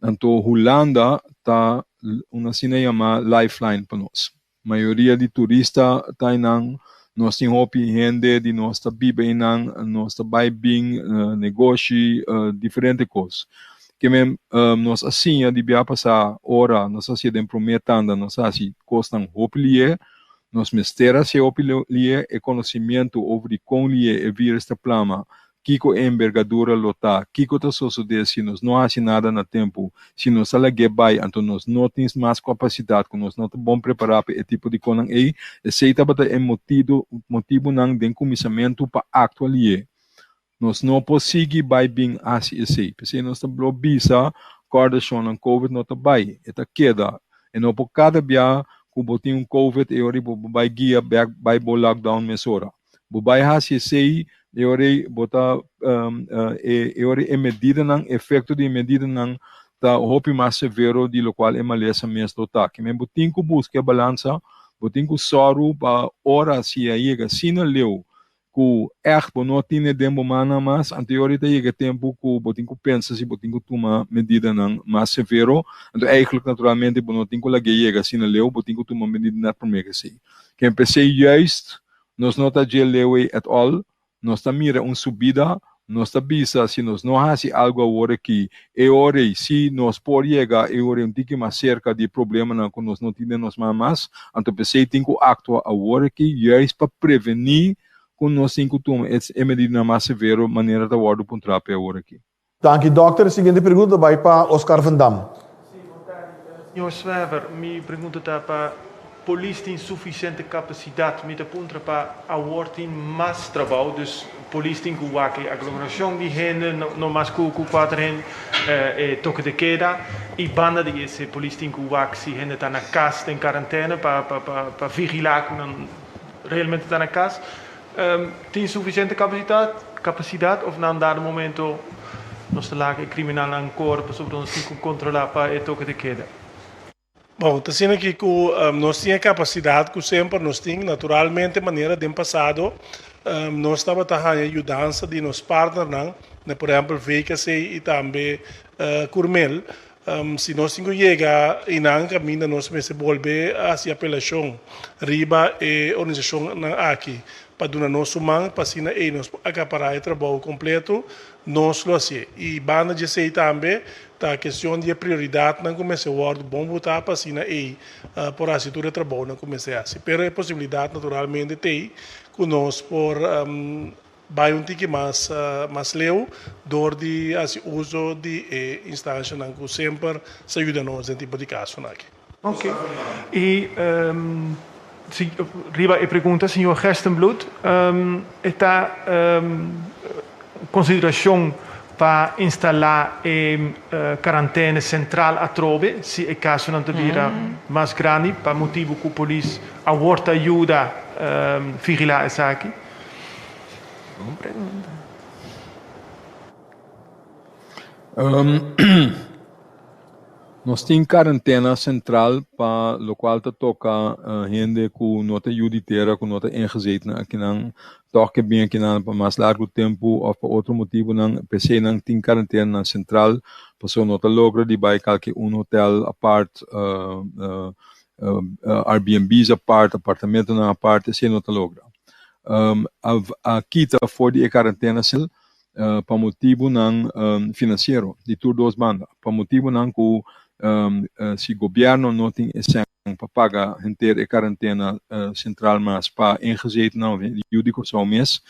Anto Hulanda ta un asina yamá lifeline pa nos. Mayoria di turista ta einan, nos tin hopi hende di nos ta biba einan, nos ta bai bin negoshi, diferente kos. Ke men nos a siña di bia pasá ora nos a hasié den promé tanda nos a hasi kosnan hopi lié, nos mester hasié hopi lié, e konosimiento over di kon lié e virus ta plama Kiko e embergadura lo ta? Kiko ta sosodé si nos no hasi nada na tempu? Si nos a lag'é bai, anto nos no tin mas kapasidat ku nos no ta bon prepará pa e tipo di konan ei. Esei tabata e motido motibunan den kuminsamentu pa aktua lié. Nos no por sigui bai bin hasi esei. P'esei nos ta blo bisa kòrda shonnan covid no ta bai, e ta keda. E no por kada bia ku bo tin un covid e ora ei bo por bai guia bèk bai bo lockdown mesora. Bo bai hasi esei, e ora ei bo ta e ora ei e medidanan, efekto di e medidanan ta hopi mas severo di lokual e malesa mes lo ta. Kimen bo tin ku buska e balansa, bo tin ku sòru pa ora si a yega asina leu ku ègt bo no tine den bo mannan mas, anto e ora ei ta yega e tempu ku bo tin ku pensa si bo tin ku tuma medidanan mas severo. Anto eigentlik naturalmente bo no tin ku lag'é yega asina leu, bo tin ku tuma medida nèt promé ku esei. Ken p'esei juist nos no ta dje leu ei at all, nos ta mira un subida, nos ta bisa si nos no hasi algu awor aki, e ora ei si nos por yega e ora ei un tiki mas serka di e problemanan ku nos no tin den nos man mas, anto p'esei tin ku aktua awor aki juist pa prevení ku nos tin ku tuma e medidanan mas severo manera ta wòrdu puntrá p'e awor aki. Danki dòkter. E siguiente pregunta ta bai pa Oscar van Dam. Señor Zwerver, mi pregunta ta pa. Polis tin sufisiente kapasidat? Mi ta puntra pa awor tin mas trabou, dus polis tin ku wak e aglomerashon di hende, no mas ku kuater hende, e toke de keda, i banda di esei polis tin ku wak si hende ta na kas den karantena pa pa vigilá ku nan realmente ta na kas. Tin sufisiente kapasidat òf na un dado momento nos ta laga e kriminalnan kore pasobra nos tin ku kontrolá pa e toke de keda? Bon, ta asina aki ku nos tin e kapasidat ku semper nos tin. Naturalmente, manera den pasado nos tabata haña yudansa di nos partnernan, por ehèmpel VKC i tambe Curmel. Si nos tin ku yega einan kaminda nos mester bolbe hasi apelashon riba e organisashonnan aki pa duna nos su man pa asina ei nos por akapará e trabou kompleto, nos lo hasié. I banda di esei tambe Ta kestion di e prioridatnan ku mester wòrdu bon botá pa asina ei por hasi tur e trabounan ku mester hasi. Pero e posibilidat naturalmente t'ei ku nos por bai un tiki mas mas leu dor di hasi uso di e instanshanan ku semper sa yuda nos den tipo di kasonan aki. Ok. I si riba e pregunta señor Gerstenbluth e ta konsiderashon pa instalá e karantene sentral atrobe si e kasonan ta bira mas grandi pa motibu ku polis awor ta yuda vigilá esaki? Bon pregunta. Nos tin karentena sentral pa lokual ta toka hende ku no ta yu di tera, ku no ta ingezeten akinan, tòg ke bin akinan pa mas largu tempu òf pa otro motibunan, p'esei nan tin karentenanan sentral pasobra no ta logra di bai kalke un hotel apart, Airbnb's apart, apartamentonan apart, esei no ta logra. A kita for di e karentena sentral pa motibunan finansiero di tur dos banda, pa motibunan ku si gobièrnu no tin e sèn pa paga henter e karentena sentral mas pa ingezetennan òf yu di Kòrsou mes,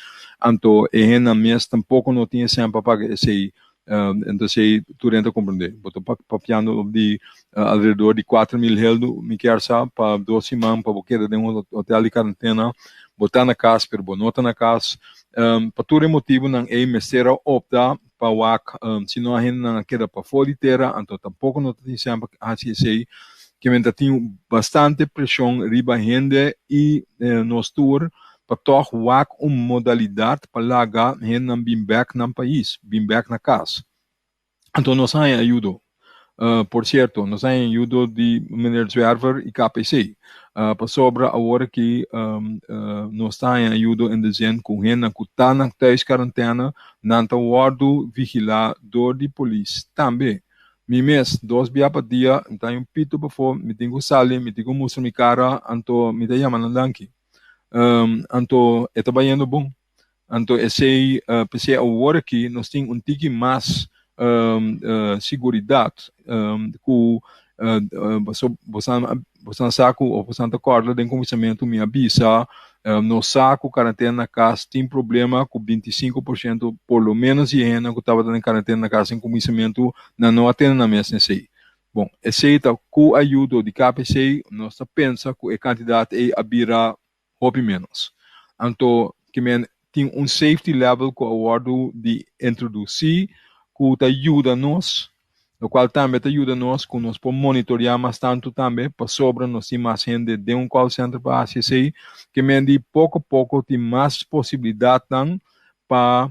anto e hendenan mes tampoko no tin e sèn pa paga esei. Enton esei tur hende ta komprendé. Bo ta papiando di alrededor di 4000 heldu mi kier sa pa dos siman pa bo keda den un hotel di karentena, bo ta na kas pero bo no ta na kas. Pa tur e motibunan ei mester a opta pa wak si no a hendenan a keda pafó di tera anto tampoko no ta tin semper hasi esei ke men ta tin bastante preshon riba hende i nos tur pa tòg wak un modalidat pa laga hendenan bin bèk nan pais, bin bèk na kas. Anto nos haña ayudo. Por sierto, nos haña ayudo di meneer Zwerver i KPC. Pasobra awor aki nos ta haña ayudo in de zin ku hendenan ku ta na thuiskarantène, nan ta wòrdu vigilá dor di polis tambe. Mi mes, dos bia pa dia, mi ta haña un pito pafó, mi tin ku sali, mi tin ku mustra mi kara, anto mi ta yama nan danki. Anto e ta bayendo bon. Anto esei p'esei awor aki nos tin un tiki mas siguridat ku boso sa ku of boso ta kòrda den kuminsamentu mi a bisa nos sa ku karantena na kas tin problema ku 25% por lo menos di e hende ku tabata den karantena na kas den kuminsamentu nan no a tene nan mes esei. Bon, esei ta ku ayudo di KPC nos ta pensa ku e kantidat ei a bira hopi ménos. Anto ke men tin un safety level ku a wòrdu di introdusí ku ta yuda nos, lokual tambe ta yuda nos ku nos por monitoreá mas tantu tambe pasobra nos tin mas hende den un call center pa hasi esei. Ke men di poko poko tin mas posibilidatnan pa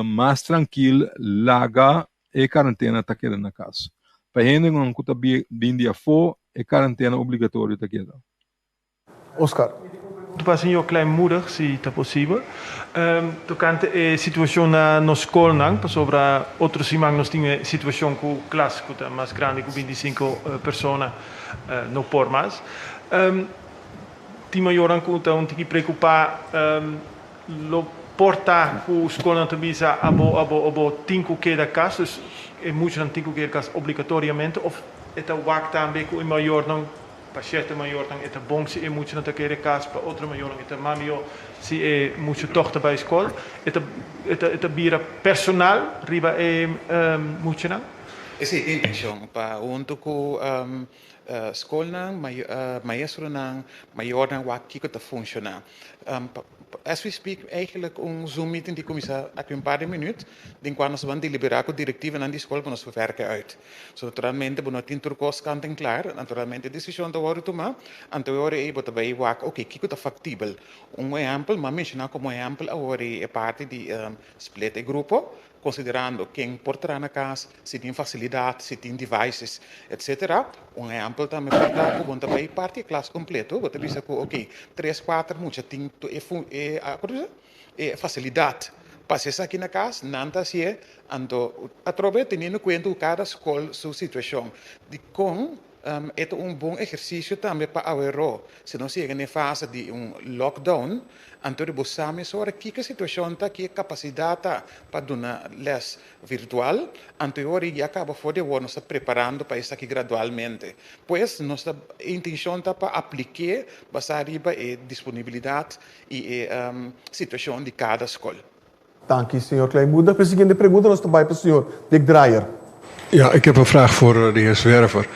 mas trankil laga e karantena ta keda na kas. Pa hendenan ku ta bin di afó e karantena obligatorio ta keda. Oscar. Pa señor Kleinmoedig, si ta posibel, tokante e situashon na nos skolnan, pasobra otro siman nos tin e situashon ku klas ku ta mas grandi ku 25 persona no por mas. Tin mayornan ku ta un tiki preokupá, lo por ta ku skolnan ta bisa abo, abo, abo tin ku keda kas, dus e muchanan tin ku keda kas obligatoriamente, òf e ta wak tambe ku e mayornan. Pa sierto mayornan e ta bon si e muchanan ta kere kas, pa otro mayornan e ta mas mihó si e mucha tòg ta bai skol. E ta e ta e ta bira personal riba e muchanan. Esei ta e intenshon, pa huntu ku skolnan, maestronan, mayornan wak kiko ta funshoná. As we speak eigenlijk un zoom meeting di kuminsá aki un par di minuut den kua nos ban deliberá ku direktivanan di skol pa nos por werken uit. So naturalmente bo no tin tur kos kant en klar, naturalmente e desishon ta wòrdu tumá, anto e ora ei bo ta bai wak oke kiko ta faktibel. Un ehèmpel, mi a menshoná komo ehèmpel awor ei e parti di split e grupo, konsiderando ken por traha na kas, si tin fasilidat, si tin devices, etcetera. Un ehèmpel tambe por ta ku bo no ta bai parti e klas kompleto, bo ta bisa ku oke tres kuater mucha tin e e e fasilidat pa hasi esaki na kas, nan ta hasié, anto atrobe teniendo kuenta ku kada skol su situashon. Dikon e ta un bon ehersisio tambe pa aweró si nos yega na e fase di un lockdown, anto di bo sa mesora kiko e situashon ta, ki e kapasidat ta pa duna lès virtual, anto e ora ya kaba for di awor nos ta preparando pa esaki gradualmente. Pues nos ta e intenshon ta pa aplik'é basá riba e disponibilidat i e situashon di kada skol. Danki, señor Kleinmoedig. Pa e siguiente pregunta nos ta bai pa señor Dick Drayer. Ja, ik heb een vraag voor de heer Zwerver.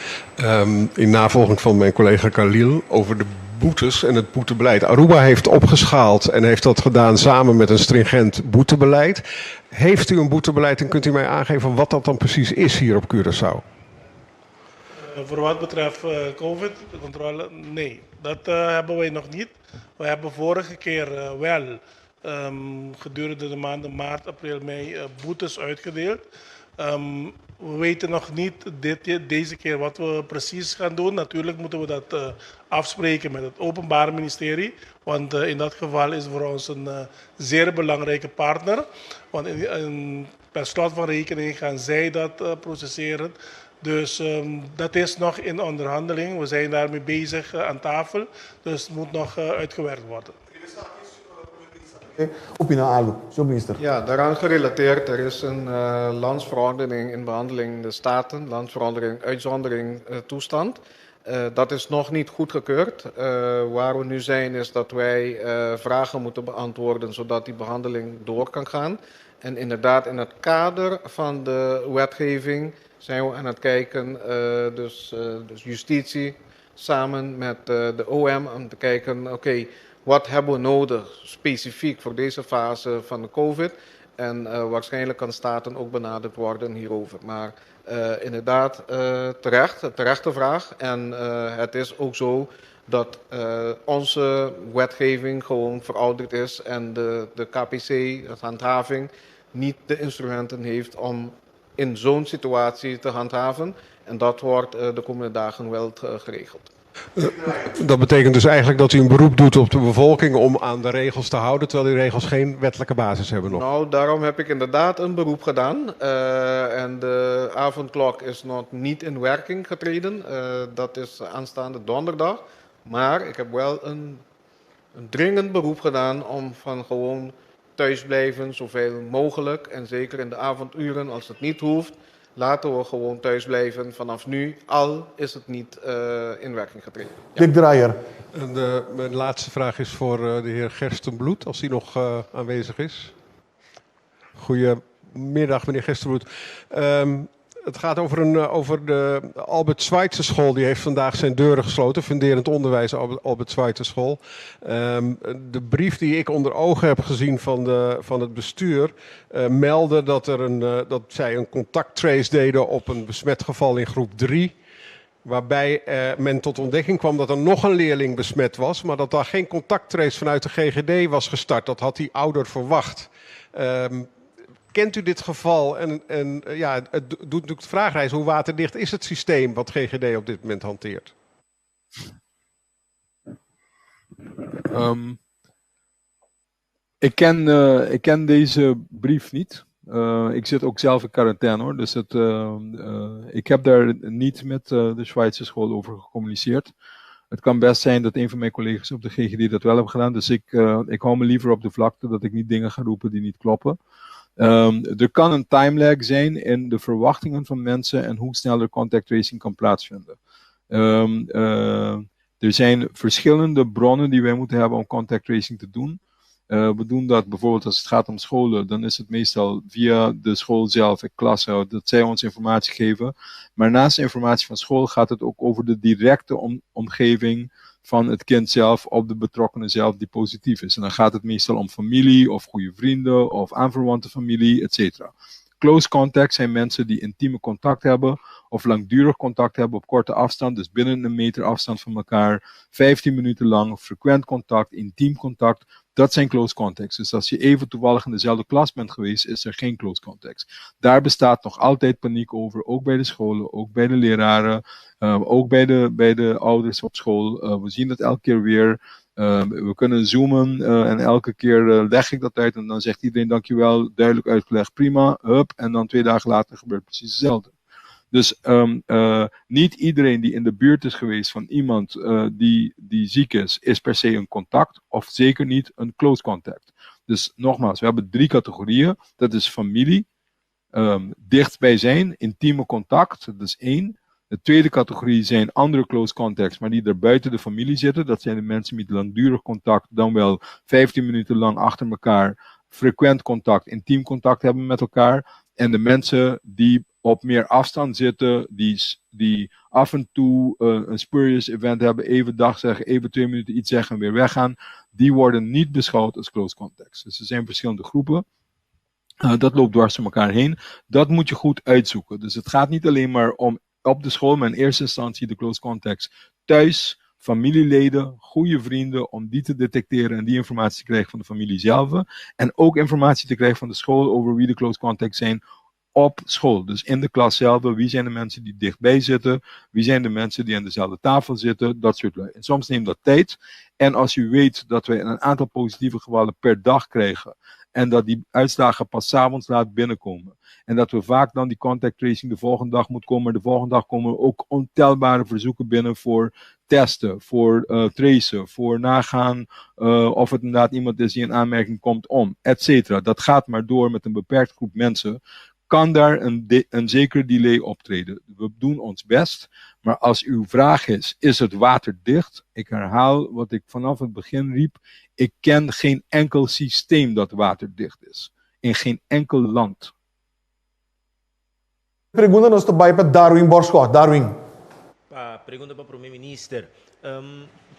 In navolging van mijn collega Khalil over de boetes en het boetebeleid. Aruba heeft opgeschaald en heeft dat gedaan samen met een stringent boetebeleid. Heeft u een boetebeleid en kunt u mij aangeven wat dat dan precies is hier op Curaçao? Voor wat betreft COVID-controle, nee. Dat hebben wij nog niet. We hebben vorige keer wel gedurende de maanden maart, april, mei boetes uitgedeeld. We weten nog niet dit, deze keer wat we precies gaan doen. Natuurlijk moeten we dat afspreken met het Openbaar Ministerie. Want in dat geval is voor ons een zeer belangrijke partner. Want per slot van rekening gaan zij dat processeren. Dus dat is nog in onderhandeling. We zijn daarmee bezig aan tafel. Dus het moet nog uitgewerkt worden. Opina algu, señor minister. Ja, daaraan gerelateerd, er is een landsverordening in behandeling in de Staten, landsverordening uitzondering toestand. Dat is nog niet goedgekeurd. Waar we nu zijn is dat wij vragen moeten beantwoorden zodat die behandeling door kan gaan. En inderdaad, in het kader van de wetgeving zijn we aan het kijken, dus justitie samen met de OM, om te kijken, oké, wat hebben we nodig specifiek voor deze fase van de COVID? En waarschijnlijk kan Staten ook benaderd worden hierover. Maar inderdaad, terecht, terechte vraag. En het is ook zo dat onze wetgeving gewoon verouderd is en de KPC, de handhaving, niet de instrumenten heeft om in zo'n situatie te handhaven. En dat wordt de komende dagen wel geregeld. Dat betekent dus eigenlijk dat u een beroep doet op de bevolking om aan de regels te houden, terwijl die regels geen wettelijke basis hebben nog. Nou, daarom heb ik inderdaad een beroep gedaan. En de avondklok is nog niet in werking getreden. Dat is aanstaande donderdag. Maar ik heb wel een dringend beroep gedaan om van gewoon thuis blijven zoveel mogelijk. En zeker in de avonduren, als het niet hoeft, laten we gewoon thuis blijven vanaf nu, al is het niet in werking getreden. Ja. Dick Drayer. En mijn laatste vraag is voor de heer Gerstenbluth, als hij nog aanwezig is. Goedemiddag, meneer Gerstenbluth. Het gaat over de Albert Schweitzer School. Die heeft vandaag zijn deuren gesloten. Funderend onderwijs, Albert Schweitzer School. De brief die ik onder ogen heb gezien van het bestuur meldde dat zij een contacttrace deden op een besmet geval in groep 3. Waarbij men tot ontdekking kwam dat er nog een leerling besmet was, maar dat daar geen contacttrace vanuit de GGD was gestart. Dat had die ouder verwacht. Kent u dit geval? En het doet natuurlijk de vraag rijzen, hoe waterdicht is het systeem wat GGD op dit moment hanteert? Ik ken deze brief niet. Ik zit ook zelf in quarantaine hoor, dus ik heb daar niet met de Schweitzer School over gecommuniceerd. Het kan best zijn dat een van mijn collega's op de GGD dat wel hebben gedaan, dus ik hou me liever op de vlakte dat ik niet dingen ga roepen die niet kloppen. Er kan een timelag zijn in de verwachtingen van mensen en hoe snel er contact tracing kan plaatsvinden. Um, uh, er zijn verschillende bronnen die wij moeten hebben om contact tracing te doen. Uh, we doen dat bijvoorbeeld als het gaat om scholen, dan is het meestal via de school zelf, de klasse, dat zij ons informatie geven. Maar naast de informatie van school gaat het ook over de directe om omgeving van het kind zelf of de betrokkenen zelf die positief is. En dan gaat het meestal om familie of goede vrienden of aanverwante familie, et cetera. Close contact zijn mensen die intieme contact hebben of langdurig contact hebben op korte afstand, dus binnen een meter afstand van elkaar, 15 minuten lang, frequent contact, intiem contact, dat zijn close contacts. Dus als je even toevallig in dezelfde klas bent geweest, is er geen close contacts. Daar bestaat nog altijd paniek over, ook bij de scholen, ook bij de leraren, ook bij de ouders op school. We zien dat elke keer weer. We kunnen zoomen en elke keer leg ik dat uit en dan zegt iedereen dankjewel, duidelijk uitgelegd, prima, hup. En dan 2 dagen later gebeurt precies hetzelfde. Dus niet iedereen die in de buurt is geweest van iemand die ziek is, is per se een contact of zeker niet een close contact. Dus nogmaals, we hebben drie categorieën. Dat is familie, dichtbij zijn, intieme contact, dat is één. De tweede categorie zijn andere close contacts, maar die er buiten de familie zitten. Dat zijn de mensen met langdurig contact, dan wel 15 minuten lang achter elkaar, frequent contact, intiem contact hebben met elkaar. En de mensen die op meer afstand zitten, die af en toe een spurious event hebben, even dag zeggen, even 2 minuten iets zeggen en weer weggaan, die worden niet beschouwd als close contacts. Dus er zijn verschillende groepen. Dat loopt dwars door elkaar heen. Dat moet je goed uitzoeken. Dus het gaat niet alleen maar om op de school, maar in eerste instantie de close contacts thuis, familieleden, goede vrienden, om die te detecteren en die informatie te krijgen van de familie zelf. En ook informatie te krijgen van de school over wie de close contacts zijn op school. Dus in de klas zelf, wie zijn de mensen die dichtbij zitten, wie zijn de mensen die aan dezelfde tafel zitten, dat soort lui. En soms neemt dat tijd. En als u weet dat wij een aantal positieve gevallen per dag krijgen en dat die uitslagen pas 's avonds laat binnenkomen. En dat we vaak dan die contact tracing de volgende dag moet komen. Maar de volgende dag komen ook ontelbare verzoeken binnen voor testen, voor tracen, voor nagaan of het inderdaad iemand is die in aanmerking komt om, et cetera. Dat gaat maar door met een beperkt groep mensen. Kan daar een zekere delay optreden? We doen ons best, maar als uw vraag is, is het waterdicht? Ik herhaal wat ik vanaf het begin riep. Ik ken geen enkel systeem dat waterdicht is. In geen enkel land. Pregunta nos ta bai pa Darwin Borschot. Darwin. Pa pregunta pa promé minister.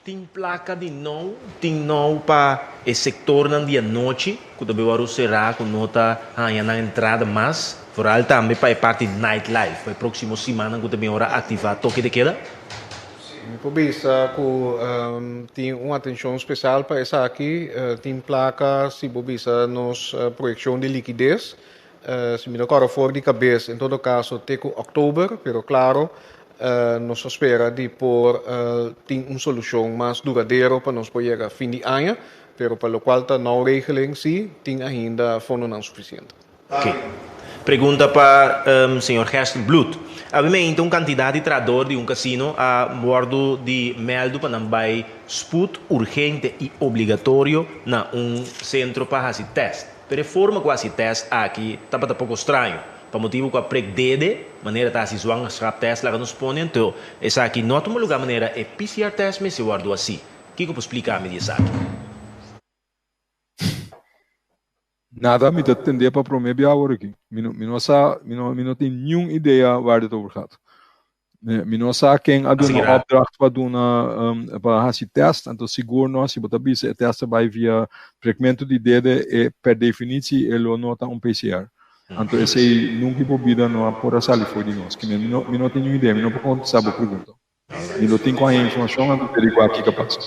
Tin plaka di nou, tin nou pa e sektornan di anochi, ku ta bai wòrdu será, ku no ta haña nan entrada mas, vooral tambe pa e parti nightlife, pa e próksimo simannan ku ta bin ora aktivá toke de keda? Mi por bisa ku tin un atenshon spesial pa esaki. Tin plaka, si bo bisa nos proyekshon di likides, si mi no kòrda for di kabes, en todo kaso te ku òktober, pero klaro nos ta spera di por tin un solushon mas duradero pa nos por yega fin di aña, pero pa lokual ta nou regeling si tin ainda fondonan sufisiente. Ok. Pregunta pa señor Gerstenbluth. Abimente un kantidat di trahador di un kasino a wòrdu di mèldu pa nan bai sput urgente i obligatorio na un sentro pa hasi tèst. Pero e forma ku hasi tèst aki tabata poko straño, pa motibu ku a prek dede, manera ta hasi zwangerschaptest laga nos pone, anto esaki no a tuma lugá manera e PCR tèst mester wòrdu hasi. Kiko por splika mi di esaki? Nada, mi ta tende pa promé bia awor aki. Mi no sa, mi no tin niun idea waar dit over gaat. Mi no sa ken a duna opdracht pa duna pa hasi test, anto sigur no, si bo ta bisa e test ta bai via prekmentu di dede, e per definitie e lo no ta un PCR. Anto esei nunca por bida no a por a sali for di nos. Mi no tin niun idea, mi no por kontestá bo pregunta. Mi lo tin ku haña informashon anto averiguá kiko a pasa.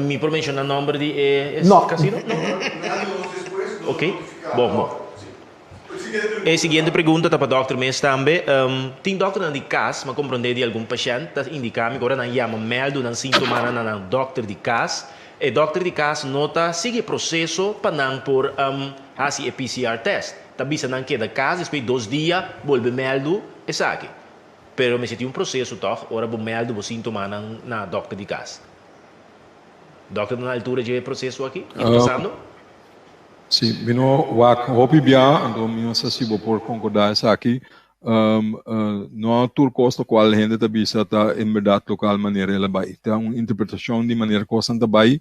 Mi por menshoná nòmber di e No. kasino? No? Ok, bon, bon. E siguiente pregunta ta pa dòkter mes tambe. Tin dòkternan di kas, m'a komprondé di algun pashènt ta indiká mi ku ora nan yama mèldu nan síntomanan na nan dòkter di kas, e dòkter di kas no ta sigui e proseso pa nan por hasi e PCR tèst. Ta bisa nan keda kas, despues di dos dia bolbe mèldu esaki. Pero mester tin un proseso tòg ora bo mèldu bo síntomanan na dòkter di kas. Dòkter ta na altura dje proseso aki? Kiko ta pasando? Sí, mi no wak hopi bia, anto mi no sa si bo por konkordá esaki. No tur kos lokual hende ta bisa ta en bèrdat lokal manera el a bai. Ta un interpretashon di manera kosnan ta bai.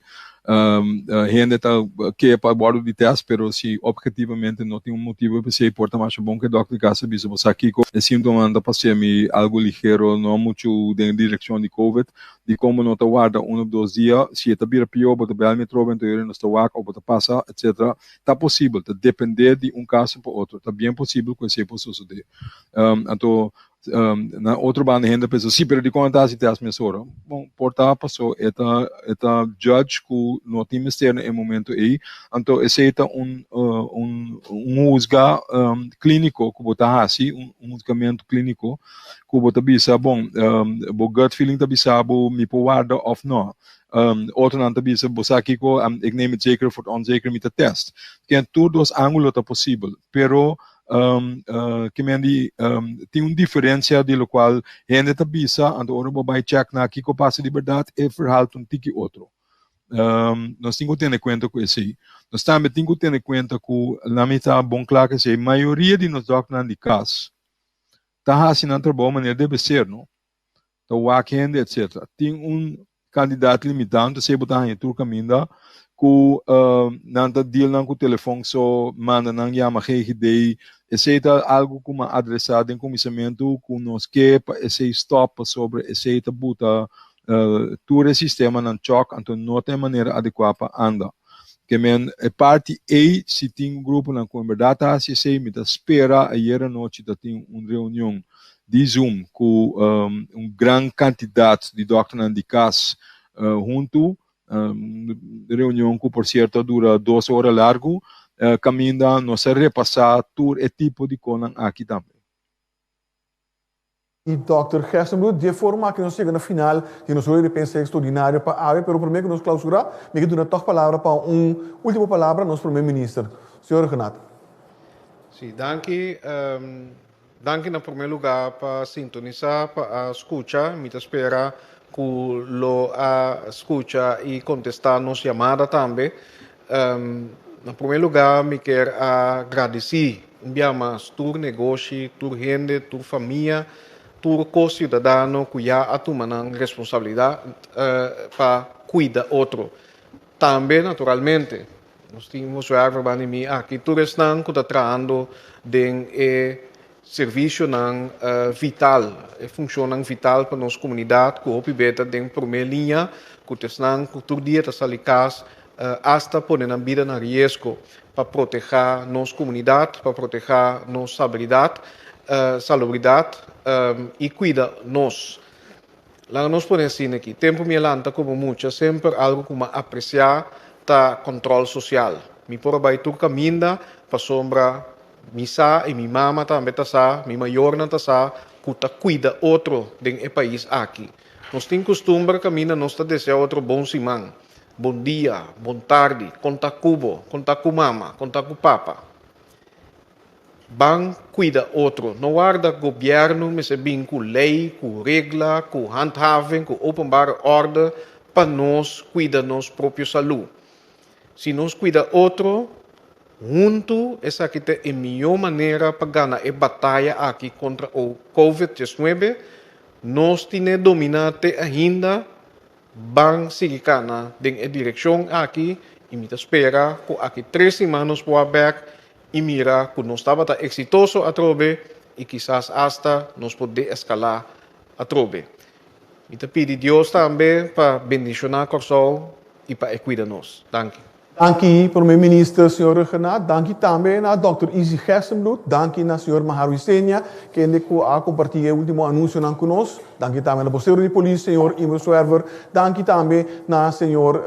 Hende ta ke pa wòrdu di tèst, pero si ophetivamente no tin un motibu p'esei por ta masha bon ku e dòkter di kas a bisa bo sa kiko e síntomanan ta pas'é mi algu ligero, no muchu den direkshon di covid. Dikon bo no ta warda un òf dos dia? Si e ta bira pió bo ta bèl mi atrobe anto yori nos ta wak òf bo ta pasa etcetera. Ta posibel, ta dependé di un kaso pa otro. Ta bien posibel ku esei por sosodé. Anto, na otro banda hende ta pensa, sí, pero dikon e ta hasi tèst mesora? Bon, por ta paso e ta e ta judge ku no tin mester na e momento ei. Anto esei ta un un un husga klíniko ku bo ta hasi, un husgamentu klíniko ku bo ta bisa, bon, bo gut feeling ta bisa bo mi por warda òf nò. Otronan ta bisa, bo sa kiko, ik neem het zeker voor het onzeker, mi ta test. Ken tur dos ángulo ta posibel, pero ke men di tin un diferensia di lokual hende ta bisa, anto ora bo bai chèk na kiko pasa di bèrdat, e verhaal ta un tiki otro. Nos tin ku tene kuenta ku esei. Nos tambe tin ku tene kuenta ku, na mi ta bon kla ku esei, mayoria di nos dòkternan di kas ta hasi nan trabou manera debe ser, no? Ta wak hende etc. Tin un kandidat limitante esei bo ta haña tur kaminda ku nan ta deal nan ku telefon so manda nan yama GGD esei ta algu ku mi a adresá den kuminsamentu ku nos ke pa esei stòp pasobra esei ta buta tur e sistemanan chòk anto no ta e manera adekuá pa anda. Ke men e parti ei si tin un gruponan ku en bèrdat ta hasi esei mi ta spera ayer anochi ta tin un reunion di Zoom ku un gran kantidat di dòkternan di kas huntu, un reunion ku por sierto a dura dos ora largu, kaminda nos a repasá tur e tipo di konan aki tambe. I dòkter Gerstenbluth, di e forma aki nos yega na final di nos rueda di prensa ekstraordinario pa awe, pero promé ku nos klausurá, mi ke duna tòg palabra pa un último palabra nos promé minister, señor Rhuggenaath. Sí, danki. Danki na promé lugá pa sintonisá, pa a skucha. Mi ta spera ku lo a skucha i kontestá nos yamada tambe. Na promé lugá mi kier a gradisí un bia mas tur negoshi, tur hende, tur famia, tur ko-siudadano ku ya a tuma nan responsabilidat pa kuida otro. Tambe naturalmente Nos tin un zwerver banda di mi aki. Tur esnan ku ta trahando den e servisionan vital, e funshonnan vital pa nos komunidat ku hopi be ta den promé liña, ku ta esnan ku tur dia ta sali kas asta pone nan bida na riesgo pa protehá nos komunidat, pa protehá nos sabridat, salubridat i kuida nos. Laga nos pone asina aki, tempu mi a lanta komo mucha semper algu ku mi a apresiá ta kòntròl sosial. Mi por a bai tur kaminda pasobra mi sa i mi mama tambe ta sa, mi mayornan ta sa ku ta kuida otro den e pais aki. Nos tin kustumber kaminda nos ta deseá otro bon siman, bon dia, bon tardi, kon ta ku bo, kon ta ku mama, kon ta ku papa. Ban cuida otro. No warda gobierno mester bin cu ley, cu regla, cu handhaving, cu openbare orde pa nos cuida nos propio salud. Si nos cuida otro hunto esaki ta e miyo manera pa gana e bataya aki contra o covid 19. Nos tine domina te ainda. Ban sigui kana den e direkshon aki i mi ta spera ku aki tres siman nos por a bèk i mira ku nos tabata eksitoso atrobe i kisas asta nos por deeskalá atrobe. Mi ta pidi Dios tambe pa bendishoná Kòrsou i pa e kuida nos. Danki. Danki Prome Minister señor Rhuggenaath, danki tambe na Dòkter Izzy Gerstenbluth, danki na señor Maharu Isenia kende ku a kompartí e último anunsionan ku nos, danki tambe na bosero di polis señor Imro Zwerver, danki tambe na señor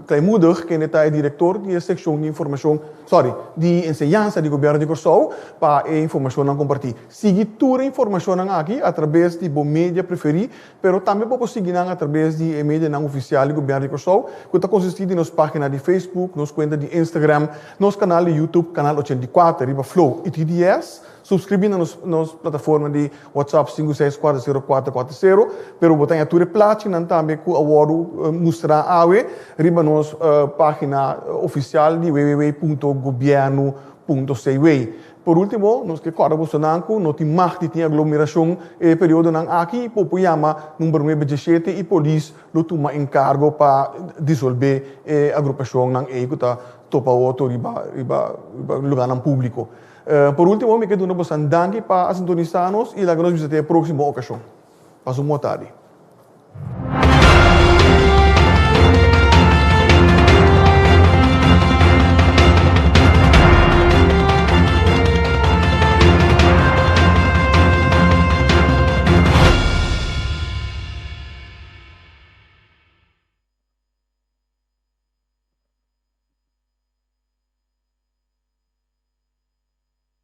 Kleinmoedig kende ta e direktor di e sekshon di informashon, sorry, di enseñansa di Gobièrnu di Kòrsou pa e informashonnan kompartí. Sigui tur e informashonnan aki atrabes di bo media preferí Pero tambe bo por sigui nan atrabes di e medianan ofisial di Gobièrnu di Kòrsou, ku ta konsistí di nos página di Facebook, nos kuenta di Instagram, nos kanal di YouTube, Kanal 84 riba Flow i TDS. Suskribí na nos nos plataforma di WhatsApp 5640440, pero bo ta haña tur e plachinan tambe ku a wòrdu mustrá awe riba nos página ofisial di www.gobiernu. Punto cw. Por último, nos ke kòrda bosonan ku no tin mag di tin aglomerashon e periodonan aki, por por yama number nuebe diesshete i polis lo tuma enkargo pa disolbé e agrupashonnan ei ku ta topa otro riba riba riba lugánan públiko. Por último, mi ke duna bosan danki pa a sintonisá nos i laga nos bisa te e próksimo okashon. Pasa un bon tardi.